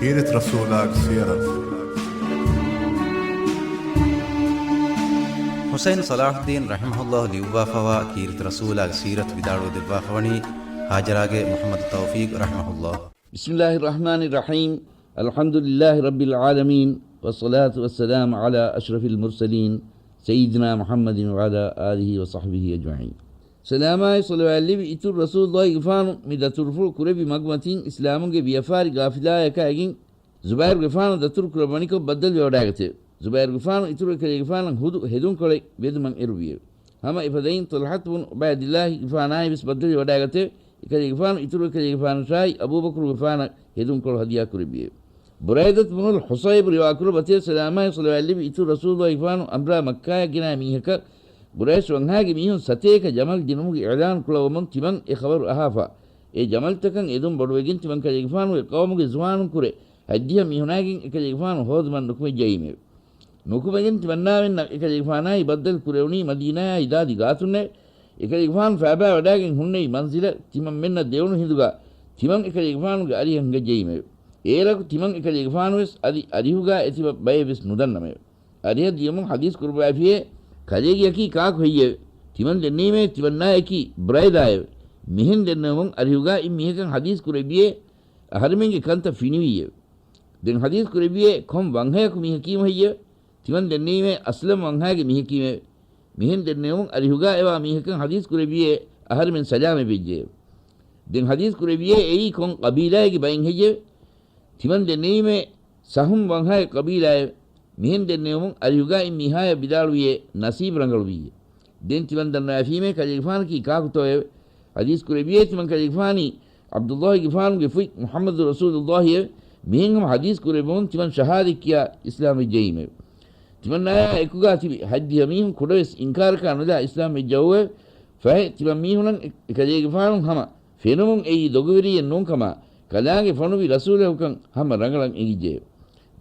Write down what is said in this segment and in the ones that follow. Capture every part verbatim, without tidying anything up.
ކީރިތި ރަސޫލާގެ ސީރަތު. ޙުސައިން ޞަލާޙުއްދީން ރަޙިމަހުﷲ ލިޔުއްވާފަވާ ކީރިތި ރަސޫލާގެ ސީރަތު ވިދާޅުވެ ދެއްވާފަވަނީ ހާޖަރާގެ މުޙައްމަދު ތައުފީޤް ރަޙިމަހުﷲ. بسم الله الرحمن الرحيم. الحمد لله رب العالمين، والصلاة والسلام على أشرف المرسلين، سيدنا محمد وعلى آله وصحبه أجمعين. ސަލާމާއި ޞަލަވާތް ލެއްވި އިތުރު ރަސޫލުﷲގެފާނު މި ދަތުރުފުޅު ކުރެއްވި މަގުމަތީން އިސްލާމުގެ ވިޔަފާރި ގާފިލާޔަކާއިގެން ޒުބައިރުގެފާނު ދަތުރު ކުރައްވަނިކޮށް ބައްދަލުވެވަޑައިގަތެވެ. ޒުބައިރުގެފާނު އިތުރު އެކަލޭގެފާނަށް ހުދު ހެދުންކޮޅެއް ވެދުމަށް އެރުވިއެވެ. ހަމަ އެފަދައިން ޠަލްޙަތު ބުނު ޢުބައިދިއްލާހިގެފާނާއި ވެސް ބައްދަލުވެވަޑައިގަތެވެ. އެކަލޭގެފާނު އިތުރު އެކަލޭގެފާނަށާއި އަބޫބަކުރުގެފާނަށް ހެދުންކޮޅު ހަދިޔާ ކުރެއްވިއެވެ. ބުރައިދަތު ބުނުލް ޙުޞައިބު ރިވާކުރައްވަތެވެ. ސަލާމާއި ޞަލަވާތް ލެއްވި އިތުރު ރަސޫލުﷲގެފާނު އަނބުރާ މައްކާޔަށް ގެނައި މީހަކަށް ޤުރައިޝް ވަންހާގެ މީހުން ސަތޭކަ ޖަމަލް ދިނުމުގެ އިޢުލާނު ކުޅައްވަމުން ތިމަން އެ ޚަބަރު އަހާފަ، އެ ޖަމަލްތަކަށް އެދުން ބޮޑުވެގެން ތިމަން ކަލޭގެފާނުގެ ޤައުމުގެ ޒުވާނުން ކުރެ ހަތްދިހަ މީހުނާގެން އެކަލޭގެފާނު ހޯދުމަށް ނުކުމެއްޖައީމެވެ. ނުކުމެގެން ތިމަންނާވެންނަށް އެކަލޭގެފާނާއި ބައްދަލު ކުރެވުނީ މަދީނާއާއި ދާދި ގާތުންނެވެ. އެކަލޭގެފާނު ފައިބާވަޑާގެން ހުންނެވި މަންޒިލަށް ތިމަންމެންނަށް ދެވުނު ހިނދުގާ ތިމަން އެކަލޭގެފާނުގެ އަރިހަށް ހިނގައްޖައީމެވެ. އޭރަކު ތިމަން އެކަލޭގެފާނުވެސް އަދި އަރިހުގާ އެތިބަ ބައެއްވެސް ނުދަންނަމެވެ. އަރިހަށް ދިޔުމުން ޙަދީޘް ކުރައްވައިފިއޭ، ކަލޭގެއަކީ ކާކު ހެއްޔެވެ؟ ތިމަން ދެންނެވީމޭ ތިމަންނާއަކީ ބުރައިދާއެވެ. މިހެން ދެންނެވުމުން އަރިހުގާ އިން މީހަކަށް ޙަދީޘް ކުރެއްވިއޭ، އަހަރެމެންގެ ކަންތައް ފިނިވީއެވެ. ދެން ޙަދީޘް ކުރެއްވިއޭ، ކޮން ވަންހަޔަކު މީހަކީމު ހެއްޔެވެ؟ ތިމަން ދެންނެވީމޭ އަސްލަމް ވަންހާގެ މީހަކީމެވެ. މިހެން ދެންނެވުމުން އަރިހުގާ އެވާ މީހަކަށް ޙަދީޘް ކުރެއްވިއޭ، އަހަރެމެން ސަލާމަތްވެއްޖެއެވެ. ދެން ޙަދީޘް ކުރެއްވިއޭ، އެއީ ކޮން ޤަބީލާއެއްގެ ބައެއް ހެއްޔެވެ؟ ތިމަން ދެންނެވީމޭ ސަހުމް ވަންހާގެ ޤަބީލާއެވެ. މިހެން ދެންނެވުމުން އަރިހުގާ އިން މީހާޔަށް ވިދާޅުވިއޭ، ނަސީބު ރަނގަޅުވީއޭ. ދެން ތިމަން ދަންނަވައިފީމޭ ކަލޭގެފާނަކީ ކާކުތޯއެވެ؟ ޙަދީޘް ކުރެއްވިއޭ، ތިމަން ކަލޭގެފާނީ ޢަބްދުﷲގެފާނުގެ ފުތް މުޙައްމަދު ރަސޫލުﷲއެވެ. މިހެން ހަމަ ޙަދީޘް ކުރެއްވުމުން ތިމަން ޝަހާދަތް ކިޔާ އިސްލާމް ވެއްޖައީމެވެ. ތިމަންނާޔާ އެކުގާ ތިބި ހަތްދިހަ މީހުން ކުޑަވެސް އިންކާރަކާ ނުލާ އިސްލާމް ވެއްޖައޫއެވެ. ފަހެ ތިމަން މީހުނަށް އެ-، އެކަލޭގެފާނު ހަމަ ފެނުމުން އެއީ ދޮގުވެރިއެއް ނޫންކަމާ، ކަލާނގެ ފޮނުވި ރަސޫލަކުކަން ހަމަ ރަނގަޅަށް އެނގިއްޖެއެވެ.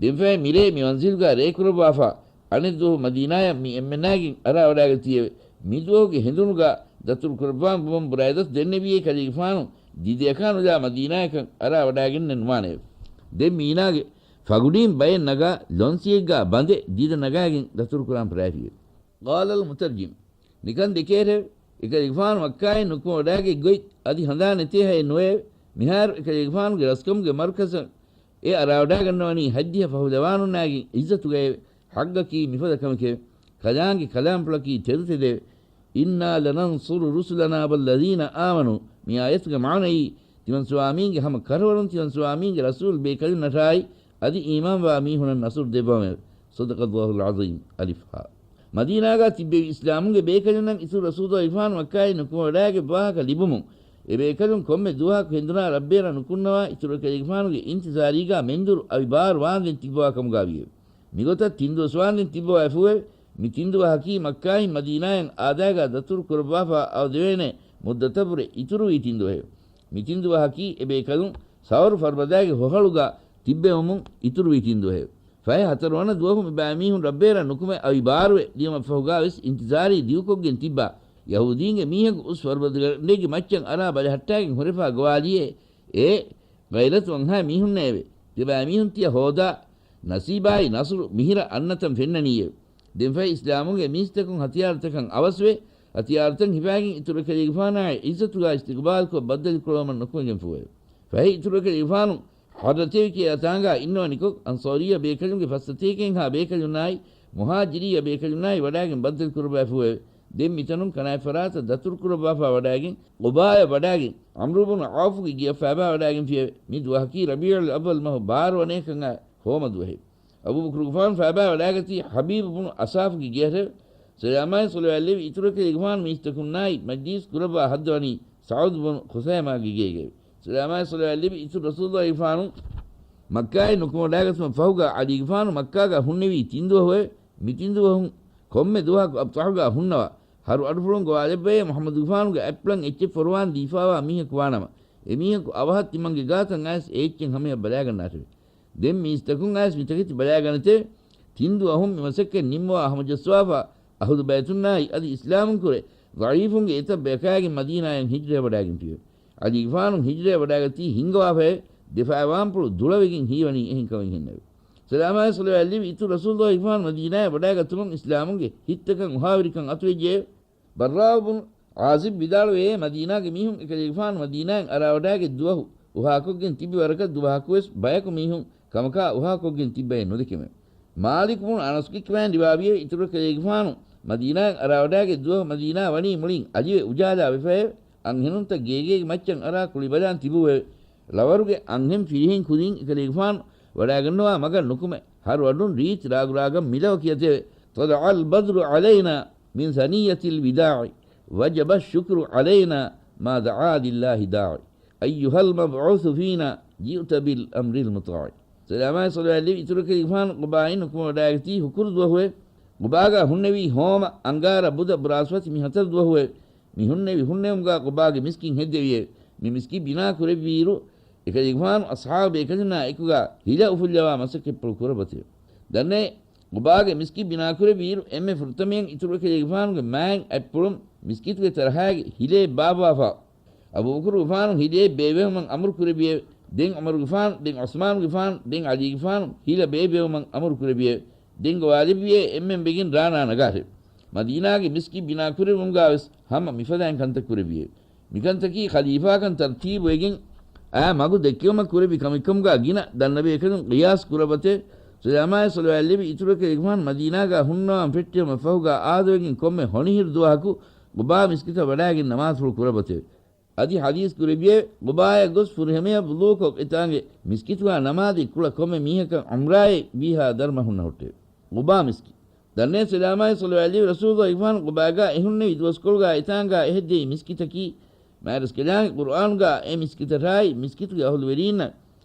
ދެންފަހެ މިރޭ މި މަންޒިލުގާ ރޭކުރައްވާފާ، އަނެއްދުވަހު މަދީނާޔަށް މި އެންމެނާގެން އަރާވަޑާގަތީއެވެ. މިދުވަހުގެ ހެނދުނުގާ ދަތުރުކުރައްވާން ބުމަން ބުރައިދަތު ދެންނެވިއޭ ކަލޭގެފާނު ދިދަޔަކާ ނުލާ މަދީނާޔަކަށް އަރާވަޑާގެންނެއް ނުވާނެއެވެ. ދެން މީނާގެ ފަގުޑީން ބައެއް ނަގާ ލޮންސިއެއްގާ ބަނދެ ދިދަ ނަގާގެން ދަތުރުކުރާން ފަރާފިއެވެ. ޤާލަލް މުތަރްޖިމް. ނިކަން ދެކޭރެވެ. އެކަލޭގެފާނު މައްކާއިން ނުކުމެވަޑާގަތް ގޮތް އަދި ހަނދާން ނެތޭ ހައެއް ނުވެއެވެ. މިހާރު އެކަލޭގެފާނުގެ ރަސްކަމުގެ މަރުކަޒަށް އެ އަރާވަޑާގަންނަވަނީ ހަތްދިހަ ފަހުލަވާނުންނާގެ އިއްޒަތުގައެވެ. ޙައްޤަކީ މިފަދަ ކަމެކެވެ. ކަލާނގެ ކަލާމްޕުޅަކީ ތެދުތެދެވެ. إنا لننصر رسلنا والذين آمنوا. މި އާޔަތުގެ މާނައީ، ތިމަން ސުވާމީންގެ ހަމަ ކަރަވަރުން ތިމަން ސުވާމީންގެ ރަސޫލް ބޭކަލުންނަށާއި އަދި އީމާންވާ މީހުނަށް ނަޞްރު ދެއްވަމެވެ. صدق الله العظيم. އަލިފް ހާ. މަދީނާގާ ތިއްބެވި އިސްލާމުގެ ބޭކަލުންނަށް އިތުރު ރަސޫލުގެފާނު މައްކާއިން ނުކުމެވަޑާގެ ވާހަކަ ލިބުމުން، އެ ބޭކަލުން ކޮންމެ ދުވަހަކު ހެނދުނާ ރަށްބޭރަށް ނުކުންނަވާ އިތުރު އެކަލޭގެފާނުގެ އިންތިޒާރީގާ މެންދުރު އަވި ބާރު ވާންދެން ތިއްބަވާ ކަމުގާ ވިއެވެ. މިގޮތަށް ތިން ދުވަސް ވާންދެން ތިއްބަވައިފޫއެވެ. މި ތިން ދުވަހަކީ މައްކާއިން މަދީނާއަށް އާދާގާ ދަތުރު ކުރައްވާފާ އަވަދެވޭނެ މުއްދަތަށްވުރެ އިތުރުވީ ތިން ދުވަހެވެ. މި ތިން ދުވަހަކީ އެ ބޭކަލުން ސައުރު ފަރުބަދާގެ ހޮހަޅުގާ ތިއްބެވުމުން އިތުރުވީ ތިން ދުވަހެވެ. ފަހެ ހަތަރުވަނަ ދުވަހު މި ބައިމީހުން ރަށްބޭރަށް ނުކުމެ އަވި ބާރުވެ ދިޔުމަށްފަހުގާވެސް އިންތިޒާރީ ދިގުކޮށްގެން ތިއްބާ ޔަހޫދީންގެ މީހަކު އުސް ފަރުބަދަގަނޑެއްގެ މައްޗަށް އަރާ ބަލަހައްޓާގެން ހުރެފާ ގޮވާލިއޭ އެ ޣައިރަތު ވަންހާ މީހުންނޭވެ. ތިބާ މީހުން ތިޔަ ހޯދާ ނަސީބާއި ނަޞްރު މިހިރަ އަންނަތަން ފެންނަނީއެވެ. ދެންފަހެ އިސްލާމުގެ މީސްތަކުން ހަތިޔާރުތަކަށް އަވަސްވެ، ހަތިޔާރުތައް ހިފާގެން އިތުރު އެކަލޭގެފާނާއި އިއްޒަތުގާ އިސްތިޤްބާލްކޮށް ބައްދަލުކުރައްވަމަށް ނުކުމެގެންފޫއެވެ. ފަހެ އިތުރު އެކަލޭގެފާނު ޙައްރަތެވި ކިޔާ ތާނގާ އިންނަވަނިކޮށް، އަންޞާރިއްޔަ ބޭކަލުންގެ ފަސްސަތޭކައިންހާ ބޭކަލުންނާއި، މުހާޖިރިއްޔަ ބޭކަލުންނާއި ވަޑާގެން ބައްދަލުކުރައްވައިފޫއެވެ. ދެން މިތަނުން ކަނާތް ފަރާތަށް ދަތުރުކުރައްވާފާ ވަޑާގެން، ޤުބާޔަށް ވަޑާގެން، ޢަމްރު ބުނު ޢައުފުގެ ގެޔަށް ފައިބާވަޑާގެންފިއެވެ. މި ދުވަހަކީ ރަބީޢުލް އައްވަލް މަހު ބާރަ ވަނައަކަށް އައި ހޯމަ ދުވަހެވެ. އަބޫބަކުރުގެފާނު ފައިބާވަޑާގަތީ ޙަބީބު ބުނު އަސާފުގެ ގެޔަށެވެ. ސަލާމާއި ޞަލަވާތް ލެއްވި އިތުރު އެކަލޭގެފާނު މީސްތަކުންނާއި މަޖްލީސް ކުރައްވާ ހައްދަވަނީ ސަޢުދު ބުނު ޚުސައިމާގެ ގޭގައެވެ. ސަލާމާއި ޞަލަވާތް ލެއްވި އިތުރު ރަސޫލުﷲގެފާނު މައްކާއިން ނުކުމެވަޑާގަތުމަށް ފަހުގާ ޢަލީގެފާނު މައްކާގާ ހުންނެވީ ތިން ދުވަހުއެވެ. މި ތިން ދުވަހުން ކޮންމެ ދުވަހަކު އަބްޠަޙުގާ ހުންނަވާ، ހަރު އަޑުފުޅުން ގޮވާލެއްވައޭ މުޙައްމަދުގެފާނުގެ އަތްޕުޅަށް އެއްޗެއް ފޮރުވާން ދީފާވާ މީހަކު ވާނަމަ، އެމީހަކު އަވަހަށް ތިމަންގެ ގާތަށް އައިސް އެ އެއްޗެއް ހަމަޔަށް ބަލާގަންނާށެވެ. ދެން މީސްތަކުން އައިސް މިތަކެތި ބަލާގަނެތެވެ. ތިން ދުވަހުން މި މަސައްކަތް ނިންމަވާ ހަމަޖައްސަވާފާ، އަހުލު ބައިތުންނާއި އަދި އިސްލާމުންކުރެ ޟަޢީފުންގެ އެތައް ބަޔަކާގެން މަދީނާއަށް ހިޖްރަވެވަޑާގެންފިއެވެ. ޢަލީގެފާނު ހިޖްރަވެވަޑާގަތީ ހިންގަވާފައެވެ. ދެފައިވާންޕުޅު ދުޅަވެގެން ހީވަނީ އެހެން ކަމެއް ހެންނެވެ. ސަލާމާއި ޞަލަވާތް ލެއްވި އިތުރު ރަސޫލުއްލާހިގެފާނު މަދީނާއަށް ވަޑައިގަތުމުން އިސްލާމުންގެ ހިތްތަކަށް އުހާވެރިކަން އަތުވެއްޖެއެވެ. ބައްރާއު ބުނު ޢާޒިބް ވިދާޅުވޭ، މަދީނާގެ މީހުން އެކަލޭގެފާނު މަދީނާއަށް އަރާވަޑައިގަތް ދުވަހު އުހާކޮށްގެން ތިބި ވަރަކަށް ދުވަހަކުވެސް ބަޔަކު މީހުން ކަމަކާ އުހާކޮށްގެން ތިއްބައެއް ނުދެކެމެވެ. މާލިކު ބުނު އަނަސްގެ ކިބައިން ރިވާވިއެވެ. އިތުރު އެކަލޭގެފާނު މަދީނާއަށް އަރާވަޑައިގަތް ދުވަހު މަދީނާ ވަނީ މުޅިން އަލިވެ އުޖާލާ ވެފައެވެ. އަންހެނުންތައް ގޭގޭގެ މައްޗަށް އަރާ ކުޅިބަލާން ތިބުއެވެ. ޅަވަރުގެ އަންހެން ފިރިހެން ކުދިން އެކަލޭގެފާނު ވަޑައިގަންނަވާ މަގަށް ނުކުމެ، ހަރު އަޑުން ރީތި ރާގުރާގަން މިލަވަ ކިޔަތެވެ. طلع البدر علينا من ثنية الوداع وجب الشكر علينا ما دعا لله داع. أيها المبعوث فينا جئت بالأمر المطاع. ސަލާމާއި ޞަލަވާތް ލެއްވި އިތުރު އެކަލޭގެފާނު ޤުބާއިން ނުކުމެ ވަޑައިގަތީ ހުކުރު ދުވަހުއެވެ. ޤުބާގާ ހުންނެވީ ހޯމަ، އަންގާރަ، ބުދަ، ބުރާސްފަތި މި ހަތަރު ދުވަހުއެވެ. މި ހުންނެވި ހުންނެވުމުގާ ޤުބާގެ މިސްކިތް ހެއްދެވިއެވެ. މި މިސްކިތް ބިނާ ކުރެއްވިއިރު، އެކަލޭގެފާނު އަޞްޙާބު ބޭކަލުންނާ އެކުގާ ހިލަ އުފުއްލަވާ މަސައްކަތްޕުޅު ކުރައްވަތެވެ. ދަންނައޭ، ޤުބާގެ މިސްކިތް ބިނާކުރެއްވިއިރު، އެންމެ ފުރަތަމަޔަށް އިތުރު އެކަލޭގެފާނުގެ މާތް އަތްޕުޅުން މިސްކިތުގެ ތަރަހާގެ ހިލައެއް ބާއްވާފަ، އަބޫބަކުރުގެފާނު ހިލައެއް ބޭއްވެވުމަށް އަމުރު ކުރެއްވިއެވެ. ދެން ޢުމަރުގެފާނު، ދެން ޢުސްމާނުގެފާނު، ދެން ޢަލީގެފާނު ހިލަ ބޭއްވެވުމަށް އަމުރު ކުރެއްވިއެވެ. ދެން ގޮވާލެއްވިއޭ އެންމެން ވެގެން ރާނާ ނަގާށެވެ. މަދީނާގެ މިސްކިތް ބިނާކުރެއްވުމުގާވެސް ހަމަ މިފަދައިން ކަންތައް ކުރެއްވިއެވެ. މިކަންތަކީ ޚަލީފާކަން ތަރްތީބުވެގެން އާ މަގު ދެއްކެވުމަށް ކުރެއްވި ކަމެއްކަމުގާ ގިނަ ދަންނަބޭކަލުން ޤިޔާސް ކުރައްވަތެވެ. ސަލާމާއި ޞަލަވާތް ލެއްވި އިތުރު އެކަލޭގެފާނު މަދީނާގާ ހުންނަވަން ފެއްޓެވުމަށް ފަހުގާ އާދަވެގެން ކޮންމެ ހޮނިހިރު ދުވަހަކު ޤުބާ މިސްކިތަށް ވަޑައިގެން ނަމާދުފުޅު ކުރައްވަތެވެ. އަދި ޙަދީޘް ކުރެއްވިއެވެ. ޤުބާއަށް ގޮސް ފުރިހަމަޔަށް ވުޟޫކޮށް އެތާނގެ މިސްކިތުގާ ނަމާދު ކުޅަ ކޮންމެ މީހަކަށް ޢުމްރާއެއް ވީހާ ދަރުމަ ހުންނަ ހުއްޓެވެ. ޤުބާ މިސްކިތް. ދަންނައޭ ސަލާމާއި ޞަލަވާތް ލެއްވި ރަސޫލުއްލާހިގެފާނު ޤުބާގާ އެހުންނެވި ދުވަސްކޮޅުގާ އެތާނގާ އެހެއްދެވި މިސްކިތަކީ، މާތްރަސްކަލާނގެ ޤުރުއާނުގާ އެ މިސްކިތަށާއި، މިސްކިތުގެ އަހުލުވެރީންނަށް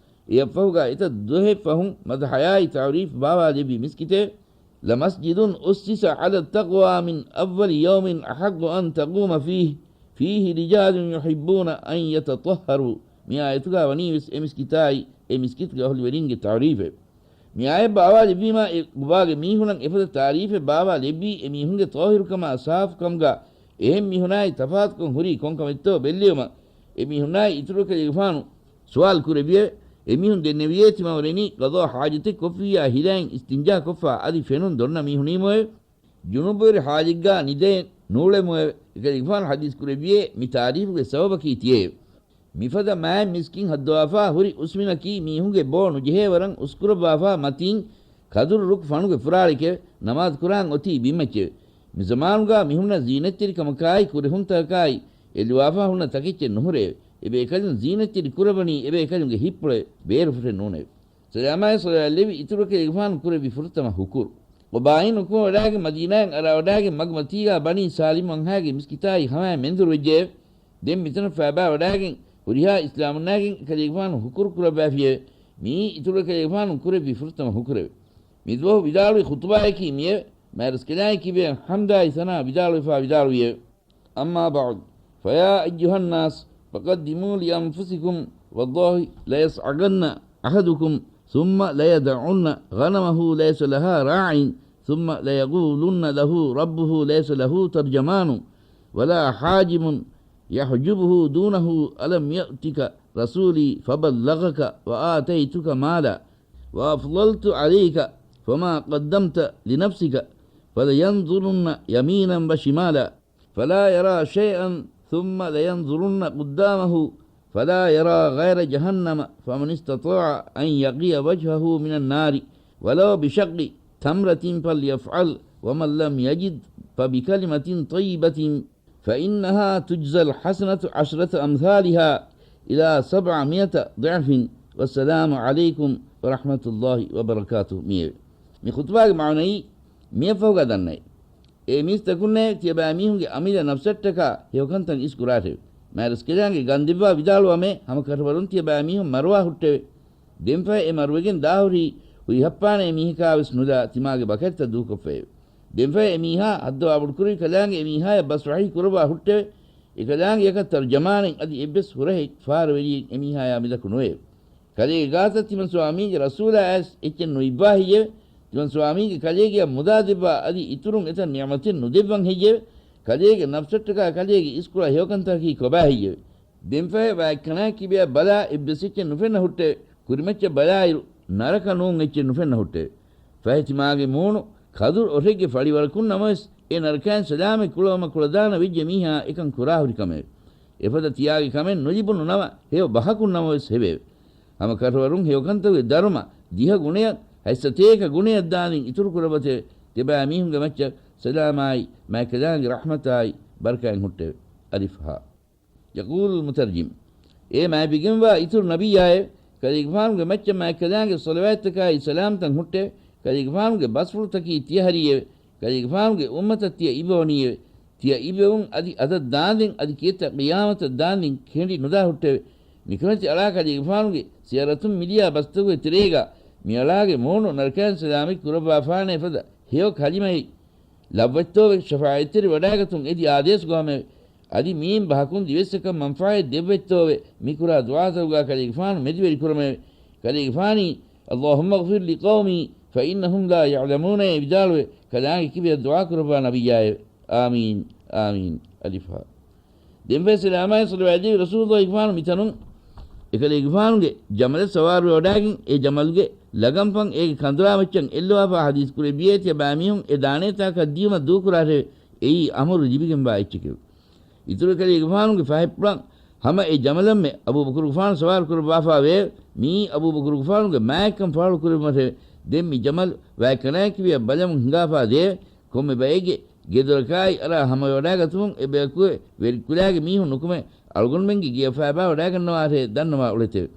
އެއަށްފަހުގާ އެތައް ދުވަހެއްފަހުން މަދަޙަޔާއި ތަޢުރީފް ބާވާލެއްވި މިސްކިތެވެ. لمسجد أسس على التقوى من أول يوم أحق أن تقوم فيه، فيه رجال يحبون أن يتطهروا. މި އާޔަތުގާ ވަނީވެސް އެ މިސްކިތާއި، އެ މިސްކިތުގެ އަހުލުވެރިންގެ ތަޢުރީފެވެ. މި އާޔަތް ބާވާލެއްވީމާ، އެ ޤުބާގެ މީހުނަށް އެފަދަ ތާރީފެއް ބާވާލެއްވީ، އެ މީހުންގެ ޠާހިރުކަމާ ސާފުކަމުގާ އެހެން މީހުނާއި ތަފާތުކަން ހުރީ ކޮންކަމެއްތޯ ބެއްލެވުމަށް، އެ މީހުންނާއި އިތުރު އެކަލޭގެފާނު ސުވާލު ކުރެއްވިއެވެ. އެމީހުން ދެންނެވިއޭ ތިމަންވަރެނީ ޤަޟާ ޙާޖަތެއް ކޮށްފިއްޔާ ހިލައިން އިސްތިންޖާ ކޮށްފަ އަދި ފެނުން ދޮންނަ މީހުނީމުއެވެ. ޖުނުބުވެރި ޙާލެއްގާ ނިދައެއް ނޫޅެމުއެވެ. އެކަލޭގެފާނު ޙަދީޘް ކުރެއްވިއޭ މި ތާރީފުގެ ސަބަބަކީ ތިޔައެވެ. މިފަދަ މާތް މިސްކިތް ހައްދަވާފާ ހުރި އުސްމިނަކީ މީހުންގެ ބޯ ނުޖެހޭވަރަށް އުސްކުރައްވާފާ މަތީން ކަދުރު ރުކު ފަނުގެ ފުރާޅެކެވެ. ނަމާދު ކުރާން އޮތީ ބިންމައްޗެވެ. މި ޒަމާނުގާ މިހުންނަ ޒީނަތްތެރިކަމަކާއި ކުރެހުންތަކަކާއި އެލުވާފާ ހުންނަ ތަކެއްޗެއް ނުހުރެއެވެ. އެބޭކަލުން ޒީނަތްތެރި ކުރައްވަނީ އެބޭކަލުންގެ ހިތްޕުޅެވެ. ބޭރުފުށެއް ނޫނެވެ. ސަލާމާއި ޞަލަވާތް ލެއްވި އިތުރު އެކަލޭގެފާނު ކުރެއްވި ފުރަތަމަ ހުކުރު. ޤުބާއިން ނުކުމެވަޑައިގެން މަދީނާއަށް އަރާވަޑައިގެން މަގުމަތީގާ ބަނީ ސާލިމް ވަންހާގެ މިސްކިތާއި ހަމައަށް މެންދުރުވެއްޖެއެވެ. ދެން މިތަނަށް ފައިބާވަޑައިގެން ހުރިހާ އިސްލާމުންނާގެން އެކަލޭގެފާނު ހުކުރު ކުރައްވައިފިއެވެ. މިއީ އިތުރު އެކަލޭގެފާނު ކުރެއްވި ފުރަތަމަ ހުކުރެވެ. މިދުވަހު ވިދާޅުވި ޚުޠުބާއަކީ މިއެވެ. މާތްރަސްކަލާނގެ ކިބައިން ޙަމްދާއި ސަނާ ވިދާޅުވެފާ ވިދާޅުވިއެވެ. أما بعد، فيا أيها الناس، فقدموا لأنفسكم، والله ليصعقن أحدكم ثم ليدعن غنمه ليس لها راع، ثم ليقولن له ربه ليس له ترجمان ولا حاجب يحجبه دونه، ألم يأتك رسولي فبلغك وآتيتك مالا وأفضلت عليك فما قدمت لنفسك، فلينظرن يمينا وشمالا فلا يرى شيئا، ثم لينظرن قدامه فلا يرى غير جهنم، فمن استطاع أن يقي وجهه من النار ولو بشق تمرة فليفعل، ومن لم يجد فبكلمة طيبة فإنها تجزى الحسنة عشرة أمثالها إلى سبعمائة ضعف، والسلام عليكم ورحمة الله وبركاته މިއެވެ. މި ޚުޠުބާގެ މާނައީ މިއަށްފަހުގާ ދަންނައޭ. އޭ މީސްތަކުންނޭ، ތިޔަބައިމީހުންގެ އަމިއްލަ ނަފްސަށްޓަކާ ހެޔޮކަންތައް އިސްކުރާށެވެ. މާތްރަސްކަލާނގެ ގަންދެއްވާ ވިދާޅުވަމޭ، ހަމަކަށަވަރުން ތިޔަބައިމީހުން މަރުވާ ހުއްޓެވެ. ދެންފަހެ އެ މަރުވެގެން ދާހުރީ ހުރިހައްޕާނެ އެމީހަކާވެސް ނުލާ ތިމާގެ ބަކަތްތައް ދޫކޮށްފައެވެ. ދެންފަހެ އެމީހާ ހައްދަވާ ބޮޑުކުރެއްވި ކަލާނގެ އެމީހާޔަށް ބަސް ވަޙީ ކުރައްވާ ހުއްޓެވެ. އެކަލާނގެއަކަށް ތަރުޖަމާނެއް އަދި އެއްވެސް ހުރަހެއް ފާރަވެރިއެއް އެމީހާޔާ މިލަކު ނުވެއެވެ. ކަލޭގެ ގާތަށް ތިމަން ސުވާމީގެ ރަސޫލާ އައިސް އެއްޗެއް ނުއިއްވާ ހެއްޔެވެ؟ ތިމަން ސުވާމީގެ ކަލޭގެއަށް މުދާ ދެއްވާ އަދި އިތުރުން އެތައް ނިޢުމަތެއް ނުދެއްވަން ހެއްޔެވެ؟ ކަލޭގެ ނަފްސަށްޓަކާ ކަލޭގެ އިސްކުރާ ހެޔޮކަންތަކަކީ ކޮބާ ހެއްޔެވެ؟ ދެންފަހެ ވާތްކަނާ ކިބަޔަށް ބަލާ އެއްވެސް އެއްޗެއް ނުފެންނަ ހުއްޓެވެ. ކުރިމައްޗަށް ބަލާއިރު، ނަރަކަ ނޫން އެއްޗެއް ނުފެންނަ ހުއްޓެވެ. ފަހެ ތިމާގެ މޫނު ކަދުރު އޮށެއްގެ ފަޅިވަރަކުން ނަމަވެސް، އެ ނަރަކައިން ސަލާމަތް ކުޅަވަމަށް ކުޅަދާނަ ވެއްޖެ މީހާ އެކަން ކުރާހުރި ކަމެވެ. އެފަދަ ތިޔާގެ ކަމެއް ނުލިބުނު ނަމަ ހެޔޮ ބަހަކުން ނަމަވެސް ހެވެއެވެ. ހަމަ ކަށަވަރުން ހެޔޮކަންތަކުގެ ދަރުމަ ދިހަ ގުނަޔަށް ހަތްސަތޭކަ ގުނަޔަށް ދާންދެން އިތުރު ކުރައްވަތެވެ. ތިބާ މީހުންގެ މައްޗަށް ސަލާމާއި މާތްކަލާނގެ ރަޙްމަތާއި ބަރަކާތް ހުއްޓެވެ. އަލިފް ހާ. ޔަޤޫލުލް މުތަރްޖިމް. އޭ މާތްވެގެންވާ އިތުރު ނަބިއްޔާއެވެ. ކަލޭގެފާނުގެ މައްޗަށް މާތްކަލާނގެ ޞަލަވާތްތަކާއި ސަލާމްތައް ހުއްޓެވެ. ކަލޭގެފާނުގެ ބަސްފުޅުތަކީ ތިޔަ ހަރީއެވެ. ކަލޭގެފާނުގެ އުއްމަތަށް ތިޔަ އިބަވަނީއެވެ. ތިޔަ އިބެވުން އަދި އަދަށް ދާންދެން އަދި ކިއެއްތަ ޤިޔާމަތަށް ދާންދެން ކެނޑި ނުދާ ހުއްޓެވެ. މިކަމެތި އަޅާ ކަލޭގެފާނުގެ ސިޔަރަތުން މިލިޔާ ބަސްތަކުގެ ތެރޭގަ މިއަޅާގެ މޫނު ނަރަކައިން ސަލާމަތް ކުރައްވާފާނޭ ފަދަ ހެޔޮ ކަލިމައެއް ލައްވައްތޯވެ ޝަފާޢަތްތެރި ވަޑާގަތުން އެދި އާދޭސް ގޮހަމެވެ. އަދި މިއިން ބަހަކުން ދިވެއްސަކަށް މަންފާއެއް ދެއްވައްތޯވެ މިކުރާ ދުޢާތަކުގާ ކަލޭގެފާނު މެދުވެރި ކުރަމެވެ. ކަލޭގެފާނީ، اللهم اغفر لقومي فإنهم لا يعلمون އޭ ވިދާޅުވެ، ކަލާނގެ ކިބަޔަށް ދުޢާ ކުރައްވާ ނަބިއްޔާއެވެ. އާމީން، އާމީން. އަލިފް ހާ. ދެންފަހެ ސަލާމާއި ޞަލަވާތް ދެއްވި ރަސޫލުއްލާހިގެފާނު މިތަނުން އެކަލޭގެފާނުގެ ޖަމަލަށް ސަވާރުވެ ވަޑާގެން، އެ ޖަމަލުގެ ލަގަންފަން އޭގެ ކަނދުރާ މައްޗަށް އެއްލަވާފާ ޙަދީޘް ކުރެއްވިއޭ ތިޔަބައިމީހުން އެ ދާނޭތާކަށް ދިޔުމަށް ދޫކުރާށެވެ. އެއީ އަމުރު ލިބިގެންވާ އެއްޗެކެވެ. އިތުރު އެކަލޭގެފާނުގެ ފަހަތްޕުޅަށް ހަމަ އެ ޖަމަލަށްމެ އަބޫބަކުރުގެފާނު ސަވާރު ކުރައްވާފާވެއެވެ. މިއީ އަބޫބަކުރުގެފާނުގެ މާތްކަން ފާޅު ކުރެއްވުމަށެވެ. ދެން މި ޖަމަލު ވާތްކަނާތް ކިބަޔަށް ބަލަމުން ހިނގާފާ ދެއެވެ. ކޮންމެ ބައެއްގެ ގެދޮރަކާއި އަރާ ހަމަވެވަޑާގަތުމުން އެބަޔަކު ވެރިކުލާގެ މީހުން ނުކުމެ، އަޅުގަނޑުމެންގެ ގެޔަށް ފާބާވަޑާގަންނަވާށޭ ދަންނަވާ އުޅެތެވެ.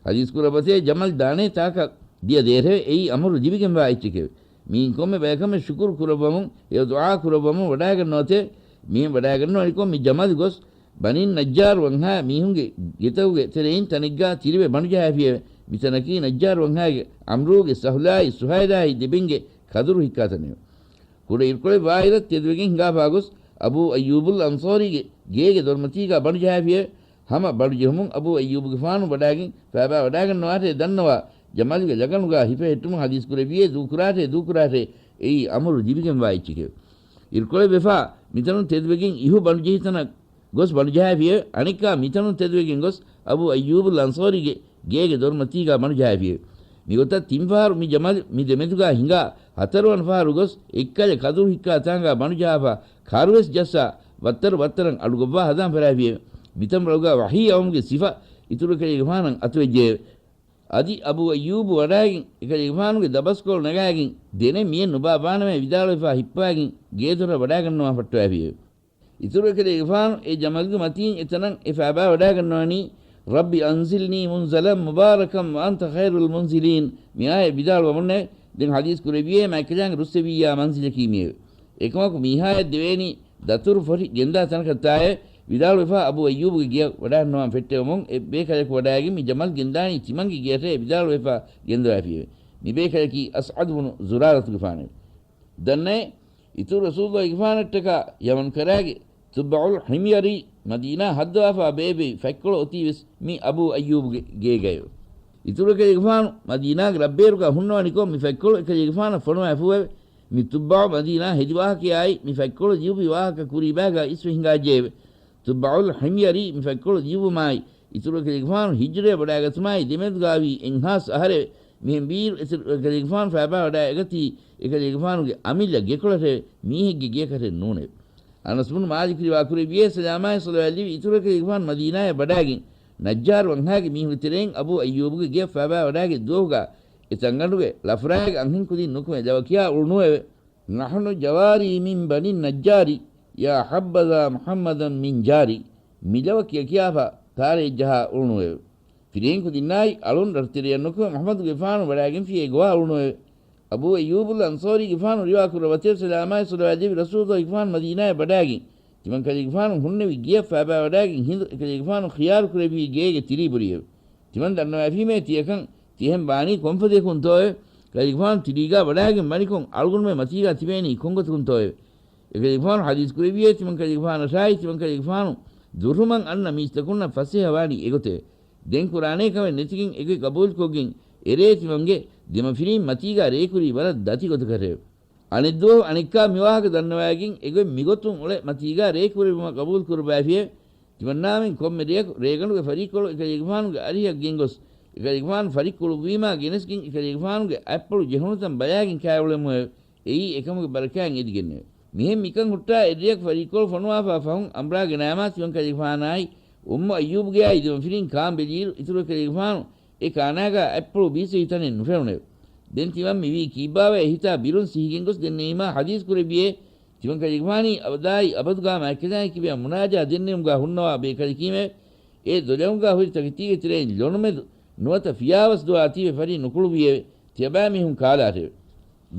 ޙަދީޘް ކުރައްވަތޭ ޖަމަލް ދާނޭ ތާކަށް ދިޔަ ދޭށެވެ. އެއީ އަމުރު ލިބިގެންވާ އެއްޗެކެވެ. މިއިން ކޮންމެ ބަޔަކަށް ޝުކުރު ކުރައްވަމުން ހެޔޮ ދުޢާ ކުރައްވަމުން ވަޑާގަންނަވަތެވެ. މިހެން ވަޑާގަންނަވަނިކޮށް މި ޖަމަލް ގޮސް ބަނީ ނައްޖާރު ވަންހާ މީހުންގެ ގެތަކުގެ ތެރެއިން ތަނެއްގާ ތިރިވެ ބަނޑުޖަހާފިއެވެ. މިތަނަކީ ނައްޖާރު ވަންހާގެ ޢަމްރޫގެ ސަހުލާއި ސުހައިލާއި ދެބެންގެ ކަދުރު ހިއްކާ ތަނެވެ. ކުޑަ އިރުކޮޅެއް ވާއިރަށް ތެދުވެގެން ހިނގާފާ ގޮސް، އަބޫ އައްޔޫބުލް އަންޞާރީގެ ގޭގެ ދޮރުމަތީގާ ބަނޑުޖަހާފިއެވެ. ހަމަ ބަނޑުޖެހުމުން އަބޫ އައްޔޫބުގެފާނު ވަޑާގެން ފާބާ ވަޑާގަންނަވާށޭ ދަންނަވާ، ޖަމަލުގެ ލަގަނުގާ ހިފެހެއްޓުމުން ޙަދީޘް ކުރެއްވިއޭ ދޫކުރާށޭ ދޫކުރާށޭ، އެއީ އަމުރު ލިބިގެންވާ އެއްޗެކެވެ. އިރުކޮޅެއް ވެފާ، މިތަނުން ތެދުވެގެން އިހު ބަނޑުޖެހި ތަނަށް ގޮސް ބަނޑުޖަހާފިއެވެ. އަނެއްކާ މިތަނުން ތެދުވެގެން ގޮސް އަބޫ އައްޔޫބުލް އަންޞާރީގެ ގޭގެ ދޮރުމަތީގާ ބަނޑުޖަހާފިއެވެ. މިގޮތަށް ތިން ފަހަރު މި ޖަމަލު މި ދެމެދުގާ ހިނގާ، ހަތަރުވަނަ ފަހަރު ގޮސް އެއްކަލަ ކަދުރު ހިއްކާ ތާނގާ ބަނޑުޖަހާފާ، ކާރުވެސް ޖައްސާ، ވައްތަރު ވައްތަރަށް އަޑުގޮއްވާ ހަދާން ފަރާފިއެވެ. މިތަން ރަށުގާ ވަޙީ އައުމުގެ ސިފަ އިތުރު އެކަލޭގެފާނަށް އަތުވެއްޖެއެވެ. އަދި އަބޫ އައްޔޫބު ވަޑާގެން އެކަލޭގެފާނުގެ ދަބަސްކޮޅު ނަގާގެން ދެނެއް މިއެއް ނުބާ ބާނަމޭ ވިދާޅުވެފާ ހިއްޕާގެން ގޭދޮރަށް ވަޑާގަންނަވާ ފައްޓަވާފިއެވެ. އިތުރު އެކަލޭގެފާނު އެ ޖަމަލުގެ މަތީން އެތަނަށް އެ ފާބާ ވަޑާގަންނަވަނީ، رب أنزلني منزلا مباركا وأنت خير المنزلين މި އާޔަތް ވިދާޅުވަމުންނެވެ. ދެން ޙަދީޘް ކުރެއްވިއޭ މާތްކަލާނގެ ރުއްސެވިއްޔާ މަންޒިލަކީ މިއެވެ. އެކަމަކު މީހާޔަށް ދެވޭނީ ދަތުރު ފޮށި ގެންދާ ތަނަކަށްތާއޭ ވިދާޅުވެފާ އަބޫ އައްޔޫބުގެ ގެޔަށް ވަޑާންނަވާން ފެއްޓެވުމުން އެ ބޭކަލަކު ވަޑާގެން މި ޖަމަލް ގެންދާނީ ތިމަންގެ ގެޔަށޭ ވިދާޅުވެފާ ގެންދަވާފިއެވެ. މި ބޭކަލަކީ އަސްޢަދު ބުނު ޒުރާރަތުގެފާނެވެ. ދަންނައޭ، އިތުރު ރަސޫލުއްލާހިގެފާނަށްޓަކާ ޔަމަން ކަރާގެ ތުއްބަޢުލް ޙިމްޔަރީ މަދީނާ ހައްދަވާފާ ބޭއްވި ފަތްކޮޅު އޮތީވެސް މި އަބޫ އައްޔޫބުގެ ގޭގައެވެ. އިތުރު އެކަލޭގެފާނު މަދީނާގެ ރަށްބޭރުގާ ހުންނަވަނިކޮށް މި ފަތްކޮޅު އެކަލޭގެފާނަށް ފޮނުވާފޫއެވެ. މި ތުއްބަޢު މަދީނާ ހެދި ވާހަކަޔާއި މި ފަތްކޮޅު ލިޔުއްވި ވާހަކަ ކުރީބާގާ އިސްވެ ހިނގާއްޖެއެވެ. ތުއްބަޢުލް ޙިމްޔަރީ މި ފަތްކޮޅު ލިޔުއްވުމާއި، އިތުރު އެކަލޭގެފާނު ހިޖްރަޔަށް ވަޑާގަތުމާއި ދެމެދުގާވީ އެއްހާސް އަހަރެވެ. މިހެން ވީއިރު އިތުރު އެކަލޭގެފާނު ފާބާ ވަޑާ އެގަތީ އެކަލޭގެފާނުގެ އަމިއްލަ ގެކޮޅަށެވެ. މީހެއްގެ ގެޔަކަށެއް ނޫނެވެ. އަނަސް ބުނު މާލިކު ރިވާ ކުރެއްވިއޭ ސަލާމާއި ޞަލަވާތް ލިބި އިތުރު އެކަލޭގެފާނު މަދީނާޔަށް ވަޑާގެން، ނައްޖާރު ވަންހާގެ މީހުންގެ ތެރެއިން އަބޫ އައްޔޫބުގެ ގެޔަށް ފާބާ ވަޑާގެ ދުވަހުގާ އެ ތަންގަނޑުގެ ޅަފުރާގެ އަންހެންކުދިން ނުކުމެ ލަވަ ކިޔާ އުޅުނުއެވެ. نحن جواري من بني النجار يا حبذا محمدا من جاري މިލަވަ ކިޔަކިޔާފާ ތާރައެއްޖަހާ އުޅުނުއެވެ. ފިރިހެން ކުދިންނާއި އަޅުން ރަށުތެރެޔަށް ނުކުމެ މުޙައްމަދުގެފާނު ވަޑާގެންފިއޭ ގޮވާ އުޅުނުއެވެ. އަބޫ އައްޔޫބުލް އަންޞާރީގެފާނު ރިވާ ކުރައްވަތެވެ. ސަލާމާއި ޞަލަވާތް ލިބި ރަސޫލުއްލާހިގެފާނު މަދީނާޔަށް ވަޑާގެން ތިމަން ކަލޭގެފާނު ހުންނެވި ގެޔަށް ފާބާވަޑާގެން ހިނދު އެކަލޭގެފާނު ޚިޔާރު ކުރެއްވީ ގޭގެ ތިރީ ބުރިއެވެ. ތިމަން ދަންނަވައިފީމޭ ތިޔަކަން ތިހެން ވާނީ ކޮންފަދަޔަކުންތޯއެވެ؟ ކަލޭގެފާނު ތިރީގާ ވަޑާގެން ވަނިކޮށް އަޅުގަނޑުމެން މަތީގާ ތިބޭނީ ކޮންގޮތަކުންތޯއެވެ؟ އެކަލޭގެފާނު ޙަދީޘް ކުރެއްވިއޭ ތިމަން ކަލޭގެފާނަށާއި ތިމަން ކަލޭގެފާނު ދުށުމަށް އަންނަ މީސްތަކުންނަށް ފަސޭހަވާނީ އެގޮތެވެ. ދެން ކުރާނޭ ކަމެއް ނެތިގެން އެގޮތް ގަބޫލުކޮށްގެން އެރޭ ތިމަންގެ ދެމަފިރީން މަތީގާ ރޭކުރީ ވަރަށް ދަތި ގޮތަކަށެވެ. އަނެއްދުވަހު އަނެއްކާ މިވާހަކަ ދަންނަވައިގެން އެގޮތް މިގޮތުން އުޅެ މަތީގާ ރޭކުރެއްވުމަށް ގަބޫލު ކުރައްވައިފިއެވެ. ތިމަންނާމެން ކޮންމެ ރެޔަކު ރޭގަނޑުގެ ފަރީއްކޮޅު އެކަލޭގެފާނުގެ އަރިހަށް ގެންގޮސް، އެކަލޭގެފާނު ފަރިއްކުޅުއްވީމާ ގެނެސްގެން އެކަލޭގެފާނުގެ އަތްޕުޅު ޖެހުނުތަން ބަލާގެން ކާއެވުޅެމުއެވެ. އެއީ އެކަމުގެ ބަރަކާތް އެދިގެންނެވެ. މިހެން މިކަން ހުއްޓާ އެއްރެޔަކު ފަރީއްކޮޅު ފޮނުވާފާ ފަހުން އަނބުރާގެ ނާމާ ތިމަންކަލޭގެފާނާއި އުއްމު އައްޔޫބުގެއާއި ދެމަފިރިން ކާން ބެލިއިރު އިތުރު އެކަލޭގެފާނު އެ ކާނާގާ އަތްޕުޅު ބީސްވެހި ތަނެއް ނުފެނުނެވެ. ދެން ތިމަން މިވީ ކީއްބާވައޭ ހިތާ ބިރުން ސިހިގެންގޮސް ދެންނެވީމާ ހަދީސް ކުރެއްވިއޭ، ތިމަންކަލޭގެފާނީ އަބަދާއި އަބަދުގާ މާތްކަލާނގެ ކިބަޔަށް މުނާޖާ ދެންނެވުމުގާ ހުންނަވާ ބޭކަލަކީމެވެ. އެ ދޮލަނގުގާ ހުރި ތަކެތީގެ ތެރެއިން ލޮނުމެދު ނުވަތަ ފިޔާވަސް ދުވާތީވެ ފަރި ނުކުޅުވިއެވެ. ތިޔަބައިމީހުން ކާލާށެވެ.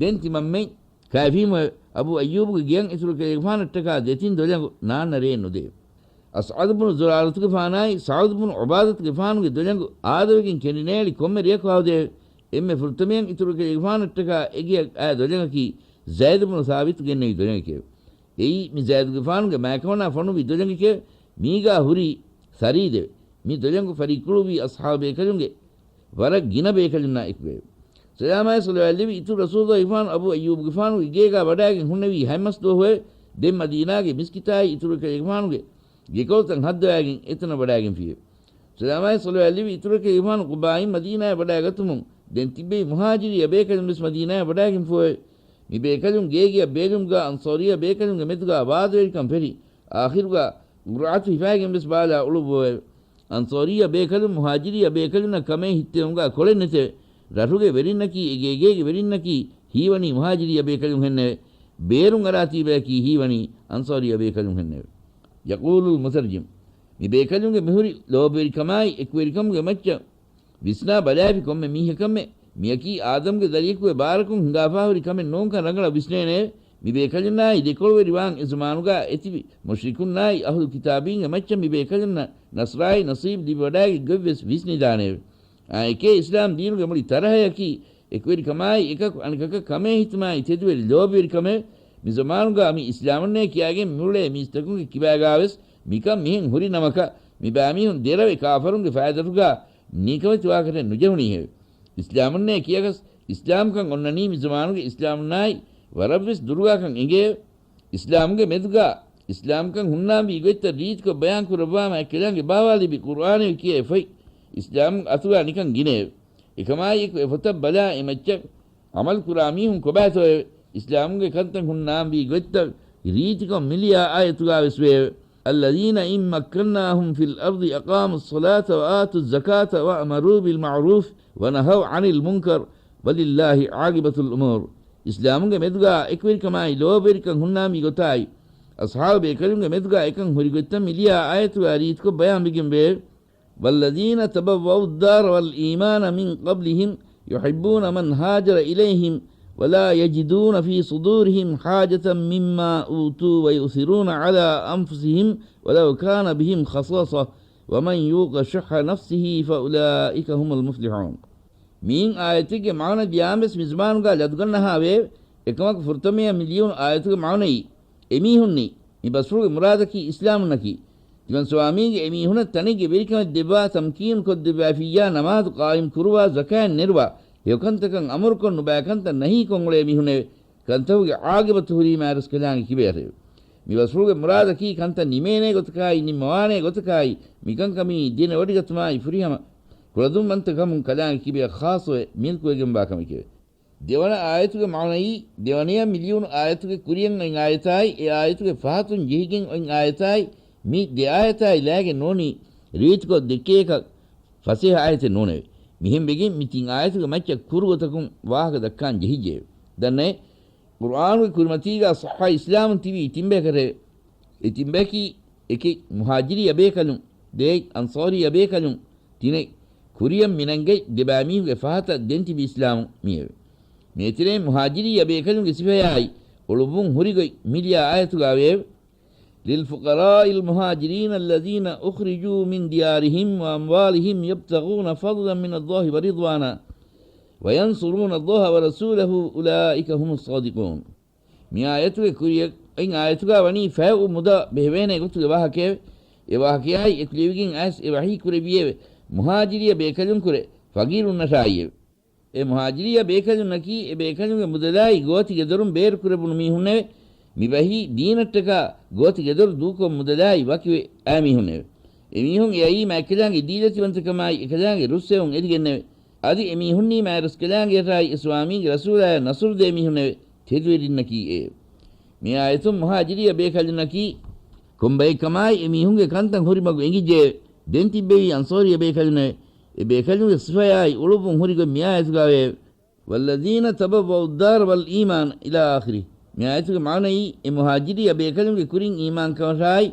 ދެން ތިމަންމެން ކާފީމުއެވެ. އަބޫ އައްޔޫބުގެ ގެޔަށް އިތުރު ކަލޭގެފާނަށްޓަކާ ދެތިން ދޮލަނގު ނާންނަ ރޭ ނުދެއެވެ. އަސްޢަދު ބުނު ޒުރާރަތުގެފާނާއި ސަޢުދު ބުނު ޢުބާދަތުގެފާނުގެ ދޮލަނގު އާދަވެގެން ކެނޑިނޭޅި ކޮންމެ ރެޔަކު ހައުދެއެވެ. އެންމެ ފުރަތަމަޔަން އިތުރު ކަލޭގެފާނަށްޓަކާ އެގެޔަށް އާ ދޮލަނގަކީ ޒައިދު ބުނު ސާބިތު ގެންނެވި ދޮލަނގެކެވެ. އެއީ މި ޒައިދުގެފާނުގެ މާތްކަމަނާ ފޮނުވި ދޮލަނގެކެވެ. މީގާ ހުރީ ސަރީދެވެ. މި ދޮލަނގު ފަރިއްކުޅުއްވީ އަޞްޙާބު ބޭކަލުންގެ ވަރަށް ގިނަ ބޭކަލުންނާ އެކުގައެވެ. ސަލާމާއި ޞަލަވާތްލެއްވި އިތުރު ރަސޫލުގެފާނު އަބޫ އައްޔޫބުގެފާނުގެ ގޭގާ ވަޑާގެން ހުންނެވީ ހަތް މަސް ދުވަހުއެވެ. ދެން މަދީނާގެ މިސްކިތާއި އިތުރު ކަލޭގެފާނުގެ ގެކޮޅުތައް ހައްދަވާގެން އެތަނަށް ވަޑާގެންފިއެވެ. ސަލާމާއި ޞަލަވާތްލެއްވި އިތުރު ކަލޭގެފާނު ޤުބާއިން މަދީނާއަށް ވަޑާގަތުމުން ދެން ތިއްބެވި މުހާޖިރީ ބޭކަލުން ވެސް މަދީނާއަށް ވަޑާގެންފިއެވެ. މި ބޭކަލުން ގޭގެއަށް ބޭލުމުގާ އަންޞާރީ ބޭކަލުންގެ މެދުގާ ވާދަވެރިކަން ފެށި، އާޚިރުގާ ގުރާތު ހިފާގެން ވެސް ބާލާ އުޅުއްވުއެވެ. އަންޞާރީ ބޭކަލުން މުހާޖިރީ ބޭކަލުންނަށް ކަމޭ ހިއްތެވުމުގާ ކޮޅެއް ނެތެވެ. ރަށުގެ ވެރިންނަކީ އެ ގޭގޭގެ ވެރިންނަކީ ހީވަނީ މުހާޖިރީ ބޭކަލުންހެންނެވެ. ބޭރުން އަރާތީ ބަޔަކީ ހީވަނީ އަންޞާރީ ބޭކަލުންހެންނެވެ. ޔަޤޫލުލް މުތަރްޖިމް، މި ބޭކަލުންގެ މިހުރި ލޯބިވެރިކަމާއި އެކުވެރިކަމުގެ މައްޗަށް ވިސްނާ ބަލާފި ކޮންމެ މީހަކަށްމެ، މިއަކީ އާދަމްގެ ދަރިޔަކުގެ ބާރަކުން ހިނގާފާހުރި ކަމެއް ނޫންކަން ރަނގަޅަށް ވިސްނޭނެއެވެ. މި ބޭކަލުންނާއި ދެކޮޅުވެރިވާން އެ ޒަމާނުގާ އެތިބި މުޝްރިކުންނާއި އަހުލު ކިތާބީންގެ މައްޗަށް މި ބޭކަލުންނަށް ނަޞްރާއި ނަޞީބު ލިބިވަޑާއިގެން ގޮތްވެސް ވިސްނިދާނެއެވެ. އާއެކޭ އިސްލާމް ދީނުގެ މުޅި ތަރަހަޔަކީ އެކުވެރިކަމާއި އެކަކު އަނެކަކަށް ކަމޭހިތުމާއި ތެދުވެރި ލޯބިވެރިކަމެވެ. މި ޒަމާނުގާ މި އިސްލާމުންނޭ ކިޔާގެން މިއުޅޭ މީސްތަކުންގެ ކިބާގާވެސް މިކަން މިހެން ހުރި ނަމަކަށް، މިބައިމީހުން ދެރަވެ ކާފަރުންގެ ފައިދަތުގާ ނިކަމެތިވާކަށެއް ނުޖެހުނީހެވެ. އިސްލާމުންނޭ ކިޔަކަސް އިސްލާމްކަން އޮންނަނީ މި ޒަމާނުގެ އިސްލާމުންނާއި ވަރަށްވެސް ދުރުގާކަން އެނގެއެވެ. އިސްލާމުގެ މެދުގާ އިސްލާމްކަން ހުންނާންވީ ގޮތްތައް ރީތިކޮށް ބަޔާން ކުރައްވާމަ އެއްކަލާނގެ ބާވާލިބި ޤުރްއާނެވެ ކިޔައިފައި އިސްލާމް އަތުގާ ނިކަން ގިނައެވެ. އެކަމާއިއެކު އެ ފޮތަށް ބަލާ އެ މައްޗަށް ޢަމަލު ކުރާ މީހުން ކޮބާތޯއެވެ؟ އިސްލާމުގެ ކަންތައް ހުންނާންވީ ގޮތްތައް ރީތިކޮށް މި ލިޔާ އާޔަތުގާވެސް ވެއެވެ. الذين إن مكناهم في الأرض أقاموا الصلاة وآتوا الزكاة وأمروا بالمعروف ونهوا عن المنكر ولله عاقبة الأمور. އިސްލާމުގެ މެދުގާ އެކުވެރިކަމާއި ލޯބިވެރިކަން ހުންނާންވީ ގޮތާއި، އަޞްޙާބު ބޭކަލުންގެ މެދުގާ އެކަން ހުރި ގޮތްތައް މި ލިޔާ އާޔަތުގާ ރީތިކޮށް ބަޔާންވެގެން ވެއެވެ. والذين تبوأوا الدار والإيمان من قبلهم يحبون من هاجر إليهم ولا يجدون في صدورهم حاجة مما أوتوا ويؤثرون على أنفسهم ولو كان بهم خصاصة ومن يوق شح نفسه فأولئك هم المفلحون. މިއިން އާޔަތެއްގެ މާނަ ދިޔާމެސް މިޒުމާނުގާ ލަދުގަންނަހާވެއެވެ. އެކަމަކު ފުރަތަމަޔަށް މި ލިޔުނު އާޔަތުގެ މާނައީ އެމީހުންނީ، މި ބަސްފުޅުގެ މުރާދަކީ އިސްލާމުންނަކީ. ތިމަން ސުވާމީގެ އެމީހުނަށް ތަނެއްގެ ވެރިކަމެއް ދެއްވާ، ތަމްކީނު ކޮށްދެއްވާފިއްޔާ، ނަމާދު ޤާއިމް ކުރުވާ، ޒަކާތް ނެރުވާ، ހެޔޮކަންތަކަށް އަމުރުކޮށް ނުބައި ކަންތައް ނަހީކޮށް އުޅޭ މީހުންނެވެ. ކަންތަކުގެ ޢާޤިބަތު ހުރީމާ ރަސްކަލާނގެ ކިބަޔަށެވެ. މި ބަސްފުޅުގެ މުރާދަކީ ކަންތައް ނިމޭނޭ ގޮތަކާއި، ނިންމަވާނޭ ގޮތަކާއި، މިކަންކަމީ ދެނެވޮޑިގަތުމާއި ފުރިހަމަ ކުޅަދުންވަންތަކަމުން ކަލާނގެ ކިބަޔަށް ޚާއްޞަވެ މިލްކުވެގެންވާ ކަމެކެވެ. ދެވަނަ އާޔަތުގެ މާނައީ، ދެވަނަޔަށް މި ލިޔުނު އާޔަތުގެ ކުރިޔަށް އޮތް އާޔަތާއި، އެ އާޔަތުގެ ފަހަތުން ޖެހިގެން އޮތް އާޔަތާއި، މި ދެ އާޔަތާއި ލާގެ ނޫނީ، ރީތިކޮށް ދެއްކޭކަށް ފަސޭހަ އާޔަތެއް ނޫނެވެ. މިހެން ވެގެން މި ތިން އާޔަތުގެ މައްޗަށް ކުރު ގޮތަކުން ވާހަކަ ދައްކާން ޖެހިއްޖެއެވެ. ދަންނައޭ، ޤުރްއާނުގެ ކުރިމަތީގާ ޞައްޙަ އިސްލާމުން ތިބީ ތިންބަޔަކަށެވެ. އެ ތިންބަޔަކީ، އެކެއް މުހާޖިރީ ބޭކަލުން، ދެއެއް އަންޞާރީ ބޭކަލުން، ތިނެއް ކުރިޔަށް މިނަންގަތް ދެބައިމީހުންގެ ފަހަތަށް ދެން ތިބި އިސްލާމު މިއެވެ. މޭތެރެއިން މުހާޖިރީ ބޭކަލުންގެ ސިފަޔާއި އުޅުއްވުން ހުރިގޮތް މި ލިޔާ އާޔަތުގާ ވެއެވެ. للفقراء المهاجرين الذين أخرجوا من ديارهم وأموالهم يبتغون فضلا من الله ورضوانا وينصرون الله ورسوله أولئك هم الصادقون. މި އާޔަތުގެ ކުރިޔަށް އޮތް އާޔަތުގާ ވަނީ ފައި އޮތް މުދާ ބެހެވޭނޭ ގޮތުގެ ވާހަކައެވެ. އެ ވާހަކަޔާއި އެކުލެވިގެން އައިސް އެ ވަޙީ ކުރެއްވިއެވެ. މުހާޖިރީ ބޭކަލުންކުރެ ފަގީރުންނަށާއިއެވެ. އެ މުހާޖިރީ ބޭކަލުންނަކީ އެ ބޭކަލުންގެ މުދަލާއި ގޯތި ގެދޮރުން ބޭރުކުރެވުނު މީހުންނެވެ. މި ވަޙީ ދީނަށްޓަކާ ގޯތި ގެދޮރު ދޫކޮށް މުދަލާއި ވަކިވެ އައި މީހުންނެވެ. އެމީހުން އެއައީ މާތްކަލާނގެ ދީލަތިވަންތަކަމާއި އެކަލާނގެ ރުއްސެވުން އެދިގެންނެވެ. އަދި އެމީހުންނީ މާތްރަސްކަލާނގެއަށާއި އެ ސުވާމީގެ ރަސޫލާޔަށް ނަޞްރު ދޭ މީހުންނެވެ. ތެދުވެރިންނަކީ އެއެވެ. މި އާޔަތުން މުހާޖިރީ ބޭކަލުންނަކީ ކޮންބައެއްކަމާއި އެމީހުންގެ ކަންތައް ހުރި މަގު އެނގިއްޖެއެވެ. ދެން ތިއްބެވީ އަންޞާރީ ބޭކަލުންނެވެ. އެ ބޭކަލުންގެ ސިފަޔާއި އުޅުއްވުން ހުރިގޮތް މި އާޔަތުގައިވެއެވެ. والذين تبوأوا الدار والإيمان إلى آخره. މި އާޔަތުގެ މާނައީ، އެ މުހާޖިރީ ބޭކަލުންގެ ކުރިން އީމާންކަމަށާއި،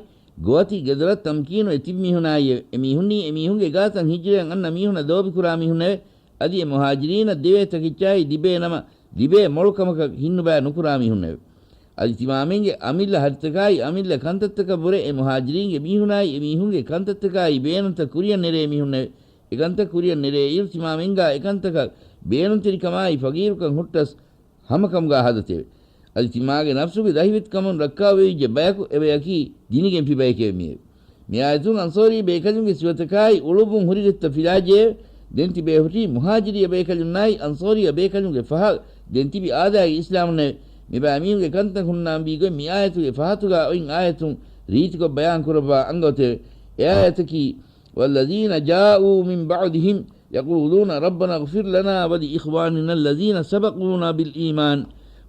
ގޯތި ގެދޮރަށް ތަމްކީނުވެ ތިބި މީހުނާއިއެވެ. އެ މީހުންނީ އެ މީހުންގެ ގާތަށް ހިޖްރަޔަށް އަންނަ މީހުނަށް ލޯބިކުރާ މީހުންނެވެ. އަދި އެ މުހާޖިރީނަށް ދެވޭ ތަކެއްޗާއި ލިބޭ ނަމަ، ލިބޭ މޮޅު ކަމަކަށް ހިތްނުބައި ނުކުރާ މީހުންނެވެ. އަދި ތިމާމެންގެ އަމިއްލަ ހަށިތަކާއި އަމިއްލަ ކަންތައްތަކަށްވުރެ އެ މުހާޖިރީންގެ މީހުނާއި އެ މީހުންގެ ކަންތައްތަކާއި ބޭނުންތައް ކުރިއަށް ނެރޭ މީހުންނެވެ. އެކަންތައް ކުރިއަށް ނެރޭއިރު ތިމާމެންގާ އެކަންތަކަށް ބޭނުންތެރިކަމާއި ފަގީރުކަން ހުއްޓަސް ހަމަކަމުގާ ހަދަތެވެ. އަދި ތިމާގެ ނަފްސުގެ ދަހިވެތިކަމުން ރައްކާވެވިއްޖެ ބަޔަކު އެބަޔަކީ ދިނިގެންފި ބަޔެކެވެ. މިއެވެ. މި އާޔަތުން އަންޞާރީ ބޭކަލުންގެ ސިފަތަކާއި އުޅުއްވުން ހުރިގޮތްތައް ފިލާއްޖެއެވެ. ދެން ތިބޭފުށީ މުހާޖިރީ ބޭކަލުންނާއި އަންޞާރީ ބޭކަލުންގެ ފަހަށް ދެން ތިބި އާދައިގެ އިސްލާމުންނެވެ. މިބައިމީހުންގެ ކަންތައް ހުންނާންވީ ގޮތް މި އާޔަތުގެ ފަހަތުގާ އޮތް އާޔަތުން ރީތިކޮށް ބަޔާން ކުރައްވާ އަންގައޮތެވެ. އެ އާޔަތަކީ، والذين جاءوا من بعدهم يقولون ربنا اغفر لنا ولإخواننا الذين سبقونا بالإيمان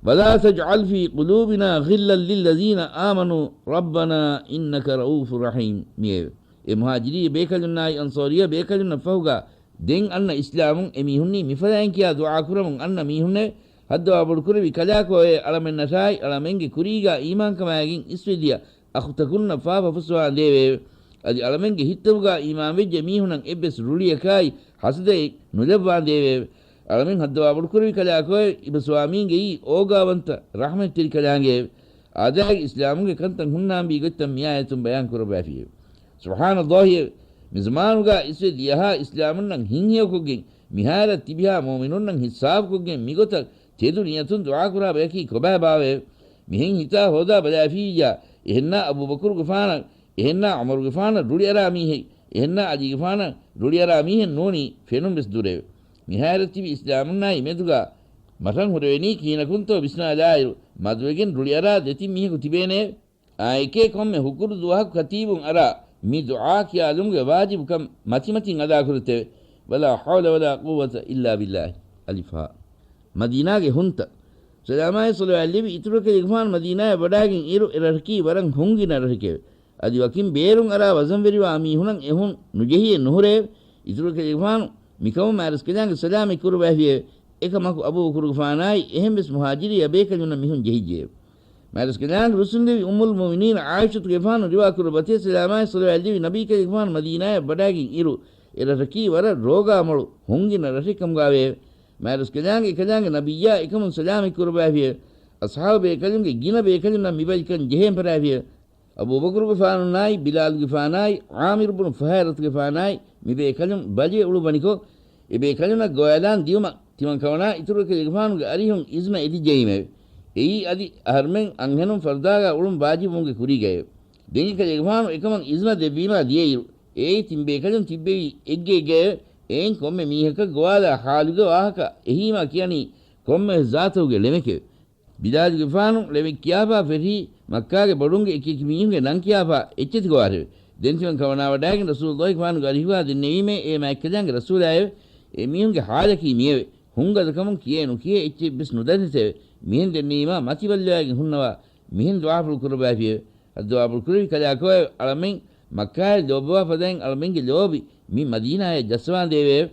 ولا تجعل في قلوبنا غلا للذين آمنوا ربنا إنك رءوف رحيم. މިއެވެ. އެ މުހާޖިރީ ބޭކަލުންނާއި އަންޞާރީ ބޭކަލުންނަށް ފަހުގާ ދެން އަންނަ އިސްލާމުން އެމީހުންނީ މިފަދައިން ކިޔާ ދުޢާ ކުރަމުން އަންނަ މީހުންނެވެ. ހައްދަވާ ބޮޑުކުރެއްވި ކަލާކޯއެވެ. އަޅަމެންނަށާއި އަޅަމެންގެ ކުރީގާ އީމާންކަމާއިގެން އިސްވެދިޔަ އަޚުތަކުންނަށް ފާފަ ފުއްސަވާނދޭވެއެވެ. އަދި އަޅަމެންގެ ހިތްތަކުގާ އީމާންވެއްޖެ މީހުނަށް އެއްވެސް ރުޅިއަކާއި ހަސަދައެއް ނުލައްވާނދޭވެއެވެ. އަޅަމެން ހައްދަވާ ބޮޑުކުރެއްވި ކަލާކޯއެވެ. އިބަ ސުވާމީގެއީ އޯގާވަންތަ ރަޙްމަތްތެރި ކަލާނގެއެވެ. އާދައިގެ އިސްލާމުގެ ކަންތައް ހުންނާންވީ ގޮތްތައް މިއާޔަތުން ބަޔާން ކުރައްވާފިއެވެ. ސުބްޙާނައްލާހިއެވެ. މިޒަމާނުގާ އިސްވެ ދިޔަހާ އިސްލާމުންނަށް ހިތްހެޔޮކޮށްގެން، މިހާރަށް ތިބިހާ މުއުމިނުންނަށް ހިސާބުކޮށްގެން މިގޮތަށް ތެދު ނިޔަތުން ދުޢާކުރާ ބަޔަކީ ކޮބާބާވައެވެ؟ މިހެން ހިތާ ހޯދާ ބަލާފިއްޔާ، އެހެންނާ އަބޫބަކުރުގެފާނަށް، އެހެންނާ ޢުމަރުގެފާނަށް ރުޅިއަރާ މީހެއް، އެހެންނާ ޢަލީގެފާނަށް ރުޅިއަރާ މީހެއް ނޫނީ ފެނުން ވެސް ދުރެވެ. މިހާރަށް ތިބި އިސްލާމުންނާއި މެދުގާ މަށަށް ހުރެވެނީ ކިހިނަކުންތޯ ވިސްނާލާއިރު، މަދުވެގެން ރުޅިއަރާ ދެތިން މީހަކު ތިބޭނެއެވެ. އާއެކޭ ކޮންމެ ހުކުރު ދުވަހަކު ކަތީބުން އަރާ މި ދުޢާ ކިޔާލުމުގެ ވާޖިބުކަން މަތިމަތިން އަދާކުރެއްތެވެ. ولا حول ولا قوة إلا بالله. އަލިފާ. މަދީނާގެ ހުންތައް. ސަލާމާއި ޞަލަވާތް ލެއްވި އިތުރު ކަލޭގެފާނު މަދީނާއަށް ވަޑާގެން އިރު، އެ ރަށަކީ ވަރަށް ހުންގިނަ ރަށެކެވެ. އަދި ވަކިން ބޭރުން އަރާ ވަޒަންވެރިވާ މީހުނަށް އެ ހުން ނުޖެހިއެއް ނުހުރެއެވެ. އިތުރު ކަލޭގެފާނު މިކަމުން މާތްރަސްކަލާނގެ ސަލާމަތް ކުރައްވާފިއެވެ. އެކަމަކު އަބޫބަކުރުގެފާނާއި އެހެންވެސް މުހާޖިރީ ބޭކަލުންނަށް މިހުން ޖެހިއްޖެއެވެ. މާތްރަސްކަލާނގެ ރުއްސުންލެވި އުއްމުލް މުއުމިނީން ޢާއިޝަތުގެފާނު ރިވާކުރައްވަތޭ، ސަލާމާއި ޞަލަވާތް ލެއްވި ނަބީ ކަލޭގެފާނު މަދީނާއަށް ވަޑާގެން އިރު، އެ ރަށަކީ ވަރަށް ރޯގާ މޮޅު ހުންގިނަ ރަށެއް ކަމުގާވެއެވެ. މާތްރަސްކަލާނގެ އެކަލާނގެ ނަބިއްޔާ އެކަމުން ސަލާމަތް ކުރައްވާފިއެވެ. އަޞްޙާބު ބޭކަލުންގެ ގިނަ ބޭކަލުންނަށް މިބަލިކަން ޖެހޭން ފަރާފިއެވެ. އަބޫބަކުރުގެފާނުންނާއި ބިލާލުގެފާނާއި ޢާމިރު ބުނު ފުހައިރަތުގެފާނާއި މި ބޭކަލުން ބަލިވެ އުޅުއްވަނިކޮށް، އެ ބޭކަލުންނަށް ގޮވާލާން ދިޔުމަށް ތިމަން ކަމަނާ އިތުރު ކަލޭގެފާނުގެ އަރިހުން އިޒްނަ އެދިއްޖައީމެވެ. އެއީ އަދި އަހަރުމެން އަންހެނުން ފަރުދާގާ އުޅުން ވާޖިބުވުމުގެ ކުރީގައެވެ. ދެން އެ ކަލޭގެފާނު އެކަމަށް އިޒްނަ ދެއްވީމާ ދިޔައިރު، އެއީ ތިން ބޭކަލުން ތިއްބެވި އެއްގެއެއްގައެވެ. އެއިން ކޮންމެ މީހަކަށް ގޮވާލާ ޙާލުގެ ވާހަކަ އެހީމާ ކިޔަނީ ކޮންމެވެސް ޒާތަކުގެ ޅެމެކެވެ. ބިލާލުގެފާނު ޅެމެއް ކިޔާފާ ފެށީ، މައްކާގެ ބޮޑުންގެ އެކިއެކި މީހުންގެ ނަން ކިޔާފާ އެއްޗެތި ގޮވާށެވެ. ދެން ތިމަން ކަމަނާ ވަޑާގެން ރަސޫލުއްލާހިގެފާނުގެ އަރިހުގާ ދެންނެވީމޭ، އޭ މާތްކަލާނގެ ރަސޫލާއެވެ. އެ މީހުންގެ ޙާލަކީ މިއެވެ. ހުންގަދަކަމުން ކިޔޭ ނުކިޔޭ އެއްޗެއް ވެސް ނުދަންނެތެވެ. މިހެން ދެންނެވީމާ މަތި ބައްލަވައިގެން ހުންނަވާ މިހެން ދުޢާފުޅު ކުރައްވާފިއެވެ. ހައްދަވާ ބޮޑުކުރެއްވި ކަލާކޯއެވެ. އަޅަމެން މައްކާއަށް ލޯބިވާ ފަދައިން އަޅަމެންގެ ލޯބި މި މަދީނާއަށް ޖައްސަވާނދޭވެއެވެ.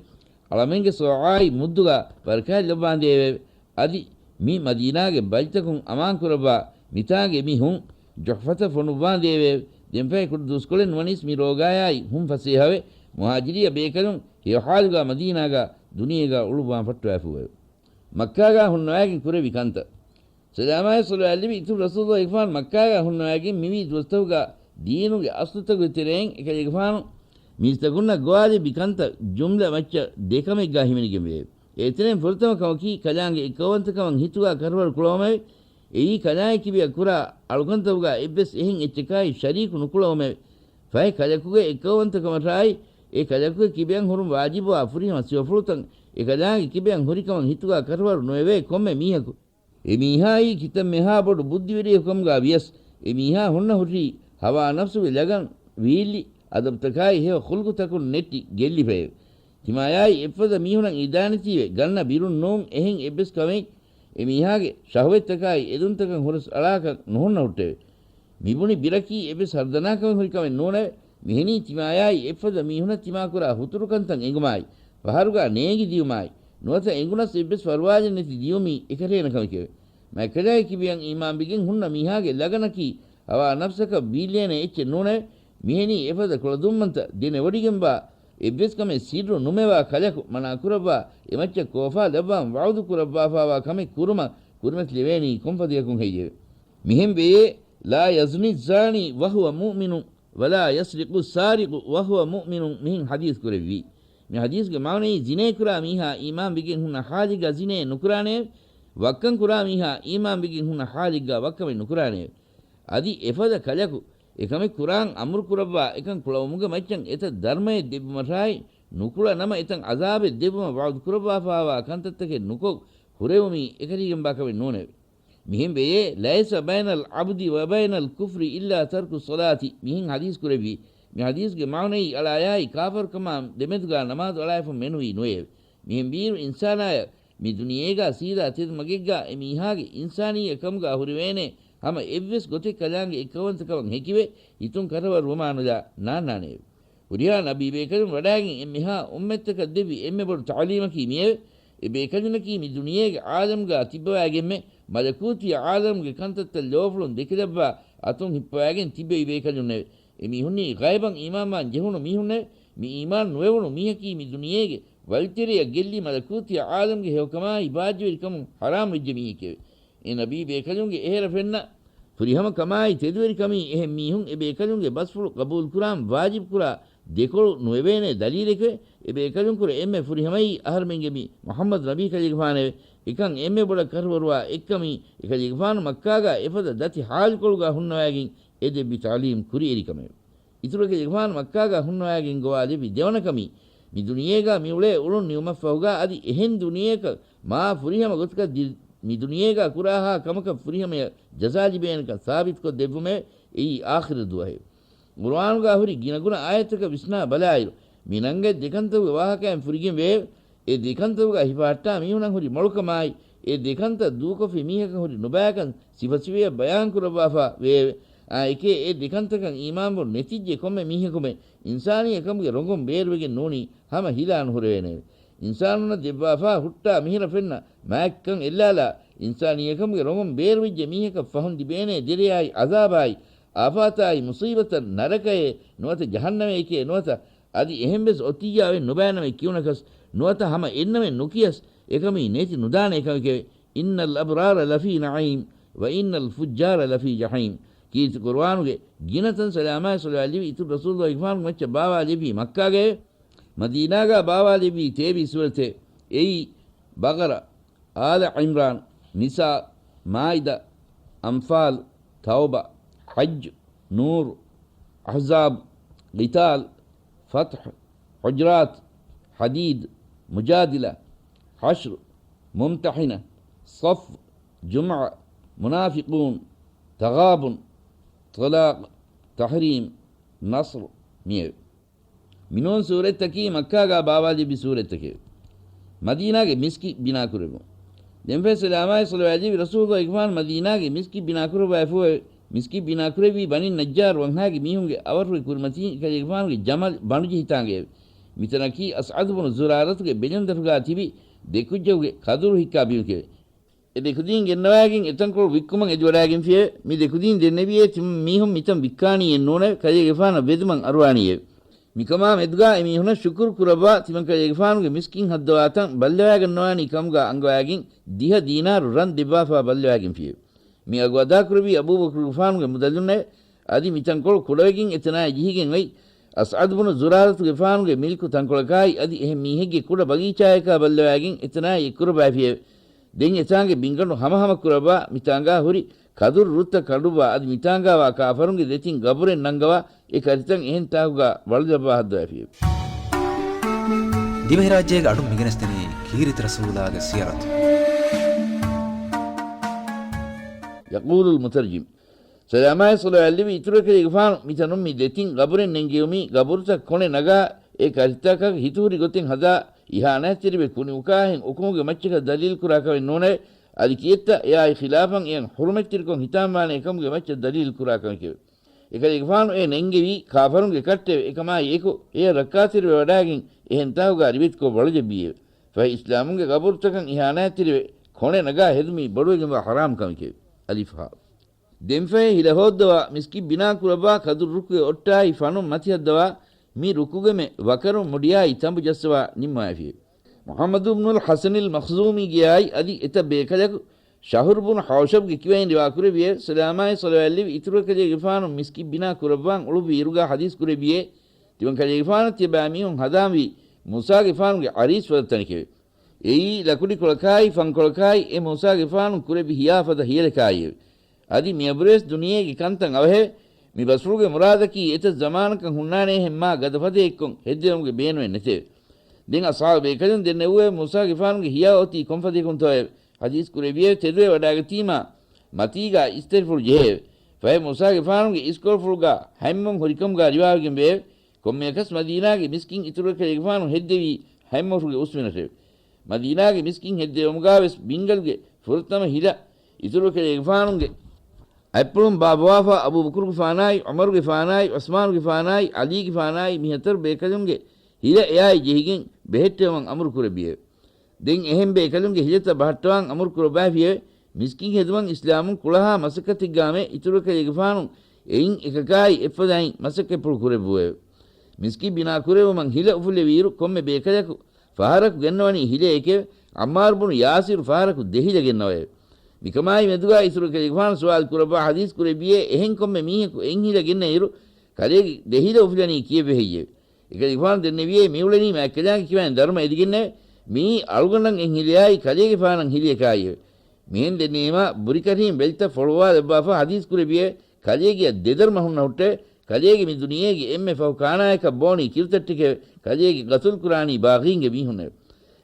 އަޅަމެންގެ ސާޢާއި މުއްދުގާ ވަރަކާތް ލައްވާނދޭވެއެވެ. އަދި މި މަދީނާގެ ބަލިތަކުން އަމާން ކުރައްވާ، މިތާނގެ މި ހުން ޖުޙްފަތައް ފޮނުއްވާނދޭވެ. ދެންފަހެ ކުޑަ ދުވަސްކޮޅެއް ނުވަނީސް މި ރޯގާޔާއި ހުން ފަސޭހަވެ، މުހާޖިރީ ބޭކަލުން ހެޔޮ ޙާލުގާ މަދީނާގާ ދުނިޔޭގާ އުޅުއްވާން ފައްޓަވާފޫއެވެ. މައްކާގާ ހުންނަވައިގެން ކުރެއްވި ކަންތައް. ސަލާމާއި ޞަލަވާތް ލެއްވި އިތުރު ރަސޫލުއްލާހިގެފާނު މައްކާގާ ހުންނަވައިގެން މިވީ ދުވަސްތަކުގާ ދީނުގެ އަސްލުތަކުގެ ތެރެއިން އެކަލޭގެފާނު މީސްތަކުންނަށް ގޮވާލެއްވި ކަންތައް ޖުމްލަ މައްޗަށް ދެ ކަމެއްގާ ހިމެނިގެންވެއެވެ. އެތެރެއިން ފުރަތަމަ ކަމަކީ ކަލާނގެ އެއްކައުވަންތަކަމަށް ހިތުގާ ކަށަވަރު ކުޅަވުމެވެ. އެއީ ކަލާނގެ ކިބަޔަށް ކުރާ އަޅުކަންތަކުގާ އެއްވެސް އެހެން އެއްޗަކާއި ޝަރީކު ނުކުޅަވުމެވެ. ފަހެ ކަލަކުގެ އެއްކައުވަންތަކަމަށާއި އެ ކަލަކުގެ ކިބަޔަށް ހުރުން ވާޖިބުވާ ފުރިހަމަ ސިފަފުޅުތައް އެ ކަލާނގެ ކިބަޔަށް ހުރިކަމަށް ހިތުގާ ކަށަވަރު ނުވެވޭ ކޮންމެ މީހަކު. އެ މީހާއީ ކިތައްމެހާ ބޮޑު ބުއްދިވެރިޔަކު ކަމުގާ ވިޔަސް، އެ މީހާ ހުންނަ ހުށީ ހަވާ ނަފްސުގެ ލަގަން ވީއްލި އަދަބުތަކާއި ހެޔޮ ޚުލްޤުތަކުން ނެއްޓި ގެއްލިފައެވެ. ތިމާޔާއި އެއްފަދަ މީހުނަށް އިދާނެތީވެ ގަންނަ ބިރުން ނޫން އެހެން އެއްވެސް ކަމެއް އެ މީހާގެ ޝަހުވަތްތަކާއި އެދުންތަކަށް ހުރަސް އަޅާކަށް ނުހުންނަ ހުއްޓެވެ. މިބުނި ބިރަކީ އެއްވެސް ހަރުދަނާކަމެއް ހުރި ކަމެއް ނޫނެވެ. މިހެނީ ތިމާޔާއި އެއްފަދަ މީހުނަށް ތިމާކުރާ ހުތުރުކަންތައް އެނގުމާއި، ފަހަރުގާ ނޭނގި ދިޔުމާއި، ނުވަތަ އެނގުނަސް އެއްވެސް ފަރުވާއެއް ނެތި ދިޔުމީ އެކަށޭނަ ކަމެކެވެ. މާތްކަލާއެކި ބިޔަން އީމާންވެގެން ހުންނަ މީހާގެ ލަގަނަކީ ހަވާ ނަފްސަކަށް ބީއްލޭނެ އެއްޗެއް ނޫނެވެ. މިހެނީ އެފަދަ ކުޅަދުންމަންތައް ދެނެވޮޑިގެންވާ އެއްވެސް ކަމެއް ސިއްރު ނުމެވާ ކަލަކު މަނާކުރައްވާ އެމައްޗަށް ކޯފާ ލައްވާން ވަޢުދު ކުރައްވާފާވާ ކަމެއް ކުރުމަށް ކުރިމަތިލެވޭނީ ކޮންފަދަޔަކުން ހެއްޔެވެ؟ މިހެން ވެޔޭ، لا يزني الزاني وهو مؤمن ولا يسرق السارق وهو مؤمن މިހެން ޙަދީޘް ކުރެއްވީ. މި ޙަދީޘްގެ މާނައީ ޒިނޭ ކުރާ މީހާ އީމާންވެގެން ހުންނަ ޙާލެއްގާ ޒިނޭ ނުކުރާނެއެވެ. ވައްކަން ކުރާ މީހާ އީމާންވެގެން ހުންނަ ޙާލެއްގާ ވައްކަމެއް ނުކުރާނެއެވެ. އަދި އެފަދަ ކަލަކު އެކަމެއް ކުރާން އަމުރު ކުރައްވާ އެކަން ކުޅަވުމުގެ މައްޗަށް އެތައް ދަރުމައެއް ދެއްވުމަށާއި، ނުކުޅަ ނަމަ އެތަން ޢަޛާބެއް ދެއްވުމަށް ވަޢުދު ކުރައްވާފާވާ ކަންތައްތަކެއް ނުކޮށް ހުރެވުމީ އެކަށީގެންވާ ކަމެއް ނޫނެވެ. މިހެން ވެޔޭ، ليس بين العبد وبين الكفر إلا ترك الصلاة މިހެން ޙަދީޘް ކުރެއްވީ. މި ޙަދީޘްގެ މާނައީ އަޅާޔާއި ކާފަރުކަމާ ދެމެދުގާ ނަމާދު އަޅާފަ މެނުވީ ނުވެއެވެ. މިހެންވީއިރު އިންސާނާޔަށް މި ދުނިޔޭގާ ސީދާ ތެދު މަގެއްގާ އެ މީހާގެ އިންސާނީ ކަމުގާ ހުރެވޭނެ ހަމަ އެއްވެސް ގޮތެއް ކަލާނގެ އެއްކައުވަންތަކަމަށް ހެކިވެ، ހިތުން ކަށަވަރު ވުމާނުލާ ނާންނާނެއެވެ. ހުރިހާ ނަބީ ބޭކަލުން ވަޑައިގެން އެންމެހާ އުއްމަތްތަކަށް ދެއްވި އެންމެ ބޮޑު ތަޢުލީމަކީ މިއެވެ. އެ ބޭކަލުންނަކީ މި ދުނިޔޭގެ ޢާލަމްގާ ތިއްބަވައިގެންމެ މަލަކޫތީ ޢާލަމްގެ ކަންތައްތައް ލޯފުޅުން ދެކިލައްވާ އަތުން ހިއްޕަވައިގެން ތިއްބެވި ބޭކަލުންނެވެ. އެ މީހުންނީ ޣައިބަށް އީމާންވާން ޖެހުނު މީހުންނެވެ. މި އީމާން ނުވެވުނު މީހަކީ މި ދުނިޔޭގެ ވަލިތެރެއަށް ގެއްލި މަލަކޫތީ ޢާލަމްގެ ހެޔޮކަމާއި ބާއްޖަވެރިކަމުން ޙަރާމް ވެއްޖެ މީހެކެވެ. އެ ނަބީ ބޭކަލުންގެ އެހެރަ ފެންނަ ފުރިހަމަ ކަމާއި ތެދުވެރިކަމީ އެހެން މީހުން އެ ބޭކަލުންގެ ބަސްފުޅު ޤަބޫލުކުރާން ވާޖިބުކުރާ ދެކޮޅު ނުވެވޭނެ ދަލީލެކެވެ. އެ ބޭކަލުންކުރެ އެންމެ ފުރިހަމައީ އަހަރުމެންގެ މި މުޙައްމަދު ނަބީ ކަލޭގެފާނެވެ. އެކަން އެންމެ ބޮޑަށް ކަށަވަރުވާ އެއްކަމީ އެކަލޭގެފާނު މައްކާގާ އެފަދަ ދަތި ޙާލުކޮޅުގާ ހުންނަވައިގެން އެ ދެއްވި ތަޢުލީމް ކުރިއެރިކަމެވެ. އިތުރަކަލޭގެފާނު މައްކާގާ ހުންނަވައިގެން ގޮވާލެއްވި ދެވަނަ ކަމީ، މި ދުނިޔޭގާ މިއުޅޭ އުޅުން ނިމުމަށްފަހުގާ އަދި އެހެން ދުނިޔެއަކަށް މާ ފުރިހަމަ ގޮތަކަށް ދި-، މި ދުނިޔޭގާ ކުރާހާ ކަމަކަށް ފުރިހަމަޔަށް ޖަޒާ ލިބޭނެކަން ސާބިތުކޮށް ދެއްވުމެވެ. އެއީ އާޚިރަ ދުވަހެވެ. ޤުރުއާނުގާ ހުރި ގިނަގުނަ އާޔަތްތަކަށް ވިސްނާ ބަލާއިރު، މި ނަންގަތް ދެކަންތަކުގެ ވާހަކައިން ފުރިގެން ވެއެވެ. އެ ދެކަންތަކުގާ ހިފަހައްޓާ މީހުނަށް ހުރި މޮޅުކަމާއި، އެ ދެކަންތައް ދޫކޮށްފި މީހަކަށް ހުރި ނުބައިކަން ސިފަސިފަޔަށް ބަޔާންކުރައްވާފަ ވެއެވެ. އާ، އެކޭ އެ ދެކަންތަކަށް އީމާންވުން ނެތިއްޖެ ކޮންމެ މީހަކުމެ އިންސާނީ ކަމުގެ ރޮނގުން ބޭރުވެގެން ނޫނީ ހަމަ ހިލާ ނުހުރެވޭނެއެވެ. އިންސާނުންނަށް ދެއްވާފާ ހުއްޓާ މިހިރަ ފެންނަ މާތްކަން އެއްލާލާ، އިންސާނީ ކަމުގެ ރޮނގުން ބޭރުވެއްޖެ މީހަކަށް ފަހުން ލިބޭނޭ ދެރަޔާއި އަޒާބާއި، އާފާތާއި މުޞީބަތަށް ނަރަކައޭ ނުވަތަ ޖަހަންނަމެކޭ ނުވަތަ އަދި އެހެންވެސް އޮތިއްޔާވެ ނުބައިނަމެ ކިޔުނަކަސް ނުވަތަ ހަމަ އެންނަމެ ނުކިޔަސް އެކަމީ ނެތި ނުދާނެ ކަމެކެވެ. إن الأبرار لفي نعيم وإن الفجار لفي جحيم. ކީރިތި ޤުރުއާނުގެ ގިނަ ތަން ސަލާމާއި ޞަލަވާތް ލެއްވި އިތުރު ރަސޫލު އިގްފާނުގެ މައްޗަށް ބާވާލެއްވީ މައްކާގައެވެ. މަދީނާގާ ބާވާލެއްވީ ތޭވީސް ސޫރަތެއް. އެއީ، ބަޤަރާ، އާލަ ޢިމްރާން، ނިސާ، މާއިދާ، އަންފާލް، ތައުބާ، ޙައްޖު، ނޫރު، އަޙްޒާބް، ޤިތާލް، ފަތްޙު، ޙުޖުރާތް، ޙަދީދް، މުޖާދިލާ، ޙަޝްރު، މުމްތަޙިނާ، ޞައްފު، ޖުމުޢާ، މުނާފިޤޫން، ތަޣާބުން، ޠަލާޤް، ތަޙްރީމް، ނަޞްރު މިއެވެ. މިނޫން ސޫރަތްތަކީ މައްކާގާ ބާވާލެއްވި ސޫރަތްތަކެވެ. މަދީނާގެ މިސްކިތް ބިނާކުރެއްވުން. ދެންފަހެ ސަލާމާއި ޞަލަވާތް ލެއްވި ރަސޫލު އިގްފާން މަދީނާގެ މިސްކިތް ބިނާކުރައްވައިފޫއެވެ. މިސްކިތް ބިނާކުރެއްވީ ބަނީ ނައްޖާރު ވަންހާގެ މީހުންގެ އަވަށުގެ ކުރިމަތީން އެކަލޭގެފާނުގެ ޖަމަލް ބަނޑުޖެހި ތާނގައެވެ. މިތަނަކީ އަސްޢަދު ބުނު ޒުރާރަތުގެ ބެލުންތަކުގާ ތިބި ދެ ކުއްޖަކުގެ ކަދުރު ހިއްކާ ބިމެކެވެ. އެ ދެ ކުދީން ގެންނަވައިގެން އެތަންކޮޅު ވިއްކުމަށް އެދިވަޑައިގެންފިއެވެ. މި ދެ ކުދީން ދެންނެވިއޭ ތިމަން މީހުން މިތަން ވިއްކާނީއެއް ނޫނެވެ. ކަލޭގެފާނަށް ވެދުމަށް އަރުވާނީއެވެ. މިކަމާ މެދުގާ އެމީހުނަށް ޝުކުރު ކުރައްވާ ތިމަން ކަލޭގެފާނުގެ މިސްކިތް ހައްދަވާތަން ބައްލަވައިގަންނަވާނީ ކަމުގާ އަންގަވައިގެން ދިހަ ދީނާރު ރަން ދެއްވާފާ ބައްލަވައިގެންފިއެވެ. މި އަގު އަދާކުރެއްވީ އަބޫބަކުރުގެފާނުގެ މުދަލުންނެވެ. އަދި މިތަންކޮޅު ކުޑަވެގެން އެތަނާއި ޖެހިގެން އޮތް އަސްޢަދު ބުނު ޒުރާރަތުގެފާނުގެ މިލްކު ތަންކޮޅަކާއި އަދި އެހެން މީހެއްގެ ކުޑަ ބަގީޗާޔަކާ ބައްލަވައިގެން އެތަނާއި އެއްކުރައްވައިފިއެވެ. ދެން އެތާނގެ ބިންގަނޑު ހަމަހަމަ ކުރައްވާ މިތާނގާ ހުރި ކަދުރު ރުއްތައް ކަނޑުއްވާ އަދި މިތާނގާވާ ކާފަރުންގެ ދެތިން ގަބުރެއް ނަންގަވާ އެ ކަރިތައް އެހެން ތާކުގާ ވަޅުލައްވާ ހައްދަވައިފިއެވެ. ދިވެހިރާއްޖޭގެ އަޑުން މިގެނެސްދެނީ ކީރިތި ރަސޫލާގެ ސިޔަރަތު. يقول المترجم، ސަލާމާއި ޞަލަވާތް ލެއްވި އިތުރު ކަލޭގެފާނު މިތަނުން މި ދެތިން ގަބުރެއް ނެންގެވުމީ، ގަބުރުތައް ކޮނެ ނަގާ، އެ ކަށިތަކަށް ހިތުހުރި ގޮތެއް ހަދާ، އިހާނާތްތެރިވެ ކުނި އުކާހެން އުކުމުގެ މައްޗަކަށް ދަލީލު ކުރާ ކަމެއް ނޫނެވެ. އަދި ކިއެއްތަ އެއާއި ޚިލާފަށް އެޔަށް ޙުރުމަތްތެރިކަން ހިތާމަވާނޭ ކަމުގެ މައްޗަށް ދަލީލު ކުރާ ކަމެކެވެ. އެކަލޭގެފާނު އެ ނެންގެވީ ކާފަރުންގެ ކައްޓެވެ. އެކަމާއި އެކު އެޔަށް ރައްކާތެރިވެ ވަޑާގެން އެހެން ތާކުގާ ރިވެތިކޮށް ވަޅުޖެއްވީއެވެ. ފަހެ އިސްލާމުންގެ ގަބުރުތަކަށް އިހާނާތްތެރިވެ ކޮނެ ނަގާ ހެދުމީ ބޮޑުވެގެންވާ ޙަރާމް ކަމެކެވެ. އަލިފް ހާ. ދެންފަހެ ހިލަ ހޯއްދަވާ، މިސްކިތް ބިނާ ކުރައްވާ، ކަދުރު ރުކުގެ އޮއްޓާއި ފަނުން މަތިހައްދަވާ، މި ރުކުގެމެ ވަކަރު މުޑިއާއި ތަނބު ޖައްސަވާ ނިންމަވައިފިއެވެ. މުޙައްމަދު ބްނުލް ޙަސަނިލް މަޚްޒޫމީގެއާއި އަދި އެތައް ބޭކަލަކު ޝަހުރު ބުނު ޙައުޝަބްގެ ކިބައިން ރިވާ ކުރެއްވިއެވެ. ސަލާމާއި ޞަލަވާތް ލެއްވި އިތުރު ކަލޭގެފާނު މިސްކިތް ބިނާ ކުރައްވާން އުޅުއްވި އިރުގާ ޙަދީޘް ކުރެއްވިއެވެ. ތިމަން ކަލޭގެފާނަށް ތިޔަބައިމީހުން ހަދާންވީ މޫސާގެފާނުގެ އަރީސް ފަދަ ތަނެކެވެ. އެއީ ލަކުޑިކޮޅަކާއި ފަންކޮޅަކާއި އެ މޫސާގެފާނު ކުރެއްވި ހިޔާ ފަދަ ހިޔަލަކާއިއެވެ. އަދި މިއަބުރޭސް ދުނިޔޭގެ ކަންތައް އަވަހެވެ. މި ބަސްފުޅުގެ މުރާދަކީ އެތައް ޒަމާނަކަށް ހުންނާނޭހެން މާ ގަދަ ފަދައެއްކޮށް ހެއްދެވުމުގެ ބޭނުމެއް ނެތެވެ. ދެން އަޞްޙާބު ބޭކަލުން ދެންނެވުއެވެ. މޫސާގެފާނުގެ ހިޔާ އޮތީ ކޮންފަދައަކުންތޯއެވެ؟ ޙަދީޘް ކުރެއްވިއެވެ. ތެދުވެ ވަޑާގަތީމާ މަތީގާ އިސްތަށިފުޅު ޖެހެއެވެ. ފަހެ މޫސާގެފާނުގެ އިސްކޮޅުފުޅުގާ ހަތްމޮން ހުރިކަމުގާ ރިވާވެގެން ވެއެވެ. ކޮންމެއަކަސް މަދީނާގެ މިސްކިތް އިތުރު ކަލޭގެފާނު ހެއްދެވީ ހަތްމޮށުގެ އުސްމިނަށެވެ. މަދީނާގެ މިސްކިތް ހެއްދެވުމުގާވެސް ބިންގަލުގެ ފުރަތަމަ ހިލަ އިތުރު ކަލޭގެފާނުގެ އަތްޕުޅުން ބާއްވާފަ އަބޫބަކުރުގެފާނާއި، ޢުމަރުގެފާނާއި، ޢުސްމާނުގެފާނާއި، ޢަލީގެފާނާއި މިހަތަރު ބޭކަލުންގެ ހިލަ އެއާއި ޖެހިގެން ބެހެއްޓެވުމަށް އަމުރު ކުރެއްވިއެވެ. ދެން އެހެން ބޭކަލުންގެ ހިލަތައް ބަހައްޓަވާން އަމުރު ކުރައްވައިފިއެވެ. މިސްކިތް ހެދުމަށް އިސްލާމުން ކުޅަހާ މަސައްކަތެއްގާމެ އިތުރު ކަލޭގެފާނު އެއިން އެކަކާއި އެއްފަދައިން މަސައްކަތްޕުޅު ކުރެއްވުއެވެ. މިސްކިތް ބިނާ ކުރެވުމަށް ހިލަ އުފުއްލެވިއިރު ކޮންމެ ބޭކަލަކު ފަހަރަކު ގެންނަވަނީ ހިލައެކެވެ. ޢައްމާރު ބުނު ޔާސިރު ފަހަރަކު ދެ ހިލަ ގެންނަވައެވެ. މިކަމާއި މެދުގާ އިތުރު ކަލޭގެފާނު ސުވާލު ކުރައްވާ ޙަދީޘް ކުރެއްވިއޭ، އެހެން ކޮންމެ މީހަކު އެއް ހިލަ ގެންނައިރު ކަލޭގެ ދެ ހިލަ އުފުލަނީ ކީއެއްވެ ހެއްޔެވެ؟ އެކަލޭގެފާނު ދެންނެވިއޭ، މިއުޅެނީ މާތްކަލާނގެ ކިބައިން ދަރުމަ އެދިގެންނެވެ. މިއީ އަޅުގަނޑަށް އެއް ހިލަޔާއި ކަލޭގެފާނަށް ހިލަޔަކާއިއެވެ. މިހެން ދެންނެވީމާ ބުރިކަށީން ބެލިތައް ފޮޅުވާލައްވާފަ ޙަދީޘް ކުރެއްވިއޭ، ކަލޭގެޔަށް ދެދަރުމަ ހުންނަ ހުއްޓެވެ. ކަލޭގެ މި ދުނިޔޭގެ އެންމެ ފަހު ކާނާޔަކަށް ބޯނީ ކިރުތައްޓެކެވެ. ކަލޭގެ ގަތުލު ކުރާނީ ބާޣީންގެ މީހުންނެވެ.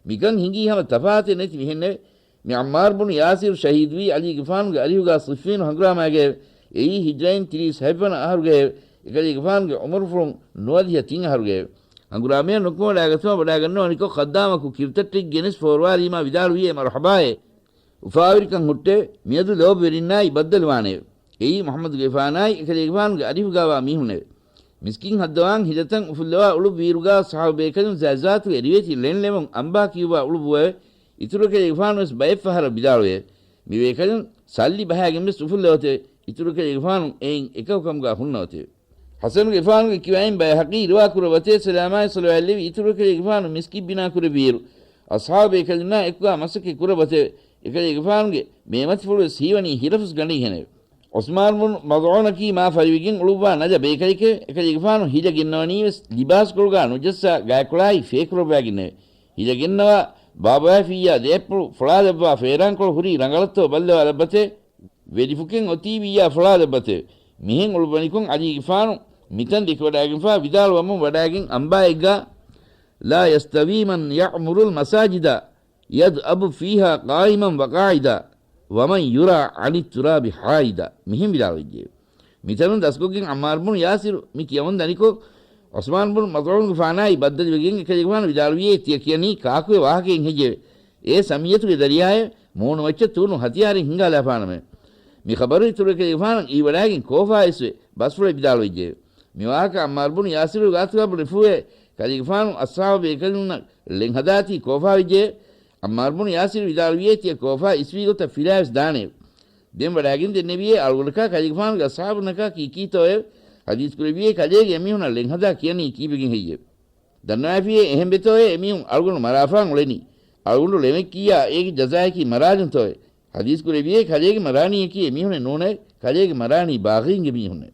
މިކަން ހިނގީ ހަމަ ތަފާތެއް ނެތި މިހެންނެވެ. މި ޢައްމާރު ބުނު ޔާސިރު ޝަހީދުވީ ޢަލީގެފާނުގެ އަރިހުގާ ޞިއްފީނު ހަނގުރާމާގައެވެ. އެއީ ހިޖްރައިން ތިރީސް ހަތްވަނަ އަހަރުގައެވެ. އެކަލޭގެފާނުގެ ޢުމުރުފުޅުން ނުވަދިހަ ތިން އަހަރުގައެވެ. ހަނގުރާމަޔަށް ނުކުމެވަޑައިގަތުމަށް ވަޑައިގަންނަވަނިކޮށް ޚައްދާމަކު ކިރުތައްޓެއް ގެނެސް ފޯރުވާލީމާ ވިދާޅުވިއޭ، މަރުޙަބާއޭ. އުފާވެރިކަން ހުއްޓެވެ. މިއަދު ލޯބިވެރިންނާއި ބައްދަލުވާނެއެވެ. އެއީ މުޙައްމަދުގެފާނާއި އެކަލޭގެފާނުގެ އަރިހުގާވާ މީހުންނެވެ. މިސްކިތް ހައްދަވާން ހިލަތައް އުފުއްލަވާ އުޅުއްވިއިރުގާ ޞަޙާބަ ބޭކަލުން ޒާތްޒާތުގެ ރިވެތި ޅެން ޅެމުން އަނބާ ކިޔުއްވާ އުޅުއްވުއެވެ. އިތުރު ކަލޭގެފާނުވެސް ބައެއް ފަހަރަށް ވިދާޅުވެއެވެ. މި ބޭކަލުން ސައްލި ބަހައިގެންވެސް އުފުއްލަވަތެވެ. އިތުރު ކަލޭގެފާނު އެއިން އެކަކު ކަމުގާ ހުންނަވަތެވެ. ޙަސަނުގެފާނުގެ ކިބައިން ބައިހަޤީ ރިވާ ކުރައްވަތޭ، ސަލާމާއި ޞަލަވާތް ލެއްވި އިތުރު ކަލޭގެފާނު މިސްކިތް ބިނާ ކުރެއްވިއިރު، އަޞްޙާބު ބޭކަލުންނާ އެކުގާ މަސައްކަތް ކުރައްވަތެވެ. އެކަލޭގެފާނުގެ މޭމަތިފުޅުވެސް ހީވަނީ ހިރަފުސް ގަނޑެއްހެނެވެ. ޢުސްމާން ބުނު މަޒްޢޫނަކީ މާ ފަރިވެގެން އުޅުއްވާ ނަޖަ ބޭކަލެކެވެ. އެކަލޭގެފާނު ހިލަ ގެންނަވަނީވެސް ލިބާސްކޮޅުގާ ނުޖައްސާ ގާތްކޮޅާއި ފޭކުރައްވާގެންނެވެ. ހިލަ ގެންނަވާ ބާބަވައިފިއްޔާ ދެއަތްޕުޅު ފޮޅާލައްވާ ފޭރާންކޮޅު ހުރީ ރަނގަޅަށްތޯ ބައްލަވާލައްވަތެވެ. ވެލިފުކެއް އޮތީވިއްޔާ ފޮޅާލައްވަތެވެ. މިހެން އުޅުއްވަނިކޮށް ޢަލީގެފާނު މިތަން ދެކެވަޑައިގެންފާ ވިދާޅުވަމުން ވަޑައިގެން އަނބާއެއްގާ، لا يستوي من يعمر المساجد يدأب فيها قائما وقاعدا ومن يرى عن التراب حائدا މިހެން ވިދާޅުވެއްޖެ. މިތަނުން ދަސްކޮށްގެން ޢައްމާރު ބުނު ޔާސިރު މި ކިޔަމުން ދަނިކޮށް، ޢުސްމާން ބުނު މަޒްޢޫނުގެފާނާއި ބައްދަލުވެގެން އެކަލޭގެފާނު ވިދާޅުވިއޭ، ތިޔަ ކިޔަނީ ކާކުއެއް ވާހަކައެއް ހެއްޔެވެ؟ އެ ސަމިއްޔަތުގެ ދަރިޔާއެއް މޫނުމައްޗަށް ތޫނު ހަތިޔާރެއް ހިނގާލާފާނަމެވެ. މި ޚަބަރު އިތުރު އެކަލޭގެފާނަށް އީވަޑާގެން ކޯފާ އިސްވެ ބަސްފުޅެއް ވިދާޅުވެއްޖެއެވެ. މި ވާހަކަ ޢައްމާރު ބުނު ޔާސިރުގެ ގާތުގާ ބުނެފޫއެވެ. ކަލޭގެފާނު އަޞްޙާބު ބޭކަލުންނަށް ޅެން ހަދާތީ ކޯފާވެއްޖެއެވެ. ޢައްމާރު ބުނު ޔާސިރު ވިދާޅުވިއޭ، ތިޔަ ކޯފާ އިސްވީ ގޮތަށް ފިލާވެސް ދާނެއެވެ. ދެން ވަޑާގެން ދެންނެވިއޭ އަޅުގަނޑަކާ ކަލޭގެފާނުގެ އަޞްޙާބުންނަކާ ކީކީތޯއެވެ؟ ޙަދީޘް ކުރެއްވިއޭ، ކަލޭގެ އެމީހުނަށް ޅެން ހަދާ ކިޔަނީ ކީއްވެގެން ހެއްޔެވެ؟ ދަންނަވައިފިއޭ، އެހެން ވެތޯއޭ އެމީހުން އަޅުގަނޑު މަރާފާން އުޅެނީ. އަޅުގަނޑު ޅެމެއް ކިއްޔާ އޭގެ ޖަޒާއަކީ މަރާލުންތޯއޭ؟ ޙަދީޘް ކުރެއްވިއޭ، ކަލޭގެ މަރާނީއަކީ އެމީހުނެއް ނޫނޭ، ކަލޭގެ މަރާނީ ބާޣީންގެ މީހުންނޭ.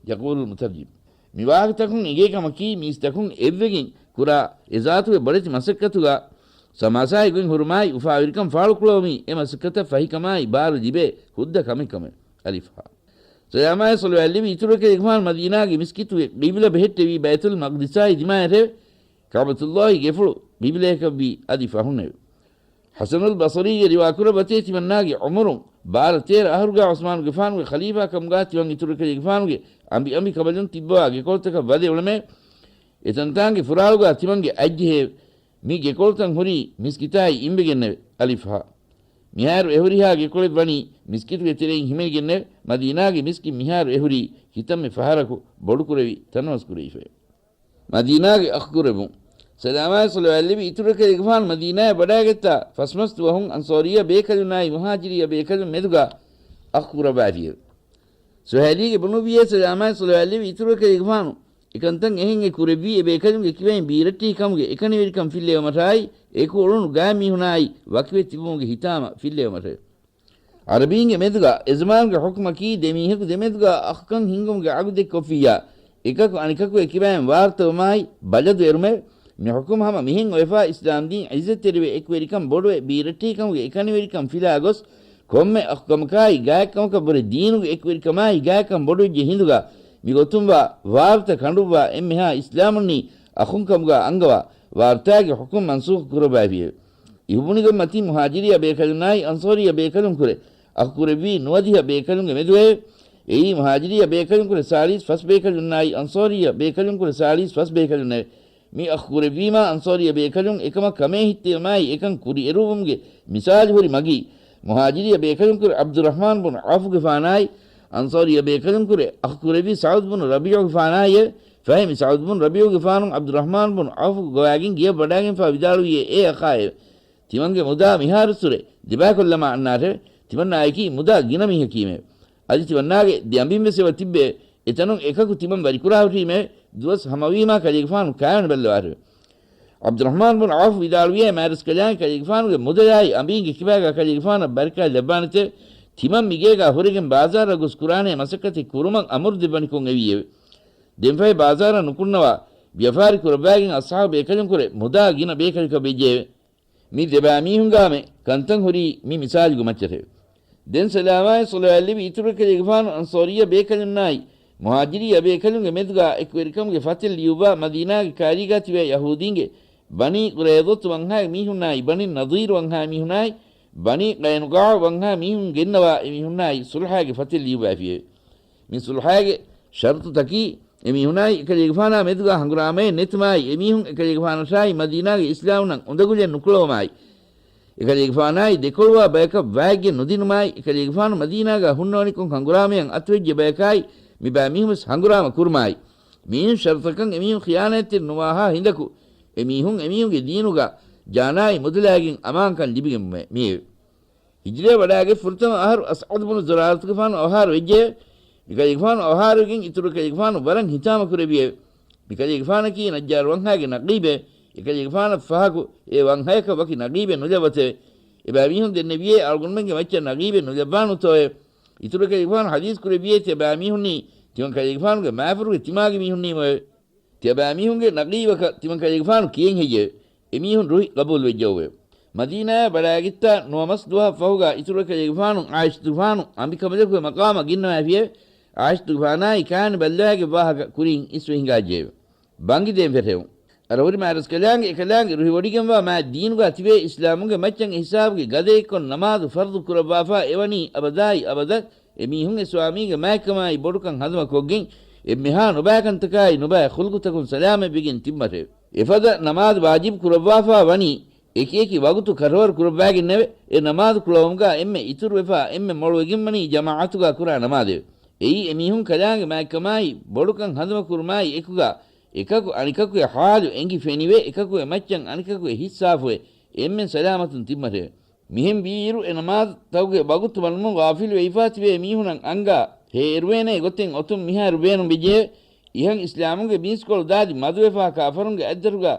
ޔަޤޫލުލް މުތަރްޖިމް. މި ވާހަކަތަކުން އެނގޭ ކަމަކީ، މީސްތަކުން އެއްވެގެން ކުރާ އެ ޒާތުގެ ބޮޑެތި މަސައްކަތުގާ ސަމާސާއި ގޮތް ހުރުމާއި އުފާވެރިކަން ފާޅުކުޅަވުމީ އެ މަސައްކަތަށް ފަހިކަމާއި ބާރު ލިބޭ ހުއްދަ ކަމެއް ކަމެވެ. އަލިފް ހާ. ސަލާމާއި ޞަލަވާތް ލެއްވި އިތުރު ކަލޭގެފާނު މަދީނާގެ މިސްކިތުގެ ޤިބްލަ ބެހެއްޓެވީ ބައިތުލް މަޤްދިސާއި ދިމާއަށެވެ. ކަޢުބަތުﷲ ގެފުޅު ޤިބްލައަކަށްވީ އަދި ފަހުންނެވެ. ޙަސަނުލް ބަޞަރީގެ ރިވާކުރައްވަތޭ ތިމަންނާގެ ޢުމުރުން ބާރަ ތޭރަ އަހަރުގާ ޢުސްމާނުގެފާނުގެ ޚަލީފާ ކަމުގާ ތިމަން އިތުރު އެކަލޭގެފާނުގެ އަނބި އަނބި ކަނބަލުން ތިއްބަވާ ގެކޮޅުތަކަށް ވަދެ އުޅެމޭ. އެތަންތާނގެ ފުރާޅުގާ ތިމަންގެ އަތްޖެހޭ. މި ގެކޮޅުތައް ހުރީ މިސްކިތާއި އިނބެގެންނެވެ. އަލިފް ހާ. މިހާރު އެހުރިހާ ގެކޮޅެއް ވަނީ މިސްކިތުގެ ތެރެއިން ހިމެނިގެންނެވެ. މަދީނާގެ މިސްކިތް މިހާރު އެހުރީ ކިތަންމެ ފަހަރަކު ބޮޑުކުރެވި ތަނަވަސްކުރެވިފައެވެ. މަދީނާގެ އަޚުކުރެއްވުން. ސަލާމާއި ޞަލަވާތްލެއްވި އިތުރު އެކަލޭގެފާނު މަދީނާއަށް ވަޑައިގަތްތާ ފަސްމަސް ދުވަހުން އަންޞާރިއްޔަ ބޭކަލުންނާއި މުހާޖިރިއްޔަ ބޭކަލުން މެދުގާ އަޚު ކުރައްވާފިއެވެ. ސުހައިލީގެ ބުނުއްވިއޭ ސަލާމާއި ޞަލަވާތްލެއްވި އިތުރު އެކަލޭގެފާނު އެކަންތައް އެހެން އެ ކުރެއްވީ އެ ބޭކަލުންގެ ކިބައިން ބީރައްޓެހިކަމުގެ އެކަނިވެރިކަން ފިއްލެވުމަށާއި އެކު އުޅުނު ގާތްމީހުނާއި ވަކިވެ ތިބުމުގެ ހިތާމަ ފިއްލެވުމަށެވެ. ޢަރަބީންގެ މެދުގަ އެޒަމާނުގެ ޙުކުމަކީ ދެމީހަކު ދެމެދުގަ އަޚުކަން ހިންގުމުގެ އަގުދެއްކޮށްފިއްޔާ، އެކަކު އަނެކަކުގެ ކިބައިން ވާރުތަވުމާއި ބަލަދު އެރުމެވެ. މި ޙުކުމް ހަމަ މިހެން އޮވެފާ އިސްލާމްދީން ޢިއްޒަތްތެރިވެ އެކުވެރިކަން ބޮޑުވެ ބީރައްޓެހިކަމުގެ އެކަނިވެރިކަން ފިލާ ގޮސް، ކޮންމެ އަޚުކަމަކާއި ގާތްކަމަކަށްވުރެ ދީނުގެ އެކުވެރިކަމާއި ގާތްކަން ބޮޑުވެއްޖެ ހިނދުގަ މި ގޮތުންވާ ވާރުތައް ކަނޑުއްވާ އެންމެހާ އިސްލާމުންނީ އަޚުންކަމުގަ އަންގަވާ ވާރުތާގެ ޙުކުމް މަންސޫޚު ކުރައްވާފިއެވެ. އިހުބުނިގޮތްމަތީ މުހާޖިރިއްޔަ ބޭކަލުންނާއި އަންޞާރިއްޔަ ބޭކަލުންކުރެ އަޚުކުރެއްވީ ނުވަދިހަ ބޭކަލުންގެ މެދުއެވެ. އެއީ މުހާޖިރިއްޔަ ބޭކަލުންކުރެ ސާޅީސް ފަސް ބޭކަލުންނާއި އަންޞާރިއްޔަ ބޭކަލުންކުރެ ސާޅީސް ފަސް ބޭކަލުންނެވެ. މި އަޚުކުރެއްވީމާ އަންޞާރިއްޔަ ބޭކަލުން އެކަމަށް ކަމޭ ހިއްތެވުމާއި އެކަން ކުރިއެރުވުމުގެ މިސާލު ހުރި މަގީ، މުހާޖިރިއްޔަ ބޭކަލުންކުރެ ޢަބްދުއްރަޙްމާން ބުނު ޢައުފުގެފާނާއި އަންޞާރިއްޔަ ބޭކަލުންކުރެ އަޚުކުރެއްވި ސަޢުދު ބުނު ރަބީޢުގެފާނާއިއެވެ. ފަހެ މި ސަޢުދު ބުނު ރަބީޢުގެފާނު ޢަބްދުއްރަޙްމާން ބުނު ޢައުފު ގޮވާގެން ގެޔަށް ވަޑާގެންފާ ވިދާޅުވިއޭ އޭ އަޚާއެވެ. ތިމަންގެ މުދާ މިހާރުއްސުރެ ދެބައިކޮށްލަމާ އަންނާށެވެ. ތިމަންނާއަކީ މުދާ ގިނަ މީހަކީމެވެ. އަދި ތިމަންނާގެ ދެ އަނބިން ވެސް އެބަ ތިއްބެވެ. އެތަނުން އެކަކު ތިމަން ވަރިކުރާ ހުށީމެވެ. ދުވަސް ހަމަވީމާ ކަލޭގެފާނު ކާވެނި ބައްލަވާށެވެ. ޢަބްދުއްރަޙްމާން ބުނު ޢައުފު ވިދާޅުވިއޭ މާރަސްކަލާނގެ ކަލޭގެފާނުގެ މުދަލާއި އަނބީންގެ ކިބާގާ ކަލޭގެފާނަށް ބަރަކާތް ލައްވާނެތެވެ. ތިމަން މިގޭގާ ހުރެގެން ބާޒާރަށް ގޮސް ކުރާނޭ މަސައްކަތެއް ކުރުމަށް އަމުރު ދެއްވަނިކޮށް އެވީއެވެ. ދެންފަހެ ބާޒާރަށް ނުކުންނަވާ ވިޔަފާރި ކުރައްވާގެން އަޞްޙާބު ބޭކަލުންކުރެ މުދާ ގިނަ ބޭކަލަކަށް ވެއްޖެއެވެ. މި ދެބައިމީހުންގާމެ ކަންތައް ހުރީ މި މިސާލުގެ މައްޗަށެވެ. ދެން ސަލާމާއި ޞަލަވާތްލެއްވި އިތުރު ކަލޭގެފާނު އަންޞާރިއްޔަ ބޭކަލުންނާއި މުހާޖިރިއްޔަ ބޭކަލުންގެ މެދުގާ އެކުވެރިކަމުގެ ފަތިލް ލިޔުއްވާ މަދީނާގެ ކާރީގާ ތިބޭ ޔަހޫދީންގެ ބަނީ ޤުރައިޟަތު ވަންހާގެ މީހުންނާއި ބަނީ ނަޟީރު ވަންހާ މީހުނާއި ބަނީ ޤައިނުޤާޢު ވަންހާ މީހުން ގެންނަވާ އެމީހުންނާއި ޞުލްޙާގެ ފަތިލް ލިޔުއްވާފިއެވެ. މި ޞުލްޙާގެ ޝަރުޠުތަކީ، އެމީހުނާއި އެކަލޭގެފާނާ މެދުގާ ހަނގުރާމައެއް ނެތުމާއި، އެމީހުން އެކަލޭގެފާނަށާއި މަދީނާގެ އިސްލާމުންނަށް އުނދަގުލެއް ނުކުޅަވުމާއި، އެކަލޭގެފާނާއި ދެކޮޅުވާ ބަޔަކަށް ވާތްގެ ނުދިނުމާއި، އެކަލޭގެފާނު މަދީނާގާ ހުންނަވަނިކޮށް ހަނގުރާމަޔަށް އަތުވެއްޖެ ބަޔަކާއި، މިބައިމީހުން ވެސް ހަނގުރާމަ ކުރުމާއި، މިއިން ޝަރުޠަކަށް އެމީހުން ޚިޔާނާތްތެރި ނުވާހާ ހިނދަކު، އެމީހުން އެމީހުންގެ ދީނުގާ ޖާނާއި މުދަލާގެން އަމާންކަން ލިބިގެން މިއެވެ. ހިޖްރަޔަށް ވަޑާގެ ފުރަތަމަ އަހަރު އަސްޢަދު ބުނު ޒުރާރަތުގެފާނު އަވަހާރަ ވެއްޖެއެވެ. މިކަލޭގެފާނު އަވަހާރަވެގެން އިތުރު ކަލޭގެފާނު ވަރަށް ހިތާމަ ކުރެއްވިއެވެ. މިކަލޭގެފާނަކީ ނައްޖާރު ވަންހާގެ ނަގީބެވެ. އެކަލޭގެފާނަށް ފަހަކު އެ ވަންހަޔަކަށް ވަކި ނަގީބެއް ނުލައްވަތެވެ. އެބައިމީހުން ދެންނެވިއޭ އަޅުގަނޑުމެންގެ މައްޗަށް ނަގީބެއް ނުލައްވާނޫތޯއެވެ. އިތުރު ކަލޭގެފާނު ޙަދީޘް ކުރެއްވިއޭ ތިޔަބައިމީހުންނީ ތިމަން ކަލޭގެފާނުގެ މާފަރުގެ ތިމާގެ މީހުންނީމެވެ. ތިޔަބައިމީހުންގެ ނަގީބަކަށް ތިމަން ކަލޭގެފާނު ކިޔެން ހެއްޔެވެ؟ އެމީހުން ރުހި ގަބޫލުވެއްޖެއެވެ. މަދީނާއަށް ވަޑާގެންތާ ނުވަ މަސް ދުވަހަށް ފަހުގާ އިތުރު ކަލޭގެފާނު ޢާއިޝަތުގެފާނު އަނބިކަނބަލަކުގެ މަޤާމަށް ގެންނަވާފިއެވެ. ޢާއިޝަތުގެފާނާއި ކާވެނި ބައްލަވާގެން ވާހަކަ ކުރިން އިސްވެ ހިނގާއްޖެއެވެ. ބަންގި ދޭން ފެށެވުން. އަރަހުރި މާރަސްކަލާނގެ އެކަލާނގެ ރުހިވޮޑިގެންވާ މާތް ދީނުގާ ތިބޭ އިސްލާމުގެ މައްޗަށް އެހިސާބުގެ ގަދައެއްކޮށް ނަމާދު ފަރުޟު ކުރައްވާފާ އެވަނީ އަބަދާއި އަބަދަށް އެމީހުން އެ ސްވާމީގެ މާތްކަމާއި ބޮޑުކަން ހަނދުމަކޮށްގެން އެންމެހާ ނުބައިކަންތަކާއި ނުބައި ޚުލްޤުތަކުން ސަލާމަތްވެގެން ތިއްބަށެވެ. އެފަދަ ނަމާދު ވާޖިބު ކުރައްވާފާ ވަނީ އެކިއެކި ވަގުތު ކަށަވަރު ކުރައްވާގެންނެވެ. އެ ނަމާދު ކުޅަވުމުގާ އެންމެ އިތުރުވެފާ އެންމެ މޮޅުވެގެންވަނީ ޖަމާޢަތުގާ ކުރާ ނަމާދެވެ. އެއީ އެމީހުން ކަލާނގެ މާތްކަމާއި ބޮޑުކަން ހަނދުމަކުރުމާއި އެކުގާ އެކަކު އަނެކަކުގެ ޙާލު އެނގި ފެނިވެ، އެކަކުގެ މައްޗަށް އަނެކަކުގެ ހިއްސާފުވެ، އެންމެން ސަލާމަތުން ތިއްބަށެވެ. މިހެން ވީއިރު އެ ނަމާދުތަކުގެ ވަގުތު ވަނުމުން ޣާފިލު ވެފާ ތިބޭ މީހުނަށް އަންގާ ހޭއެރުވޭނޭ ގޮތެއް އޮތުން މިހާރު ބޭނުން ވެއްޖެއެވެ. އިހަށް އިސްލާމުގެ ބީސްކޮޅު ދާދި މަދުވެފާ ކާފަރުންގެ އަތްދަށުގާ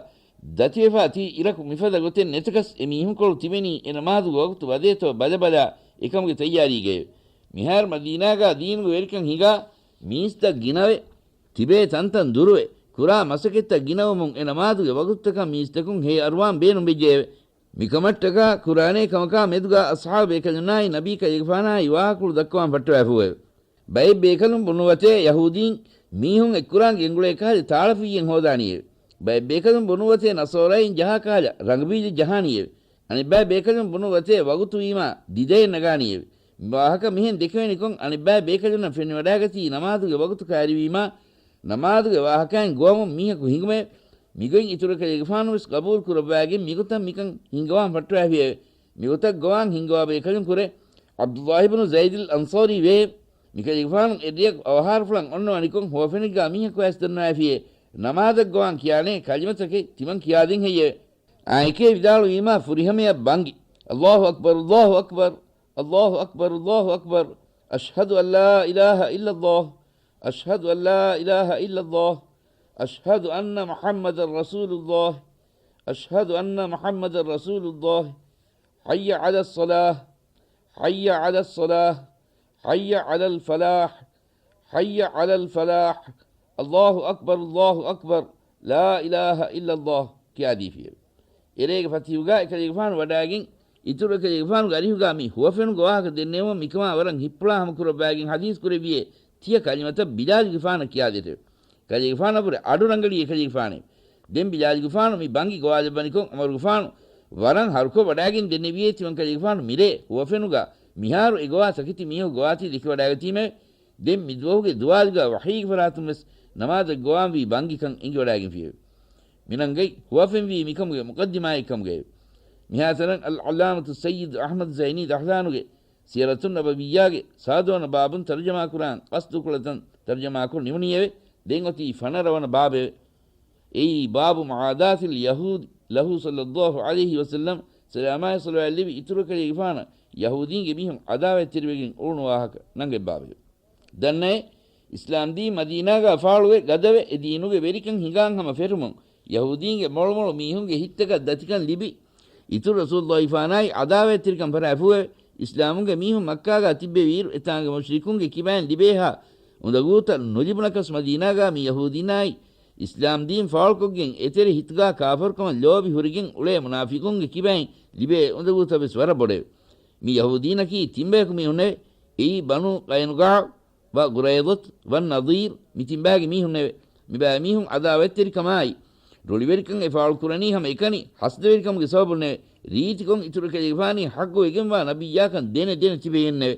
ދަތިވެފާ ތި އިރަކު މިފަދަ ގޮތެއް ނެތަކަސް އެ މީހުންކޮޅު ތިބެނީ އެ ނަމާދުގެ ވަގުތު ވަދޭތޯ ބަލަބަލާ އެކަމުގެ ތައްޔާރީގައެވެ. މިހާރު މަދީނާގާ ދީނުގެ ވެރިކަން ހިނގާ މީސްތައް ގިނަވެ، ތިބޭ ތަންތަން ދުރުވެ، ކުރާ މަސައްކަތްތައް ގިނަވުމުން އެ ނަމާދުގެ ވަގުތުތަކަށް މީސްތަކުން ހޭ އަރުވާން ބޭނުންވެއްޖެއެވެ. މިކަމަށްޓަކާ ކުރާނޭ ކަމަކާ މެދުގާ އަޞްޙާބު ބޭކަލުންނާއި ނަބީ ކަލޭގެފާނާއި ވާހަކަފުޅު ދައްކަވާން ފައްޓަވާފައެވެ. ބައެއް ބޭކަލުން ބުނުއްވަތޭ ޔަހޫދީން މީހުން އެއްކުރާން ގެންގުޅޭ ކަހަލަ ތާޅަފުއްޔެއް ހޯދާނީއެވެ. ބައެއް ބޭކަލުން ބުނުއްވަތޭ ނަޞާރާއިން ޖަހާ ކަހަލަ ރަނގަބީލެއް ޖަހާނީއެވެ. އަނެއްބައި ބޭކަލުން ބުނު ގޮތޭ ވަގުތު ވީމާ ދިދައެއް ނަގާނީއެވެ. މި ވާހަކަ މިހެން ދެކެވެނިކޮށް، އަނެއްބައި ބޭކަލުންނަށް ފެނިވަޑާގަތީ ނަމާދުގެ ވަގުތު ކައިރިވީމާ، ނަމާދުގެ ވާހަކައިން ގޮވަމުން މީހަކު ހިނގުމެވެ. މިގޮތް އިތުރު ކަލޭގެފާނު ވެސް ގަބޫލު ކުރައްވާގެން މިގޮތަށް މިކަން ހިންގަވާން ފައްޓަވައިފިއެވެ. މިގޮތަށް ގޮވާން ހިންގަވާ ބޭކަލުން ކުރެ ޢަބްދުﷲ ބުނު ޒައިދުލް އަންޞާރީ ވޭ. މިކަލޭގެފާނު އެއްރެއަކު އަވަހާރަފުޅަށް އޮންނަވަނިކޮށް ހުވަފެނެއްގާ މީހަކު ވެސް ދަންނަވައިފިއެވެ. ނަމާދަށް ގޮވާން ކިޔާނޭ ކަލިމަތަކެއް ތިމަން ކިޔާދޭން ހެއްޔެވެ؟ އާނއެކޭ ވިދާޅުވީމާ ފުރިހަމަޔަށް ބަންގި. الله أكبر، الله أكبر، الله أكبر، الله أكبر. أشهد أن لا إله إلا الله، أشهد أن لا إله إلا الله، أشهد أن محمدا رسول الله، أشهد أن محمدا رسول الله. حي على الصلاة، حي على الصلاة، حي على الفلاح، حي على الفلاح. الله أكبر، الله أكبر، لا إله إلا الله ކިޔާދީފިއެވެ. އެރޭގެ ފަތިހުގާ އެކަލޭގެފާނު ވަޑާގެން، އިތުރު އެކަލޭގެފާނުގެ އަރިހުގާ މި ހުވަފެނުގެ ވާހަކަ ދެންނެވުމަށް މިކަމާ ވަރަށް ހިތްޕުޅާ ހަމަކުރައްވާގެން ޙަދީޘް ކުރެއްވިއޭ، ތިޔަ ކަލިމަތައް ބިލާލްގެފާނަށް ކިޔާދޭށެވެ. ކަލޭގެފާނަށް ވުރެ އަޑު ރަނގަޅީ އެކަލޭގެފާނޭ. ދެން ބިލާލްގެފާނު މި ބަންގި ގޮވާލައްވަނިކޮށް، ޢުމަރުގެފާނު ވަރަށް ހަރުކޮށް ވަޑާގެން ދެންނެވިއޭ، ތިމަން ކަލޭގެފާނު މިރޭ ހުވަފެނުގާ މިހާރު އެގޮވާ ތަކެތި މީހުން ގޮވާތީ ދެކިވަޑާގަތީމެވެ. ދެން މިދުވަހުގެ ދުވާލުގާ ވަޙީގެ ފަރާތުން ވެސް ނަމާދަށް ގޮވާންވީ ބަންގިކަން އެނގިވަޑާގެންފިއެވެ. މިނަންގަތް ހުވަފެންވީ މިކަމުގެ މުޤައްދިމާއެއްކަމުގައެވެ. މިހާތަނަށް އަލްޢައްލާމަތު ސައްޔިދު އަޙްމަދު ޒައިނީ ދަޙްލާނުގެ ސިޔަރަތުން ނަބަވިއްޔާގެ ސާދަވަނަ ބާބުން ތަރުޖަމާކުރާން ޤަޞްދުކޮޅަށް ތަން ތަރުޖަމާކޮށް ނިމުނީއެވެ. ދެން އޮތީ ފަނަރަވަނަ ބާބެވެ. އެއީ ބާބު މުޢާދާތިލް ޔަހޫދި ލަހޫ ޞައްލައްލާހު ޢަލައިހި ވަސައްލަމް، ސަލާމާއި ޞަލަވާތް ލެއްވި އިތުރު ކަލޭގެފާނަށް ޔަހޫދީންގެ މީހުން ޢަދާވަތްތެރިވެގެން އުޅުނު ވާހަކަ ނަންގަތް ބާބެވެ. ދަންނައޭ، އިސްލާމްދީން މަދީނާގާ ފާޅުވެ ގަދަވެ، އެ ދީނުގެ ވެރިކަން ހިނގާން ހަމަ ފެށުމުން، ޔަހޫދީންގެ މޮޅުމޮޅު މީހުންގެ ހިތްތަކަށް ދަތިކަން ލިބި، އިތުރު ރަސޫލުﷲފާނާއި ޢަދާވަތްތެރިކަން ފަށާފޫއެވެ. އިސްލާމުންގެ މީހުން މައްކާގާ ތިއްބެވިއިރު، އެތާނގެ މުޝްރިކުންގެ ކިބައިން ލިބޭހާ އުނދަގޫތައް ނުލިބުނަކަސް މަދީނާގާ މި ޔަހޫދީންނާއި އިސްލާމްދީން ފާޅުކޮށްގެން އެތެރެ ހިތުގާ ކާފަރުކަމަށް ލޯބި ހުރެގެން އުޅޭ މުނާފިޤުންގެ ކިބައިން ލިބޭ އުނދަގޫތައް ވެސް ވަރަށް ބޮޑެވެ. މި ޔަހޫދީންނަކީ ތިން ބަޔަކު މީހުންނެވެ. އެއީ ބަނޫ ޤައިނުޤާޢު ވަ ޤުރައިޟަތު ވައްނަޟީރު މި ތިންބާގެ މީހުންނެވެ. މިބާ މީހުން ޢަދާވަތްތެރިކަމާއި ރުޅިވެރިކަން އެ ފާޅު ކުރަނީ ހަމަ އެކަނި ހަސަދަވެރިކަމުގެ ސަބަބުންނެވެ. ރީތިކޮށް އިތުރު ކަލޭގެފާނީ ޙައްޤުވެގެންވާ ނަބިއްޔާކަން ދެނެ ދެނެ ތިބެގެންނެވެ.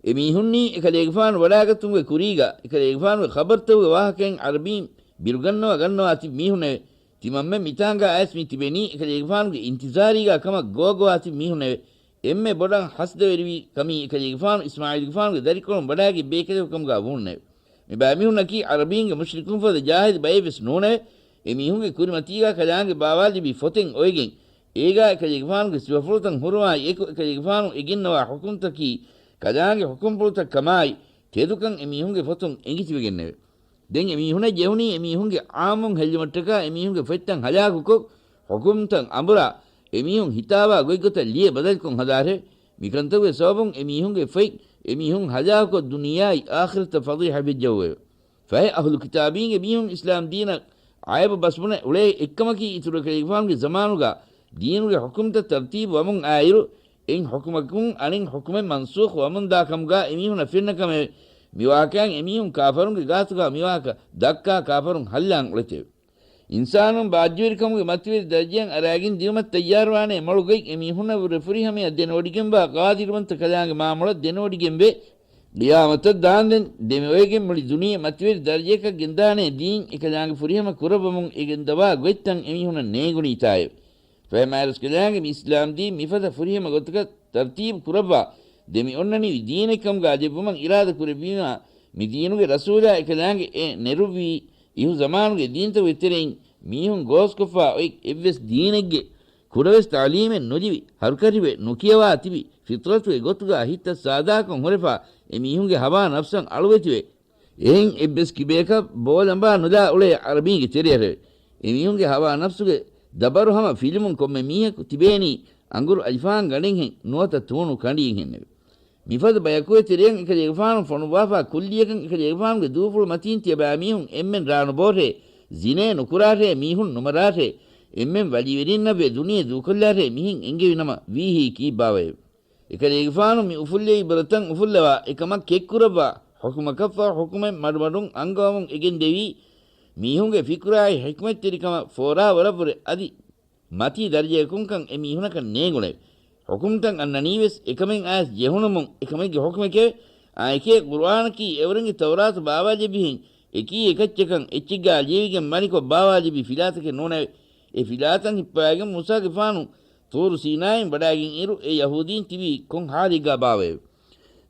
އެ މީހުންނީ އެކަލޭގެފާނު ވަޑާގަތުމުގެ ކުރީގަ އެކަލޭގެފާނުގެ ޚަބަރުތަކުގެ ވާހަކައިން ޢަރަބީން ބިރުގަންނަވާ ގަންނަވާ ތިބި މީހުންނެވެ. ތިމަންމެން މިތާނގާ އައިސް މި ތިބެނީ އެކަލޭގެފާނުގެ އިންތިޒާރީގާ ކަމަށް ގޮވަގޮވާ ތިބި މީހުންނެވެ. އެންމެ ބޮޑަށް ހަސަދަވެރިވީ ކަމީ އެކަލޭގެފާނު އިސްމާޢީލްގެފާނުގެ ދަރިކޮޅުން ވަޑާގެ ބޭކަލެކު ކަމުގާ ވުންނެވެ. މިބައިމީހުންނަކީ ޢަރަބީންގެ މުޝްރިކުން ފަދަ ޖާހިލު ބައެއް ވެސް ނޫނެވެ. އެމީހުންގެ ކުރިމަތީގާ ކަލާނގެ ބާވާލިބި ފޮތެއް އޮވެގެން، އޭގާ އެކަލޭގެފާނުގެ ސިފަފުޅުތައް ހުރުމާއި އެކު އެކަލޭގެފާނު އެ ގެންނަވާ ޙުކުމްތަކީ ކަލާނގެ ޙުކުމްފުޅުތައް ކަމާއި ތެދުކަން އެމީހުންގެ ފޮތުން އެނގިތިބެގެންނެވެ. ދެން އެމީހުނަށް ޖެހުނީ އެމީހުންގެ ޢާއްމުން ހެއްލުމަށްޓަކާ އެމީހުންގެ ފޮތްތައް ހަލާކުކޮށް، ޙުކުމްތައް އަނބުރާ، އެމީހުން ހިތާވާ ގޮތްގޮތަށް ލިޔެ ބަދަލުކޮށް ހަދާށެވެ. މިކަންތަކުގެ ސަބަބުން އެމީހުންގެ ފޮތް އެމީހުން ހަލާކުކޮށް ދުނިޔެއާއި އާޚިރަތަށް ފަޟީޙަތް ވެއްޖައުވެއެވެ. ފަހެ އަހުލު ކިތާބީންގެ މީހުން އިސްލާމް ދީނަށް ޢައިބު ބަސްބުނެ އުޅޭ އެއްކަމަކީ އިތުރު ކަލޭގެފާނުގެ ޒަމާނުގާ ދީނުގެ ޙުކުމްތައް ތަރްތީބު ވަމުން އާއިރު، އެއް ޙުކުމަކުން އަނެއް ޙުކުމެއް މަންސޫޚު ވަމުންދާ ކަމުގާ އެމީހުންނަށް ފެންނަ ކަމެވެ. މިވާޤިޢާއިން އެމީހުން ކާފަރުންގެ ގާތުގާ މިވާހަކަ ދައްކާ ކާފަރުން ހައްލާން އުޅެތެވެ. އިންސާނުން ބާއްޖަވެރިކަމުގެ މަތިވެރި ދަރަޖައަށް އަރާގެން ދިއުމަށް ތައްޔާރުވާނޭ މޮޅު ގޮތް އެމީހުންނަށްވުރެ ފުރިހަމަޔަށް ދެނެވޮޑިގެންވާ ޤާދިރުވަންތަ ކަލާނގެ މާމޮޅަށް ދެނެވޮޑިގެންވެ، ޤިޔާމަތަށް ދާންދެން ދެމިއޮވެގެން މުޅި ދުނިޔެ މަތިވެރި ދަރަޖައަކަށް ގެންދާނޭ ދީން އެކަލާނގެ ފުރިހަމަ ކުރައްވަމުން އެ ގެންދަވާ ގޮތްތައް އެމީހުނަށް ނޭނގުނީތާއެވެ. ފަހެ މާތްރަސްކަލާނގެ މި އިސްލާމް ދީން މިފަދަ ފުރިހަމަ ގޮތަކަށް ތަރްތީބު ކުރައްވާ، ދެމި އޮންނަނިވި ދީނެއްކަމުގާ ލެއްވުމަށް އިރާދަ ކުރެއްވީމާ، މި ދީނުގެ ރަސޫލާ އެކަލާނގެ އެ ނެރުއްވީ އިހު ޒަމާނުގެ ދީންތަކުގެ ތެރެއިން މީހުން ގޯސްކޮށްފާ އޮތް އެއްވެސް ދީނެއްގެ ކުޑަވެސް ތަޢުލީމެއް ނުލިބި، ހަރުކަށިވެ ނުކިޔަވާ ތިބި، ފިޠްރަތުގެ ގޮތުގާ ހިތްތައް ސާދާކޮށް ހުރެފާ، އެ މީހުންގެ ހަވާ ނަފްސަށް އަޅުވެތިވެ، އެހެން އެއްވެސް ކިބަޔަކަށް ބޯލަނބާ ނުލާ އުޅޭ ޢަރަބީންގެ ތެރެއަށެވެ. އެ މީހުންގެ ހަވާ ނަފްސުގެ ދަބަރު ހަމަ ފިލުމުން ކޮންމެ މީހަކު ތިބޭނީ އަނގުރު އަލިފާން ގަނޑެއްހެން ނުވަތަ ތޫނު ކަނޑިއެއްހެންނެވެ. މިފަދަ ބަޔަކުގެ ތެރެއަށް އެކަލޭގެފާނު ފޮނުއްވާފާ ކުއްލިއަކަށް އެކަލޭގެފާނުގެ ދޫފުޅު މަތީން ތިޔަބައިމީހުން އެންމެން ރާނުބޯށޭ، ޒިނޭ ނުކުރާށޭ، މީހުން ނުމަރާށޭ، އެންމެން ވަލީވެރިންނަށްވެ ދުނިޔެ ދޫކޮށްލާށޭ މިހެން އެންގެވި ނަމަ ވީހީ ކީއްބާވައެވެ؟ އެކަލޭގެފާނު މި އުފުއްލެވި އިބްރަތަށް އުފުއްލަވާ، އެކަމަށް ކެތްކުރައްވާ، ޙުކުމަކަށްފަހު ޙުކުމެއް މަޑުމަޑުން އަންގަވަމުން އެގެންދެވީ، މީހުންގެ ފިކުރާއި ޙިކްމަތްތެރިކަމަށް ފޯރާވަރަށްވުރެ އަދި މަތީ ދަރަޖަޔަކުންކަން އެ މީހުނަކަށް ނޭނގުނެވެ. ޙުކުމްތައް އަންނަނީވެސް އެކަމެއް އައިސް ޖެހުނުމުން އެކަމެއްގެ ޙުކުމެކެވެ. އާއެކޭ ޤުރުއާނަކީ އެވަރުންގެ ތައުރާތު ބާވާލެއްވިހެން އެކީ އެކައްޗަކަށް އެއްޗެއްގާ ލިޔެވިގެން މަނިކޮށް ބާވާލެއްވި ފިލާތަކެއް ނޫނެވެ. އެ ފިލާތައް ހިއްޕަވައިގެން މޫސާގެފާނު ޠޫރު ސީނާއިން ވަޑާގެން އިރު އެ ޔަހޫދީން ތިބީ ކޮން ޙާލެއްގާ ބާވައެވެ.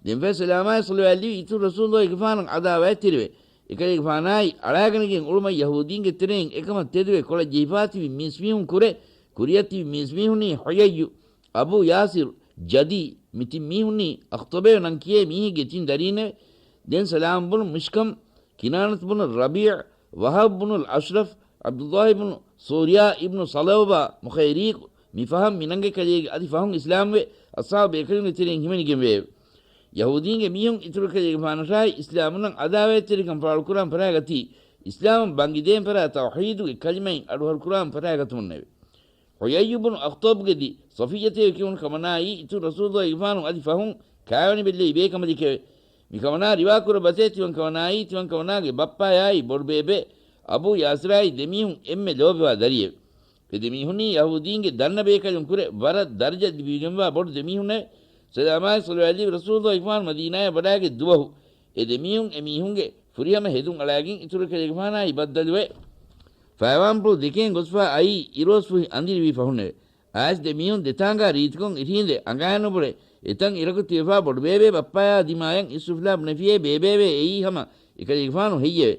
ދެންފަހެ ސަލާމާއި ޞަލަވާތްލީ އިތުރު ރަސޫލުއްލާހިގެފާނަށް އަދާވާތްތެރިވެ، އެކަލޭގެފާނާއި އަޅާގަނެގެން އުޅުމަށް ޔަހޫދީންގެ ތެރެއިން އެކަމަށް ތެދުވެ ކޮޅަށް ޖެހިފާ ތިބި މީސްމީހުން ކުރެ، ކުރިއަށް ތިބި މީސްމީހުންނީ ޙުޔައްޔު، އަބޫ ޔާސިރު، ޖަދީ، މި ތިން މީހުންނީ އަޚްޠަބޭ ނަން ކިޔޭ މީހެއްގެ ތިން ދަރީންނެވެ. ދެން ސަލާމް ބުނު މިޝްކަމް، ކިނާނަތު ބުނު ރަބީޢު، ވަހަބް ބުނުލް އަޝްރަފް، ޢަބްދުﷲ ބުނު ސޫރިޔާ އިބްނު ޞަލަބާ މުޚައިރީޤު، މި ފަހަށް މިނަންގެ ކަލޭގެ އަދި ފަހުން އިސްލާމްވެ، އަޞްޙާބު ބޭކަލުންގެ ތެރެއިން ހިމެނިގެންވެއެވެ. ޔަހޫދީންގެ މީހުން އިތުރު ކަލޭގެފާނަށާއި އިސްލާމުންނަށް އަދާވާތްތެރިކަން ފާޅުކުރާން ފަރާގަތީ، އިސްލާމަށް ބަންގިދޭން ފަރާ ތައުޙީދުގެ ކަލިމައިން އަޑުހަރުކުރާން ފަރާގަތުމުންނެވެ. ޙުޔައްޔު ބުނު އަޚްޠަބްގެ ދި ޞަފިއްޔަތޭ ކިޔުނު ކަމަނާއީ އިތުރު ރަސޫލުއްލާހިގެފާނު އަދި ފަހުން ކާވެނި ބެއްލެވި ބޭކަނބަލެކެވެ. މިކަމަނާ ރިވާކުރައްވަތޭ ތިމަން ކަމަނާއީ ތިމަން ކަމަނާގެ ބައްޕާޔާއި ބޮޑުބޭބެ އަބޫ ޔާސިރާއި ދެމީހުން އެންމެ ލޯބިވާ ދަރިއެވެ. އެ ދެމީހުންނީ ޔަހޫދީންގެ ދަންނަ ބޭކަލުން ކުރެ ވަރަށް ދަރަޖަ ލިބިގެންވާ ބޮޑު ދެމީހުންނެވެ. ސަލާމާއި ޞަލަވާތްލީ ރަސޫލުއްލާހިގެފާނު މަދީނާޔަށް ވަޑާގެ ދުވަހު އެ ދެމީހުން އެ މީހުންގެ ފުރިހަމަ ހެދުން އަޅާގެން އިތުރު ކަލޭގެފާނާއި ބައްދަލުވެ، ފައިވާންޕުޅު ދެކޭން ގޮސްފާ އައީ އިރުއޮއްސުފުހި އަނދިރިވި ފަހުންނެވެ. އައިސް ދެ މީހުން ދެތާނގާ ރީތިކޮށް އިށީނދެ އަނގައިނުބުނެ އެތަން އިރަކު ތިބެފާ ބޮޑުބޭބެ ބައްޕާޔާ ދިމާޔަށް އިސްރުފިލާ ބުނެފިޔޭ ބޭބޭވޭ އެއީ ހަމަ އެކަލޭގެފާނު ހެއްޔެވެ؟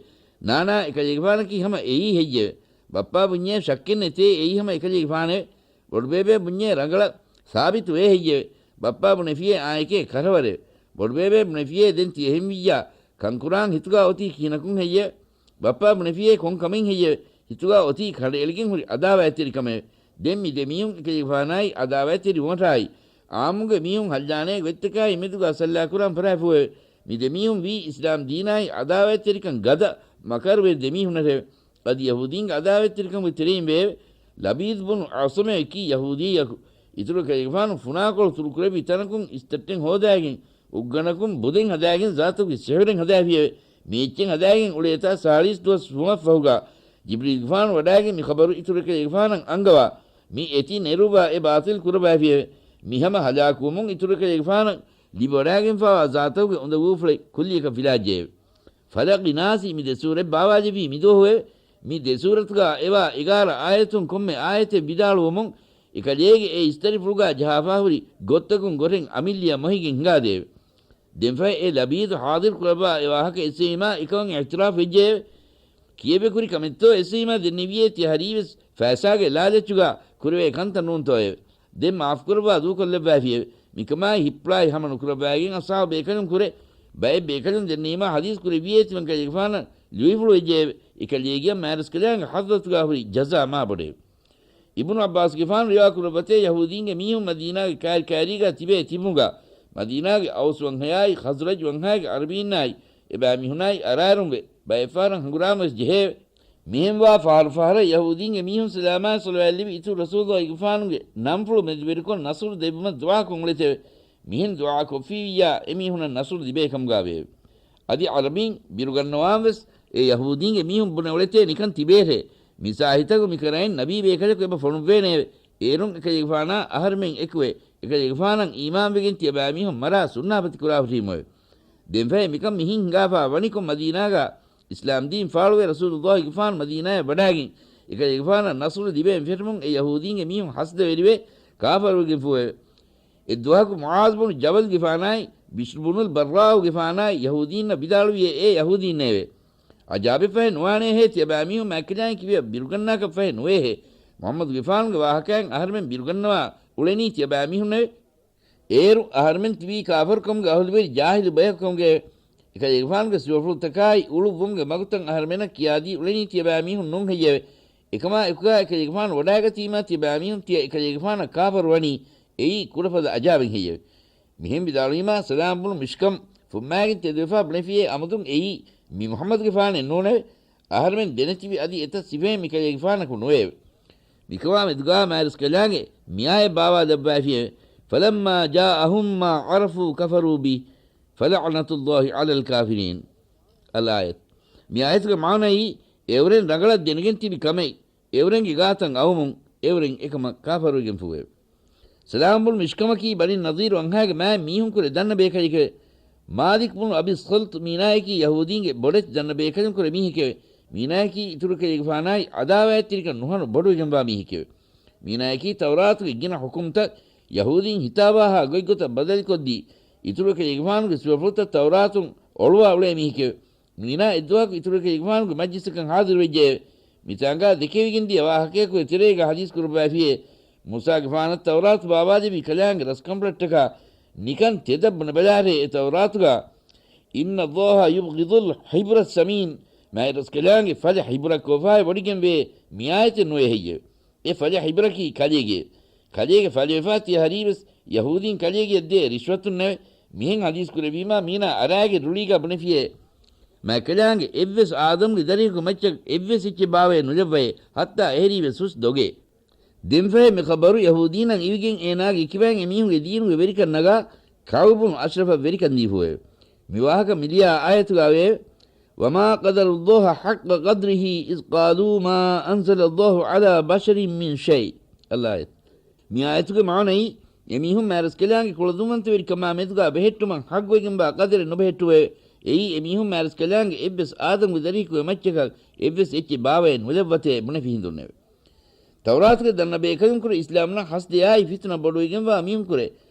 ނާނާ އެކަލޭގެފާނަކީ ހަމަ އެއީ ހެއްޔެވެ؟ ބައްޕާ ބުންޏޭ ޝައްކެއް ނެތޭ އެއީ ހަމަ އެކަލޭގެފާނެވެ. ބޮޑުބޭބެ ބުންޏޭ ރަނގަޅަށް ސާބިތުވޭ ހެއްޔެވެ؟ ބައްޕާ ބުނެފިޔޭ އާއެކޭ ކަށަވަރެވެ. ބޮޑުބޭބެ ބުނެފިޔޭ ދެން ތި އެހެންވިއްޔާ ކަންކުރާން ހިތުގާ އޮތީ ކިހިނަކުން ހެއްޔެވެ؟ ބައްޕާ ބުނެފިޔޭ ކޮން ކަމެއް ހެއްޔެވެ؟ ހިތުގާ އޮތީ ކަނޑައެޅިގެން ހުރި އަދާވާތްތެރިކަމެވެ. ދެން މި ދެމީހުން އެކަލޭގެފާނާއި އަދާވާތްތެރިވުމަށާއި، އާއްމުގެ މީހުން ހައްލާނޭ ގޮތްތަކާއި މެދުގާ ސައްލާކުރާން ފަރާފުއެވެ. މި ދެމީހުން ވީ އިސްލާމް ދީނާއި އަދާވާތްތެރިކަން ގަދަ މަކަރުވެރި ދެމީހުންނަށެވެ. އަދި ޔަހޫދީންގެ އަދާވާތްތެރިކަމުގެ ތެރެއިން ވެއެވެ. ލަބީދު ބުނު އަޢުޞަމޭ ކީ ޔަހޫދީއަކު. އިތުރު ކަލޭގެފާނު ފުނާކޮޅު ތުރުކުރެއްވި ތަނަކުން އިސްތައްޓެއް ހޯދާގެން، އުއްގަނަކުން ބުދެއް ހަދާގެން ޒާތުގެ ސިޙުރެއް ހަދާފިއެވެ. މި އެއްޗެއް ހަދާގެން އުޅޭތާ ސާޅީސް ދުވަސް ވުމަށްފަހުގާ، ޖިބްރީލްގެފާނު ވަޑާގެން މި ޚަބަރު އިތުރު ކަލޭގެފާނަށް އަންގަވާ، މި އެތި ނެރުއްވާ އެ ބާޠިލް ކުރައްވާފިއެވެ. މި ހަމަ ހަލާކުވުމުން އިތުރު ކަލޭގެފާނަށް ލިބިވަޑާގެންފާވާ ޒާތަކުގެ އުނދަގޫފުޅެއް ކުއްލިއަކަށް ފިލާއްޖެއެވެ. ފަލަޤި ނާސި މި ދެ ސޫރަތް ބާވާލެއްވީ މިދުވަހުއެވެ. މި ދެ ސޫރަތުގާ އެވާ އެގާރަ އާޔަތުން ކޮންމެ އާޔަތެއް ވިދާޅުވުމުން، އެކަލޭގެ އެ އިސްތަށިފުޅުގާ ޖަހާފާ ހުރި ގޮއްތަކުން ގޮށެއް އަމިއްލިއަށް މޮހިގެން ހިނގާދެއެވެ. ދެންފަހެ އެ ލަބީދު ޙާޟިރު ކުރައްވާ އެ ވާހަކަ އެއްސެވީމާ އެކަމަށް އިޢުތިރާފު ވެއްޖެއެވެ. ކިޔެވި ކުރި ކަމެއްތޯ އެއްސެވީމާ ދެންނެވިޔޭ ތިޔަ ހަރީވެސް ފައިސާގެ ލާލަޗުގާ ކުރެވޭ ކަންތައް ނޫންތޯއެވެ. ދެން މާފުކުރައްވާ ދޫކޮށްލައްވާފިއެވެ. މިކަމާއި ހިއްޕުޅާއި ހަމަ ނުކުރައްވާގެން އަޞްޙާބު ބޭކަލުން ކުރެ، ބައެއް ބޭކަލުން ދެންނެވީމާ ޙަދީޘް ކުރެއްވިޔޭ ތިމަން ކަލޭގެފާނަށް ލުއިފުޅު ވެއްޖެއެވެ. އެކަލޭގެއަށް މާތްރަސްކަލާނގެ ޙަޟްރަތުގާ ހުރި ޖަޒާ މާބޮޑެވެ. އިބްނު ޢައްބާސްގެފާނު ރިވާކުރައްވަތޭ ޔަހޫދީންގެ މީހުން މަދީނާގެ ކާރިކާރީގާ ތިބޭ ތިބުމުގާ، މަދީނާގެ އައުސް ވަންހަޔާއި ޚަޒްރަޖް ވަންހައިގެ ޢަރަބީންނާއި އެބައިމީހުންނާއި އަރާރުންވެ، ބައެއްފަހަރަށް ހަނގުރާމަވެސް ޖެހެއެވެ. މިހެންވާ ފަހަރު ފަހަރަށް ޔަހޫދީންގެ މީހުން ސަލާމާއި ޞަލަވާތްލެއްވި އިތުރު ރަސޫލުއްލާހިގެފާނުގެ ނަންފުޅު މެދުވެރިކޮށް ނަޞްރު ދެއްވުމަށް ދުޢާކޮށް އުޅެތެވެ. މިހެން ދުޢާ ކޮށްފީވިއްޔާ އެމީހުނަށް ނަޞްރު ލިބޭ ކަމުގާވެއެވެ. އަދި ޢަރަބީން ބިރުގަންނަވާންވެސް އެ ޔަހޫދީންގެ މީހުން ބުނެ އުޅެތޭ ނިކަން ތިބޭށޭ. މި ސާހިތަކު މިކަރައިން ނަބީ ބޭކަލަކު އެބަ ފޮނުއްވޭނެއެވެ. އޭރުން އެކަލޭގެފާނާ އަހަރުމެން އެކުވެ، އެކަލޭގެފާނަށް އީމާންވެގެން ތިޔަބައިމީހުން މަރާ ސުންނާފަތި ކުރާފަ ހުރީމުއެވެ. ދެންފަހެ މިކަން މިހެން ހިނގާފާ ވަނިކޮށް މަދީނާގާ އިސްލާމްދީން ފާޅުވެ ރަސޫލުއްލާހިގެފާނު މަދީނާޔަށް ވަޑާގެން އެކަލޭގެފާނަށް ނަޞްރު ލިބޭން ފެށުމުން އެ ޔަހޫދީންގެ މީހުން ހަސަދަވެރިވެ ކާފަރުވެގެންފޫއެވެ. އެއްދުވަހަކު މުޢާޛު ބުނު ޖަބަލްގެފާނާއި ބިޝްރު ބުނުލް ބައްރާއުގެފާނާއި ޔަހޫދީންނަށް ވިދާޅުވިޔޭ އޭ ޔަހޫދީންނޭވެ! އަޖާބެއްފަހެ ނުވާނޭހޭ ތިޔަބައިމީހުން މާތްކަލާނގެ ކިބަޔަށް ބިރުގަންނާކަށްފަހެ ނުވޭހޭ. މުޙައްމަދުގެފާނުގެ ވާހަކައިން އަހަރުމެން ބިރުގަންނަވާ އުޅެނީ ތިޔަބައިމީހުންނެވެ. އޭރު އަހަރުމެން ތިބީ ކާފަރުކަމުގެ އަހުލުވެރި ޖާހިލު ބަޔަކު ކަމުގައެވެ. އެކަލޭގެފާނުގެ ސިފަފުޅުތަކާއި އުޅުއްވުމުގެ މަގުތައް އަހަރުމެންނަށް ކިޔާދީ އުޅެނީ ތިޔަބައިމީހުން ނޫން ހެއްޔެވެ؟ އެކަމާ އެކުގާ އެކަލޭގެފާނު ވަޑާގަތީމާ ތިޔަބައިމީހުން ތިޔަ އެކަލޭގެފާނަށް ކާފަރުވަނީ އެއީ ކުޑަފަދަ އަޖާބެއް ހެއްޔެވެ؟ މިހެން ވިދާޅުވީމާ ސަލާމް ބުނު މިޝްކަމް ފުއްމާގެން ތެދުވެފާ ބުނެފިޔޭ އަމުދުން އެއީ މި މުޙައްމަދުގެފާނެއް ނޫނެވެ. އަހަރުމެން ދެނެތިބި އަދި އެތައް ސިފައެއް މިކަލޭގެފާނަކު ނުވެއެވެ. މިކަމާ މެދުގާ މާތްރަސްކަލާނގެ މިއާޔަތް ބާވާލައްވައިފިއެވެ. فَلَمَّا جَاءَهُم مَّا عَرَفُوا كَفَرُوا بِهِ فَلَعْنَةُ اللَّهِ عَلَى الْكَافِرِينَ. އަލްއާޔަތު. މި އާޔަތުގެ މާނައީ، އެއުރެން ރަނގަޅަށް ދެނެގެން ތިބި ކަމެއް އެއުރެންގެ ގާތަށް އައުމުން، އެއުރެން އެކަމަށް ކާފަރުވެގެންފޫއެވެ. ސަލާމް ބުނު މިޝްކަމަކީ ބަނީ ނަޟީރު ވަންހާގެ މާތް މީހުންކުރެ ދަންނަ ބޭކަލެކެވެ. މާލިކް ބުނު އަބި ޞަލްތް މީނާޔަކީ ޔަހޫދީންގެ ބޮޑެތި ދަންނަ ބޭކަލުންކުރެ މީހެކެވެ. މީނާޔަކީ އިތުރުކަލޭގެފާނާއި އަދާވާތްތެރިކަން ނުހަނު ބޮޑުވެގެންވާ މީހެކެވެ. މީނާޔަކީ ތައުރާތުގެ ގިނަ ޙުކުމްތައް ޔަހޫދީން ހިތާވާހާ ގޮތްގޮތަށް ބަދަލުކޮށްދީ، އިތުރުކަލޭގެފާނުގެ ސިފަފުޅުތައް ތައުރާތުން އޮޅުވާ އުޅޭ މީހެކެވެ. މީނާ އެއްދުވަހަކު އިތުރުކަލޭގެފާނުގެ މަޖްލިސަކަށް ޙާޟިރުވެއްޖެއެވެ. މިތާނގާ ދެކެވިގެންދިޔަ ވާހަކަޔަކުގެ ތެރޭގަ ޙަދީޘް ކުރައްވައިފިއެވެ. މޫސާގެފާނަށް ތައުރާތު ބާވާލެއްވި ކަލާނގެ ރަސްކަނބަލަށްޓަކާ ނިކަން ތެދަށް ބުނެބަލާށޭ އެ ތައުރާތުގަ، إن الله يبغض الحبر السمين، މާތް ރަސްކަލާނގެ ފަލެ ޙިބުރަށް ކޯފާއެއް ވޮޑިގެންވޭ މިއާޔަތެއް ނުވޭ ހެއްޔެވެ؟ އެ ފަލެ ޙިބުރަކީ ކަލޭގެ، ކަލޭގެ ފަލެވެފާ ތިޔަ ހަރީވެސް ޔަހޫދީން ކަލޭގެއަށް ދޭ ރިޝްވަތުންނެވެ. މިހެން ޙަދީޘް ކުރެއްވީމާ މީނާ އަރާގެ ރުޅީގާ ބުނެފިއޭ، މާތް ކަލާނގެ އެއްވެސް އާދަމްގެ ދަރިހަކު މައްޗަށް އެއްވެސް އެއްޗެއް ބާވައެއް ނުލައްވައޭ، ހައްތާ އެހެރީވެސް ހުސް ދޮގޭ. ދެންފަހެ މި ޚަބަރު ޔަހޫދީންނަށް އިވިގެން އޭނާގެ ކިބައިން އެމީހުންގެ ދީނުގެ ވެރިކަން ނަގާ ކަޢުބު ބުނު އަޝްރަފަށް ވެރިކަން ދީފުއެވެ. މި ވާހަކަ މިލިޔާ އާޔަތުގައިވެއެވެ. وما قدروا الله حق قدره إذ قالوا ما أنزل الله على بشر من شيء. އަލްއާޔަތު. މި އާޔަތުގެ މާނައީ، އެމީހުން މާތް ރަސްކަލާނގެ ކުޅަދުންވަންތަވެރިކަމާ މެދުގާ ބެހެއްޓުމަށް ޙައްޤުވެގެންވާ ޤަދަރެއް ނުބެހެއްޓުވެއެވެ. އެއީ އެމީހުން މާތް ރަސްކަލާނގެ އެއްވެސް އާދަމްގެ ދަރިހަކުގެ މައްޗަކަށް އެއްވެސް އެއްޗެއް ބާވައެއް ނުލައްވަތޭ ބުނެފި ހިނދުންނެވެ. ތައުރާތުގެ ދަންނަ ބޭކަލުންކުރެ އިސްލާމްނަށް ހަސްދެއާއި ފިތުނަ ބޮޑުވެގެންވާ މީހުންކުރެ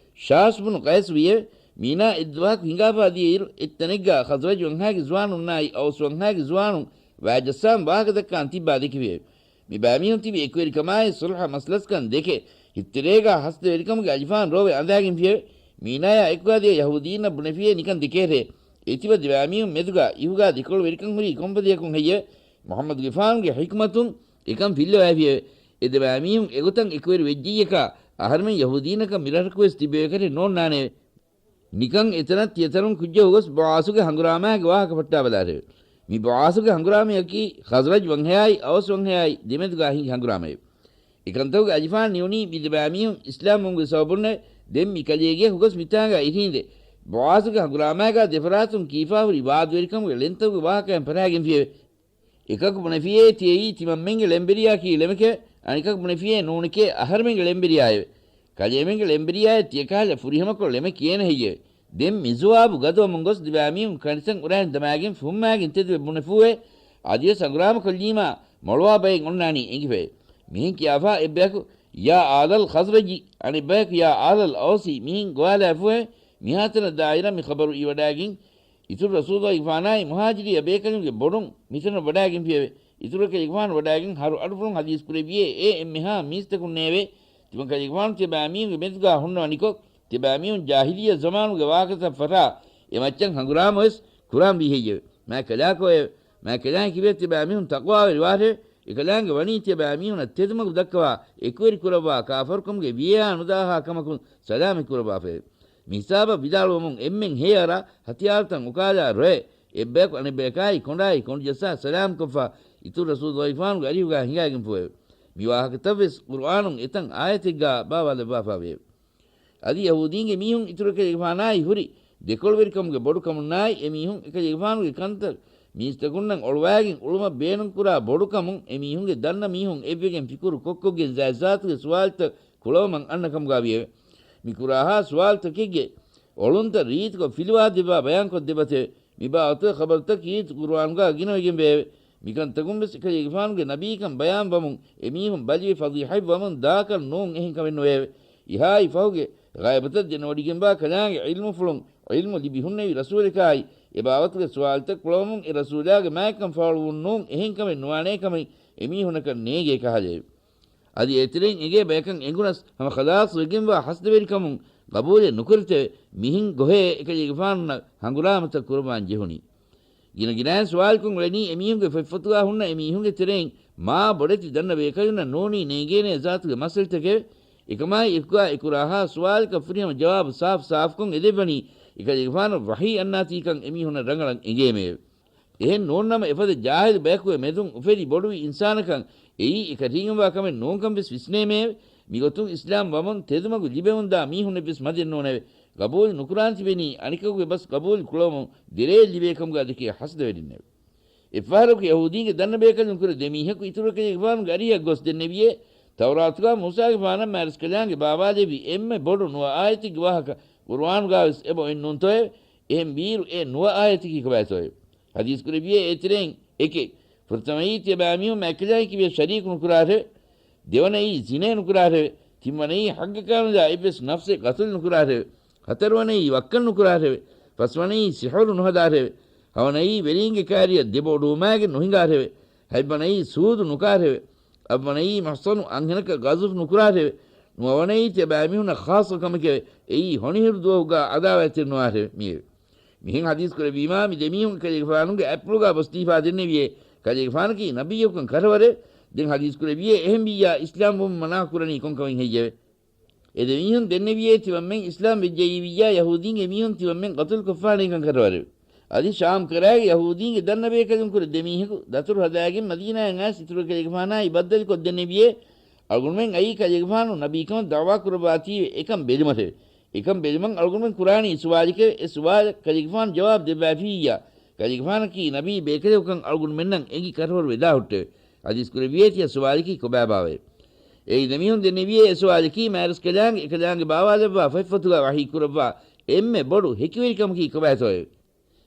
ޝާސް ބުނު ޤައިސް ވިއެވެ. މީނާ އެއްދުވަހަކު ހިނގާފާ ދިޔައިރު، އެއްތަނެއްގާ ޚަޒްރަޖް ވަންހާގެ ޒުވާނުންނާއި އައުސް ވަންހާގެ ޒުވާނުން ވައިޖައްސާން ވާހަކަދައްކާން ތިއްބާ ދެކެފިއެވެ. މި ބައިމީހުން ތިބި އެކުވެރިކަމާއި ޞުލްޙަ މަސްލަސްކަން ދެކެ، ހިތްތެރޭގާ ހަސްދެވެރިކަމުގެ އަލިފާން ރޯވެ އަނދާގެންފިއެވެ. މީނާޔާ އެކުގާ ދިޔަ ޔަހޫދީންނަށް ބުނެފިއޭ ނިކަން ދެކޭށޭ. އެ ތިބަ ދެބައިމީހުން މެދުގާ އިހުގާ ދެކޮޅުވެރިކަން ހުރީ ކޮންފަދަޔަކުން ހެއްޔެވެ؟ މުޙައްމަދުގެފާނުގެ ޙިކްމަތުން އެކަން ފިއްލަވައިފިއެވެ. އެ ދެބައިމީހުން އެގޮތަށް އެކުވެރި ވެއްޖެއްޔަކާ، އަހަރެމެން ޔަހޫދީންނަކަށް މިރަށަކުވެސް ތިއްބެވޭކަށެއް ނޯންނާނެއެވެ. ނިކަން އެތަނަށް ތިޔަތަރުން ކުއްޖަކު ގޮސް ބުޢާސުގެ ހަނގުރާމާގެ ވާހަކަ ފައްޓާބަލާށެވެ. މި ބުޢާސުގެ ހަނގުރާމަޔަކީ ޚަޒްރަޖް ވަންހަޔާއި އައުސް ވަންހަޔާއި ދެމެދުގާ ހިނގި ހަނގުރާމައެވެ. އެކަންތަކުގެ އަލިފާން ނިޔުނީ މި ދެބައިމީހުން އިސްލާމްވުމުގެ ސަބަބުންނެވެ. ދެން މި ކަލޭގެޔަކު ގޮސް މިތާނގާ އިށީނދެ، ބުޢާސުގެ ހަނގުރާމާގާ ދެފަރާތުން ކީފާހުރި ވާދުވެރިކަމުގެ ޅެންތަކުގެ ވާހަކައިން ފަށާގެންފިއެވެ. އެކަކު ބުނެފިއޭ ތިޔައީ ތިމަންމެންގެ ޅެންވެރިޔާ ކީ ޅެމެކެވެ. އަނެކަކު ބުނެފިއޭ ނޫނެކޭ އަހަރެމެންގެ ޅެންވެރިޔާއެވެ. ކަލޭމެންގެ ޅެންވެރިޔާއެއް ތިޔަކަހަލަ ފުރިހަމަކޮށް ޅެމެ ކިޔޭނެ ހެއްޔެވެ؟ ދެން މި ޒުވާބު ގަދަވަމުން ގޮސް ދެބައިމީހުން ކަނިތައް އުރައިން ދަމާގެން ފުހުމާގެން ތެދުވެ ބުނެފޫއެވެ. އަދިވެސް ހަނގުރާމަކޮށްލީމާ މޮޅުވާ ބައެއް އޮންނާނީ އެނގިފައެވެ. މިހެން ކިޔާފާ އެއްބަޔަކު، ޔާ އާލަލް ޚަޒްރަޖި، އަނެއްބަޔަކު، ޔާ އާލަލް އައުސި، މިހެން ގޮވާލާފޫއެވެ. މިހާތަނަށް ދާއިރަށް މި ޚަބަރު އިވަޑާގެން، އިތުރު ރަސޫލުގެފާނާއި މުހާޖިރީ ބޭކަލުންގެ ބޮޑުން މިތަނަށް ވަޑާގެންފިއެވެ. އިތުރު ކަލޭގެފާނު ވަޑާގެން ހަރު އަޑުފުޅުން ޙަދީޘް ކުރެއްވިއޭ އެ އެންމެހާ މީސްތަކުންނޭވެ. ތިމަން ކަލޭގެފާނު ތިޔަބައިމީހުންގެ މެދުގާ ހުންނަވަނިކޮށް، ތިޔަބައިމީހުން ޖާހިލިއްޔަ ޒަމާނުގެ ވާހަކަތައް ފަށާ އެ މައްޗަށް ހަނގުރާމަވެސް ކުރާންވީ ހެއްޔެވެ؟ މާތް ކަލާކޯއެވެ؟ މާތް ކަލާނގެ ކިބައިން ތިޔަބައިމީހުން ތަޤްވާވެރިވާށެވެ. އެކަލާނގެ ވަނީ ތިޔަބައިމީހުނަށް ތެދުމަގު ދައްކަވާ އެކުވެރި ކުރައްވާ ކާފަރުކަމުގެ ވިޔަޔާ ނުދާހާ ކަމަކުން ސަލާމަތް ކުރައްވާފައެވެ. މި ހިސާބަށް ވިދާޅުވަމުން އެންމެން ހޭއަރާ ހަތިޔާރުތައް އުކާލާ ރޮއެ އެއްބަޔަކު އަނެއްބަޔަކާއި ކޮނޑާއި ކޮނޑުޖައްސާ ސަލާމްކޮށްފަ އިތުރު ރަސޫލުގެފާނުގެ އަރިހުގާ ހިނގާގެންފޫއެވެ. މި ވާހަކަތައްވެސް ޤުރުއާނުން އެތަން އާޔަތެއްގާ ބާވާލައްވާފައިވެއެވެ. އަދި ޔަހޫދީންގެ މީހުން އިތުރު ކަލޭގެފާނާއި ހުރި ދެކޮޅުވެރިކަމުގެ ބޮޑުކަމުންނާއި އެމީހުން އެކަލޭގެފާނުގެ ކަންތައް މީސްތަކުންނަށް އޮޅުވާގެން އުޅުމަށް ބޭނުންކުރާ ބޮޑުކަމުން އެމީހުންގެ ދަންނަ މީހުން އެއްވެގެން ފިކުރު ކޮށްކޮށްގެން ޒާތްޒާތުގެ ސުވާލުތައް ކުޅަވަމަށް އަންނަ ކަމުގާ ވިއެވެ. މި ކުރާހާ ސުވާލުތަކެއްގެ އޮޅުންތައް ރީތިކޮށް ފިލުވާދެއްވާ ބަޔާންކޮށްދެއްވަތެވެ. މިބާވަތުގެ ޚަބަރުތައް ކީރިތި ޤުރުއާނުގާ ގިނަވެގެންވެއެވެ. މިކަންތަކުންވެސް އެކަލޭގެފާނުގެ ނަބީކަން ބަޔާންވަމުން އެމީހުން ބަލިވެ ފަޟީޙަތްވަމުން ދާކަށް ނޫން އެހެން ކަމެއް ނުވެއެވެ. އެހާއި ފަހުގެ ޣައިބުތައް ދެނެވޮޑިގެންވާ ކަލާނގެ ޢިލްމުފުޅުން ޢިލްމު ލިބި ހުންނެވި ރަސޫލަކާއި އެބާވަތުގެ ސުވާލުތައް ކުޅަވަމުން އެ ރަސޫލާގެ މާތްކަން ފާޅުވުން ނޫން އެހެން ކަމެއް ނުވާނޭ ކަމެއް އެމީހުނަކަށް ނޭނގޭ ކަހަލައެވެ. އަދި އޭތެރެއިން އެނގޭ ބަޔަކަށް އެނގުނަސް ހަމަ ޚަލާޞް ވެގެންވާ ހަސްދެވެރިކަމުން ގަބޫލެއް ނުކުރެތެވެ. މިހެން ގޮހޭ އެކަލޭގެފާނުންނަށް ހަނގުރާމަތައް ކުރައްވާން ޖެހުނީ. ގިނަ ގިނައިން ސުވާލުކޮށް އުޅެނީ އެމީހުންގެ ފޮތްފޮތުގާ ހުންނަ އެމީހުންގެ ތެރެއިން މާ ބޮޑެތި ދަންނަ ބޭކަލުންނަށް ނޫނީ ނޭނގޭނޭ ޒާތުގެ މައްސަލަތަކެވެ. އެކަމާއި އެކުގާ އެކުރާހާ ސުވާލަކަށް ފުރިހަމަ ޖަވާބު ސާފު ސާފުކޮށް އެދެއްވަނީ އެކަލޭގެފާނަށް ވަޙީ އަންނާތީކަން އެމީހުންނަށް ރަނގަޅަށް އެނގޭމެއެވެ. އެހެން ނޫންނަމަ އެފަދަ ޖާހިލު ބަޔަކުގެ މެދުން އުފެދި ބޮޑުވި އިންސާނަކަށް އެއީ އެކަށީގެންވާ ކަމެއް ނޫންކަން ވެސް ވިސްނޭމެއެވެ. މިގޮތުން އިސްލާމް ވަމުން ތެދުމަގު ލިބެވުންދާ މީހުންނެއްވެސް މަދެއް ނޫނެވެ. ގަބޫލު ނުކުރާން ތިބެނީ އަނެކަކުގެ ބަސް ގަބޫލު ކުޅަވަމުން ދެރައެއް ލިބޭ ކަމުގާ ދެކޭ ހަސަދަވެރިންނެވެ. އެއްފަހަރަކު ޔަހޫދީންގެ ދަންނަ ބޭކަލުން ކުރެ ދެ މީހަކު އިތުރު ކަލޭގެފާނުގެ އަރިހަށް ގޮސް ދެންނެވިއޭ، ތައުރާތުގާ މޫސާގެފާނަށް މާތްރަސްކަލާނގެ ބާވާލެއްވި އެންމެ ބޮޑު ނުވަ އާޔަތެއްގެ ވާހަކަ ޤުރުއާނުގާވެސް އެބަ އޮތްނޫންތޯއެވެ؟ އެހެން ވީއިރު އެ ނުވަ އާޔަތަކީ ކޮބާތޯއެވެ؟ ޙަދީޘްކުރެއްވިޔޭ އޭތެރެއިން އެކެއް، ފުރަތަމައީ ތިޔަބައިމީހުން މާތްކަލާނގެ ކިބަޔަށް ޝަރީކު ނުކުރާށެވެ. ދެވަނައީ ޒިނޭ ނުކުރާށެވެ. ތިންވަނައީ ޙައްޤަކާ ނުލާ އެއްވެސް ނަފްސެއް ޤަތުލު ނުކުރާށެވެ. ހަތަރުވަނައީ ވައްކަން ނުކުރާށެވެ. ފަސްވަނައީ ސިޙުރު ނުހަދާށެވެ. ހަވަނައީ ވެރިންގެ ކާރިއަށް ދެބޯ ޑޫމާގެން ނުހިނގާށެވެ. ހަތްވަނައީ ސޫދު ނުކާށެވެ. އަށްވަނައީ މުޙްޞަނު އަންހެނަކަށް ޤަޒުފް ނުކުރާށެވެ. ނުވަވަނައީ ތިޔަބައިމީހުންނަށް ޚާއްޞަ ކަމެކެވެ. އެއީ ހޮނިހިރު ދުވަހުގާ ޢަދާވާތްތެރި ނުވާށެވެ. މިއެވެ. މިހެން ޙަދީޘް ކުރެއްވީމާ، މި ދެމީހުން އެކަލޭގެފާނުގެ އަތްޕުޅުގާ ބޮސްދީފާ ދެންނެވިޔޭ، ކަލޭގެފާނަކީ ނަބިއްޔަކުކަން ކަށަވަރެވެ. ދެން ޙަދީޘް ކުރެއްވިޔޭ، އެހެން ވިއްޔާ އިސްލާމް ވުމުން މަނާ ކުރަނީ ކޮންކަމެއް ހެއްޔެވެ؟ އެ ދެމީހުން ދެންނެވިޔޭ، ތިމަންމެން އިސްލާމް ވެއްޖައީ ވިއްޔާ ޔަހޫދީންގެ މީހުން ތިމަންމެން ޤަތުލު ކޮށްފާނީކަން ކަށަވަރެވެ. އަދި ޝާމް ކަރާގެ ޔަހޫދީންގެ ދަންނަ ބޭކަލުން ކުރެ ދެމީހަކު ދަތުރު ހަދާގެން މަދީނާއަށް އައިސް އިތުރު ކަލޭގެފާނާއި ބައްދަލުކޮށް ދެންނެވިޔޭ، އަޅުގަނޑުމެން އައީ ކަލޭގެފާނު ނަބީކަމަށް ދަޢުވާ ކުރައްވާތީވެ އެކަން ބެލުމަށެވެ. އެކަން ބެލުމަށް އަޅުގަނޑުމެން ކުރާނީ ސުވާލެކެވެ. އެ ސުވާލަށް ކަލޭގެފާނު ޖަވާބު ދެއްވާފިއްޔާ، ކަލޭގެފާނަކީ ނަބީ ބޭކަލެކުކަން އަޅުގަނޑުމެންނަށް އެނގި ކަށަވަރު ވެދާހުއްޓެވެ. ޙަދީޘް ކުރެއްވިޔޭ ތިޔަ ސުވާލަކީ ކޮބާބާވެ؟ އެއީ ދެމީހުން ދެންނެވިޔޭ އެ ސުވާލަކީ މާތްރަސްކަލާނގެ އެކަލާނގެ ބާވާލައްވާ ފޮތްފޮތުގާ ވަޙީ ކުރައްވާ އެންމެ ބޮޑު ހެކިވެރިކަމަކީ ކޮބާތޯއެވެ؟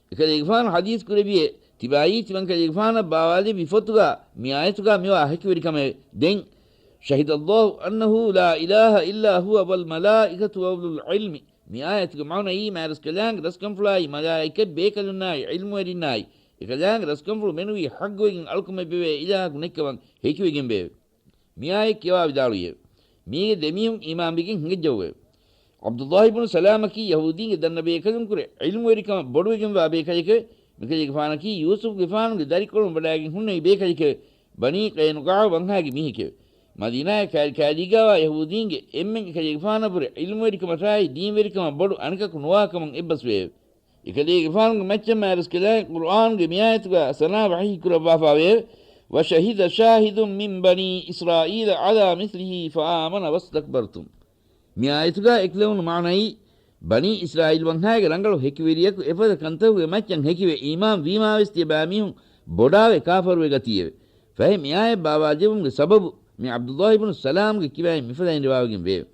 އެކަލޭގެފާނު ޙަދީޘް ކުރެއްވިޔޭ، ތިބާއީ ތިމަން ކަލޭގެފާނަށް ބާވާލެއްވި ފޮތުގާ މި އާޔަތުގާ މިވާ ހެކިވެރިކަމެވެ. ދެން، شهد الله أنه لا إله إلا هو والملائكة وأولو العلم. މި އާޔަތުގެ މާނައީ މާތްރަސްކަލާނގެ ރަސްކަންފުޅާއި މަލާއިކަތް ބޭކަލުންނާއި ޢިލްމުވެރިންނާއި އެކަލާނގެ ރަސްކަންފުޅު މެނުވީ ޙައްޤުވެގެން އަޅުކަމެއް ބެވޭ އިލާހަކު ނެތްކަމަށް ހެކިވެގެން ބެއެވެ. މި އާޔަތް ކިޔަވާ ވިދާޅުވިއެވެ. މީގެ ދެމީހުން އީމާންވެގެން ހިނގައްޖެއެވެ. ޢަބްދުﷲ ބުނު ސަލާމަކީ ޔަހޫދީންގެ ދަންނަ ބޭކަލުން ކުރެ ޢިލްމުވެރިކަމަށް ބޮޑުވެގެންވާ ބޭކަލެކެވެ. މިކަލޭގެފާނަކީ ޔޫސުފްގެފާނުގެ ދަރިކޮޅުން ވަޑާގެން ހުންނެވި ބޭކަލެކެވެ. ބަނީ ޤައިނުޤާޢު ވަންހާގެ މީހެކެވެ. މަދީނާއަށް ކާރިކާރީގާވާ ޔަހޫދީންގެ އެންމެން އެކަލޭގެފާނަށްވުރެ ޢިލްމުވެރިކަމަށާއި ދީންވެރިކަމަށް ބޮޑު އަނެކަކު ނުވާކަމަށް އެއްބަސްވެއެވެ. އެކަލޭގެފާނުގެ މައްޗަށް މާތްރަސްކަލާނގެ ޤުރުއާނުގެ މިއާޔަތުގާ ސަނާ ވަޙީ ކުރައްވާފާވެއެވެ. وشهد شاهد من بني إسرائيل على مثله فآمن واستكبرتم. މި އާޔަތުގާ އެކުލެވުނު މާނައީ، ބަނީ އިސްރާއީލް ވަންހާގެ ރަނގަޅު ހެކިވެރިޔަކު އެފަދަ ކަންތަކުގެ މައްޗަށް ހެކިވެ، އީމާން ވީމާވެސް ތިޔަބައިމީހުން ބޮޑާވެ ކާފަރުވެ ގަތީއެވެ. ފަހެ މި އާޔަތް ބާވާލެއްވުމުގެ ސަބަބު، މި ޢަބްދުﷲ ބުނު ސަލާމްގެ ކިބައިން މިފަދައިން ރިވާވެގެން ވެއެވެ.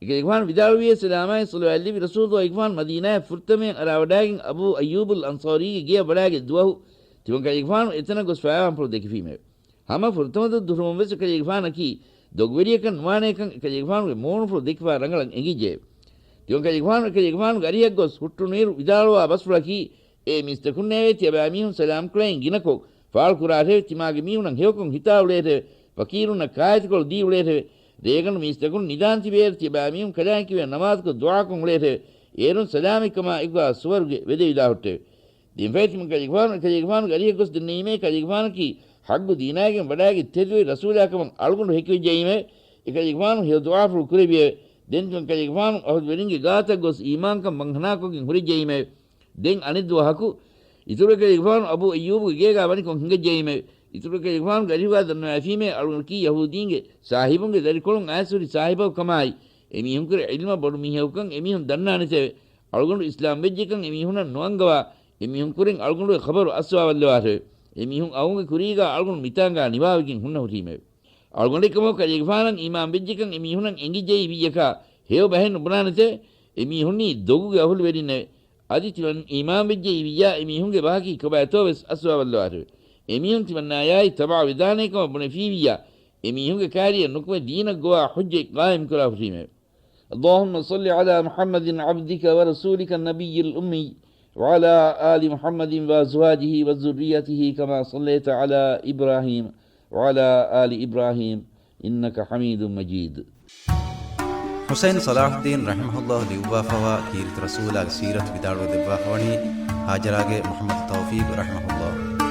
އެކަލޭގެފާނު ވިދާޅުވިޔޭ، ސަލާމާއި ޞަލަވާތް ލެއްވި ރަސޫލުﷲ ގެފާނު މަދީނާއަށް ފުރަތަމަޔަށް އަރާވަޑާގެން އަބޫ އައްޔޫބުލް އަންޞާރީގެ ގެޔަށް ވަޑާގަތް ދުވަހު، ތިމަން ކަލޭގެފާނު އެތަނަށް ގޮސް ފަޔާވާންފުޅު ދެކެފީމެވެ. ހަމަ ފުރަތަމަ ދުށް ދުށުވުމުން ވެސް އެކަލޭގެފާނަކީ ދޮގުވެރިޔަކަށް ނުވާނޭކަން އެކަލޭގެފާނުގެ މޫނުފުޅު ދެކިފާ ރަނގަޅަށް އެނގިއްޖެއެވެ. ތިމަން ކަލޭގެފާނު އެކަލޭގެފާނުގެ އަރިހަށް ގޮސް ހުއްޓުނުއިރު ވިދާޅުވާ ބަސްފުޅަކީ، އޭ މީސްތަކުންނޭވެ! ތިޔަބައިމީހުން ސަލާމް ކުޅައިން ގިނަކޮށް ފާޅު ކުރާށެވެ. ތިމާގެ މީހުނަށް ހެޔޮކޮށް ހިތާ އުޅޭށެވެ. ފަޤީރުންނަށް ކާއެތިކޮޅު ދީ އުޅޭށެވެ. ރޭގަނޑު މީސްތަކުން ނިދާން ތިބޭއިރު ތިޔަބައިމީހުން ކަލާނގެ ކިބައިން ނަމާދުކޮށް ދުޢާކޮށް އުޅޭށެވެ. އޭރުން ސަލާމަތްކަމާ އެކުގާ ސުވަރުގެ ވެދެވިދާ ހުއްޓެވެ. ދެންފަހެ ތިމަން ކަލޭގެފާނު އެކަލޭގެފާނުގެ އަރިހަށް ގޮސް ދެންނެވީމޭ، ކަލޭގެފާނަކީ ޙައްޤު ދީނާގެން ވަޑާގެ ތެދުވެރި ރަސޫލާކަމަށް އަޅުގަނޑު ހެކިވެއްޖައީމެވެ. އެކަލޭގެފާނު ހެޔޮ ދުޢާފުޅު ކުރެއްވިއެވެ. ދެން ތިމަން ކަލޭގެފާނު އަހުލުވެރިންގެ ގާތަށް ގޮސް އީމާންކަން ވަންހަނާކޮށްގެން ހުރެއްޖައީމެވެ. ދެން އަނެއް ދުވަހަކު، އިތުރު އެކަލޭގެފާނު އަބޫ އައްޔޫބުގެ ގޭގާ ވަނިކޮށް ހިނގައްޖައީމެވެ. އިތުރު އެކަލޭގެފާނުގެ އަރިހުގާ ދަންނަވައިފީމޭ، އަޅުގަނޑަކީ ޔަހޫދީންގެ ސާހިބުންގެ ދަރިކޮޅުން އައިސްހުރި ސާހިބަކު ކަމާއި، އެމީހުންކުރެ ޢިލްމަށް ބޮޑު މީހަކުކަން އެމީހުން ދަންނާނެތެވެ. އަޅުގަނޑު އިސްލާމް ވެއްޖެކަން އެމީހުނަށް ނުއަންގަވާ، އެމީހުންކުރިން އަޅުގަނޑުގެ ޚަބަރު އައްސަވާވައްލަވާށެވެ. އެމީހުން އައުމުގެ ކުރީގާ އަޅުގަނޑު މިތާނގާ ނިވާވެގެން ހުންނަ ހުރީމެވެ. އަޅުގަނޑެއްކަމަށް ކަލޭގެފާނަށް އީމާންވެއްޖެކަން އެމީހުނަށް އެނގިއްޖައީ ވިއްޔަކާ ހެޔޮ ބަހެއް ނުބުނާނެތެވެ. އެމީހުންނީ ދޮގުގެ އަހުލުވެރިންނެވެ. އަދި ތިމަން އީމާންވެއްޖެއީ ވިއްޔާ އެމީހުންގެ ބަހަކީ ކޮބާތޯވެސް އައްސަވާވައްލަވާށެވެ. އެމީހުން ތިމަންނާޔާއި ތަބަޢަ ވެދާނޭކަމަށް ބުނެފީވިއްޔާ، އެމީހުންގެ ކާރިއަށް ނުކުމެ ދީނަށް ގޮވާ ޙުއްޖަތް ޤާއިމްކުރާ ހުރީމެވެ. اللهم صل على محمد عبدك ورسولك النبي الأمي وعلى آل محمد وأزواجه وذريته كما صليت على إبراهيم وعلى آل إبراهيم إنك حميد مجيد. ޙުސައިން ޞަލާޙުއްދީން ރަޙިމަހުﷲ ލިޔުއްވާފަވާ ކީރިތި ރަސޫލާގެ ސީރަތު ވިދާޅުވެ ދެއްވާފަވަނީ ހާޖަރާގެ މުޙައްމަދު ތައުފީޤު ރަޙިމަހުﷲ.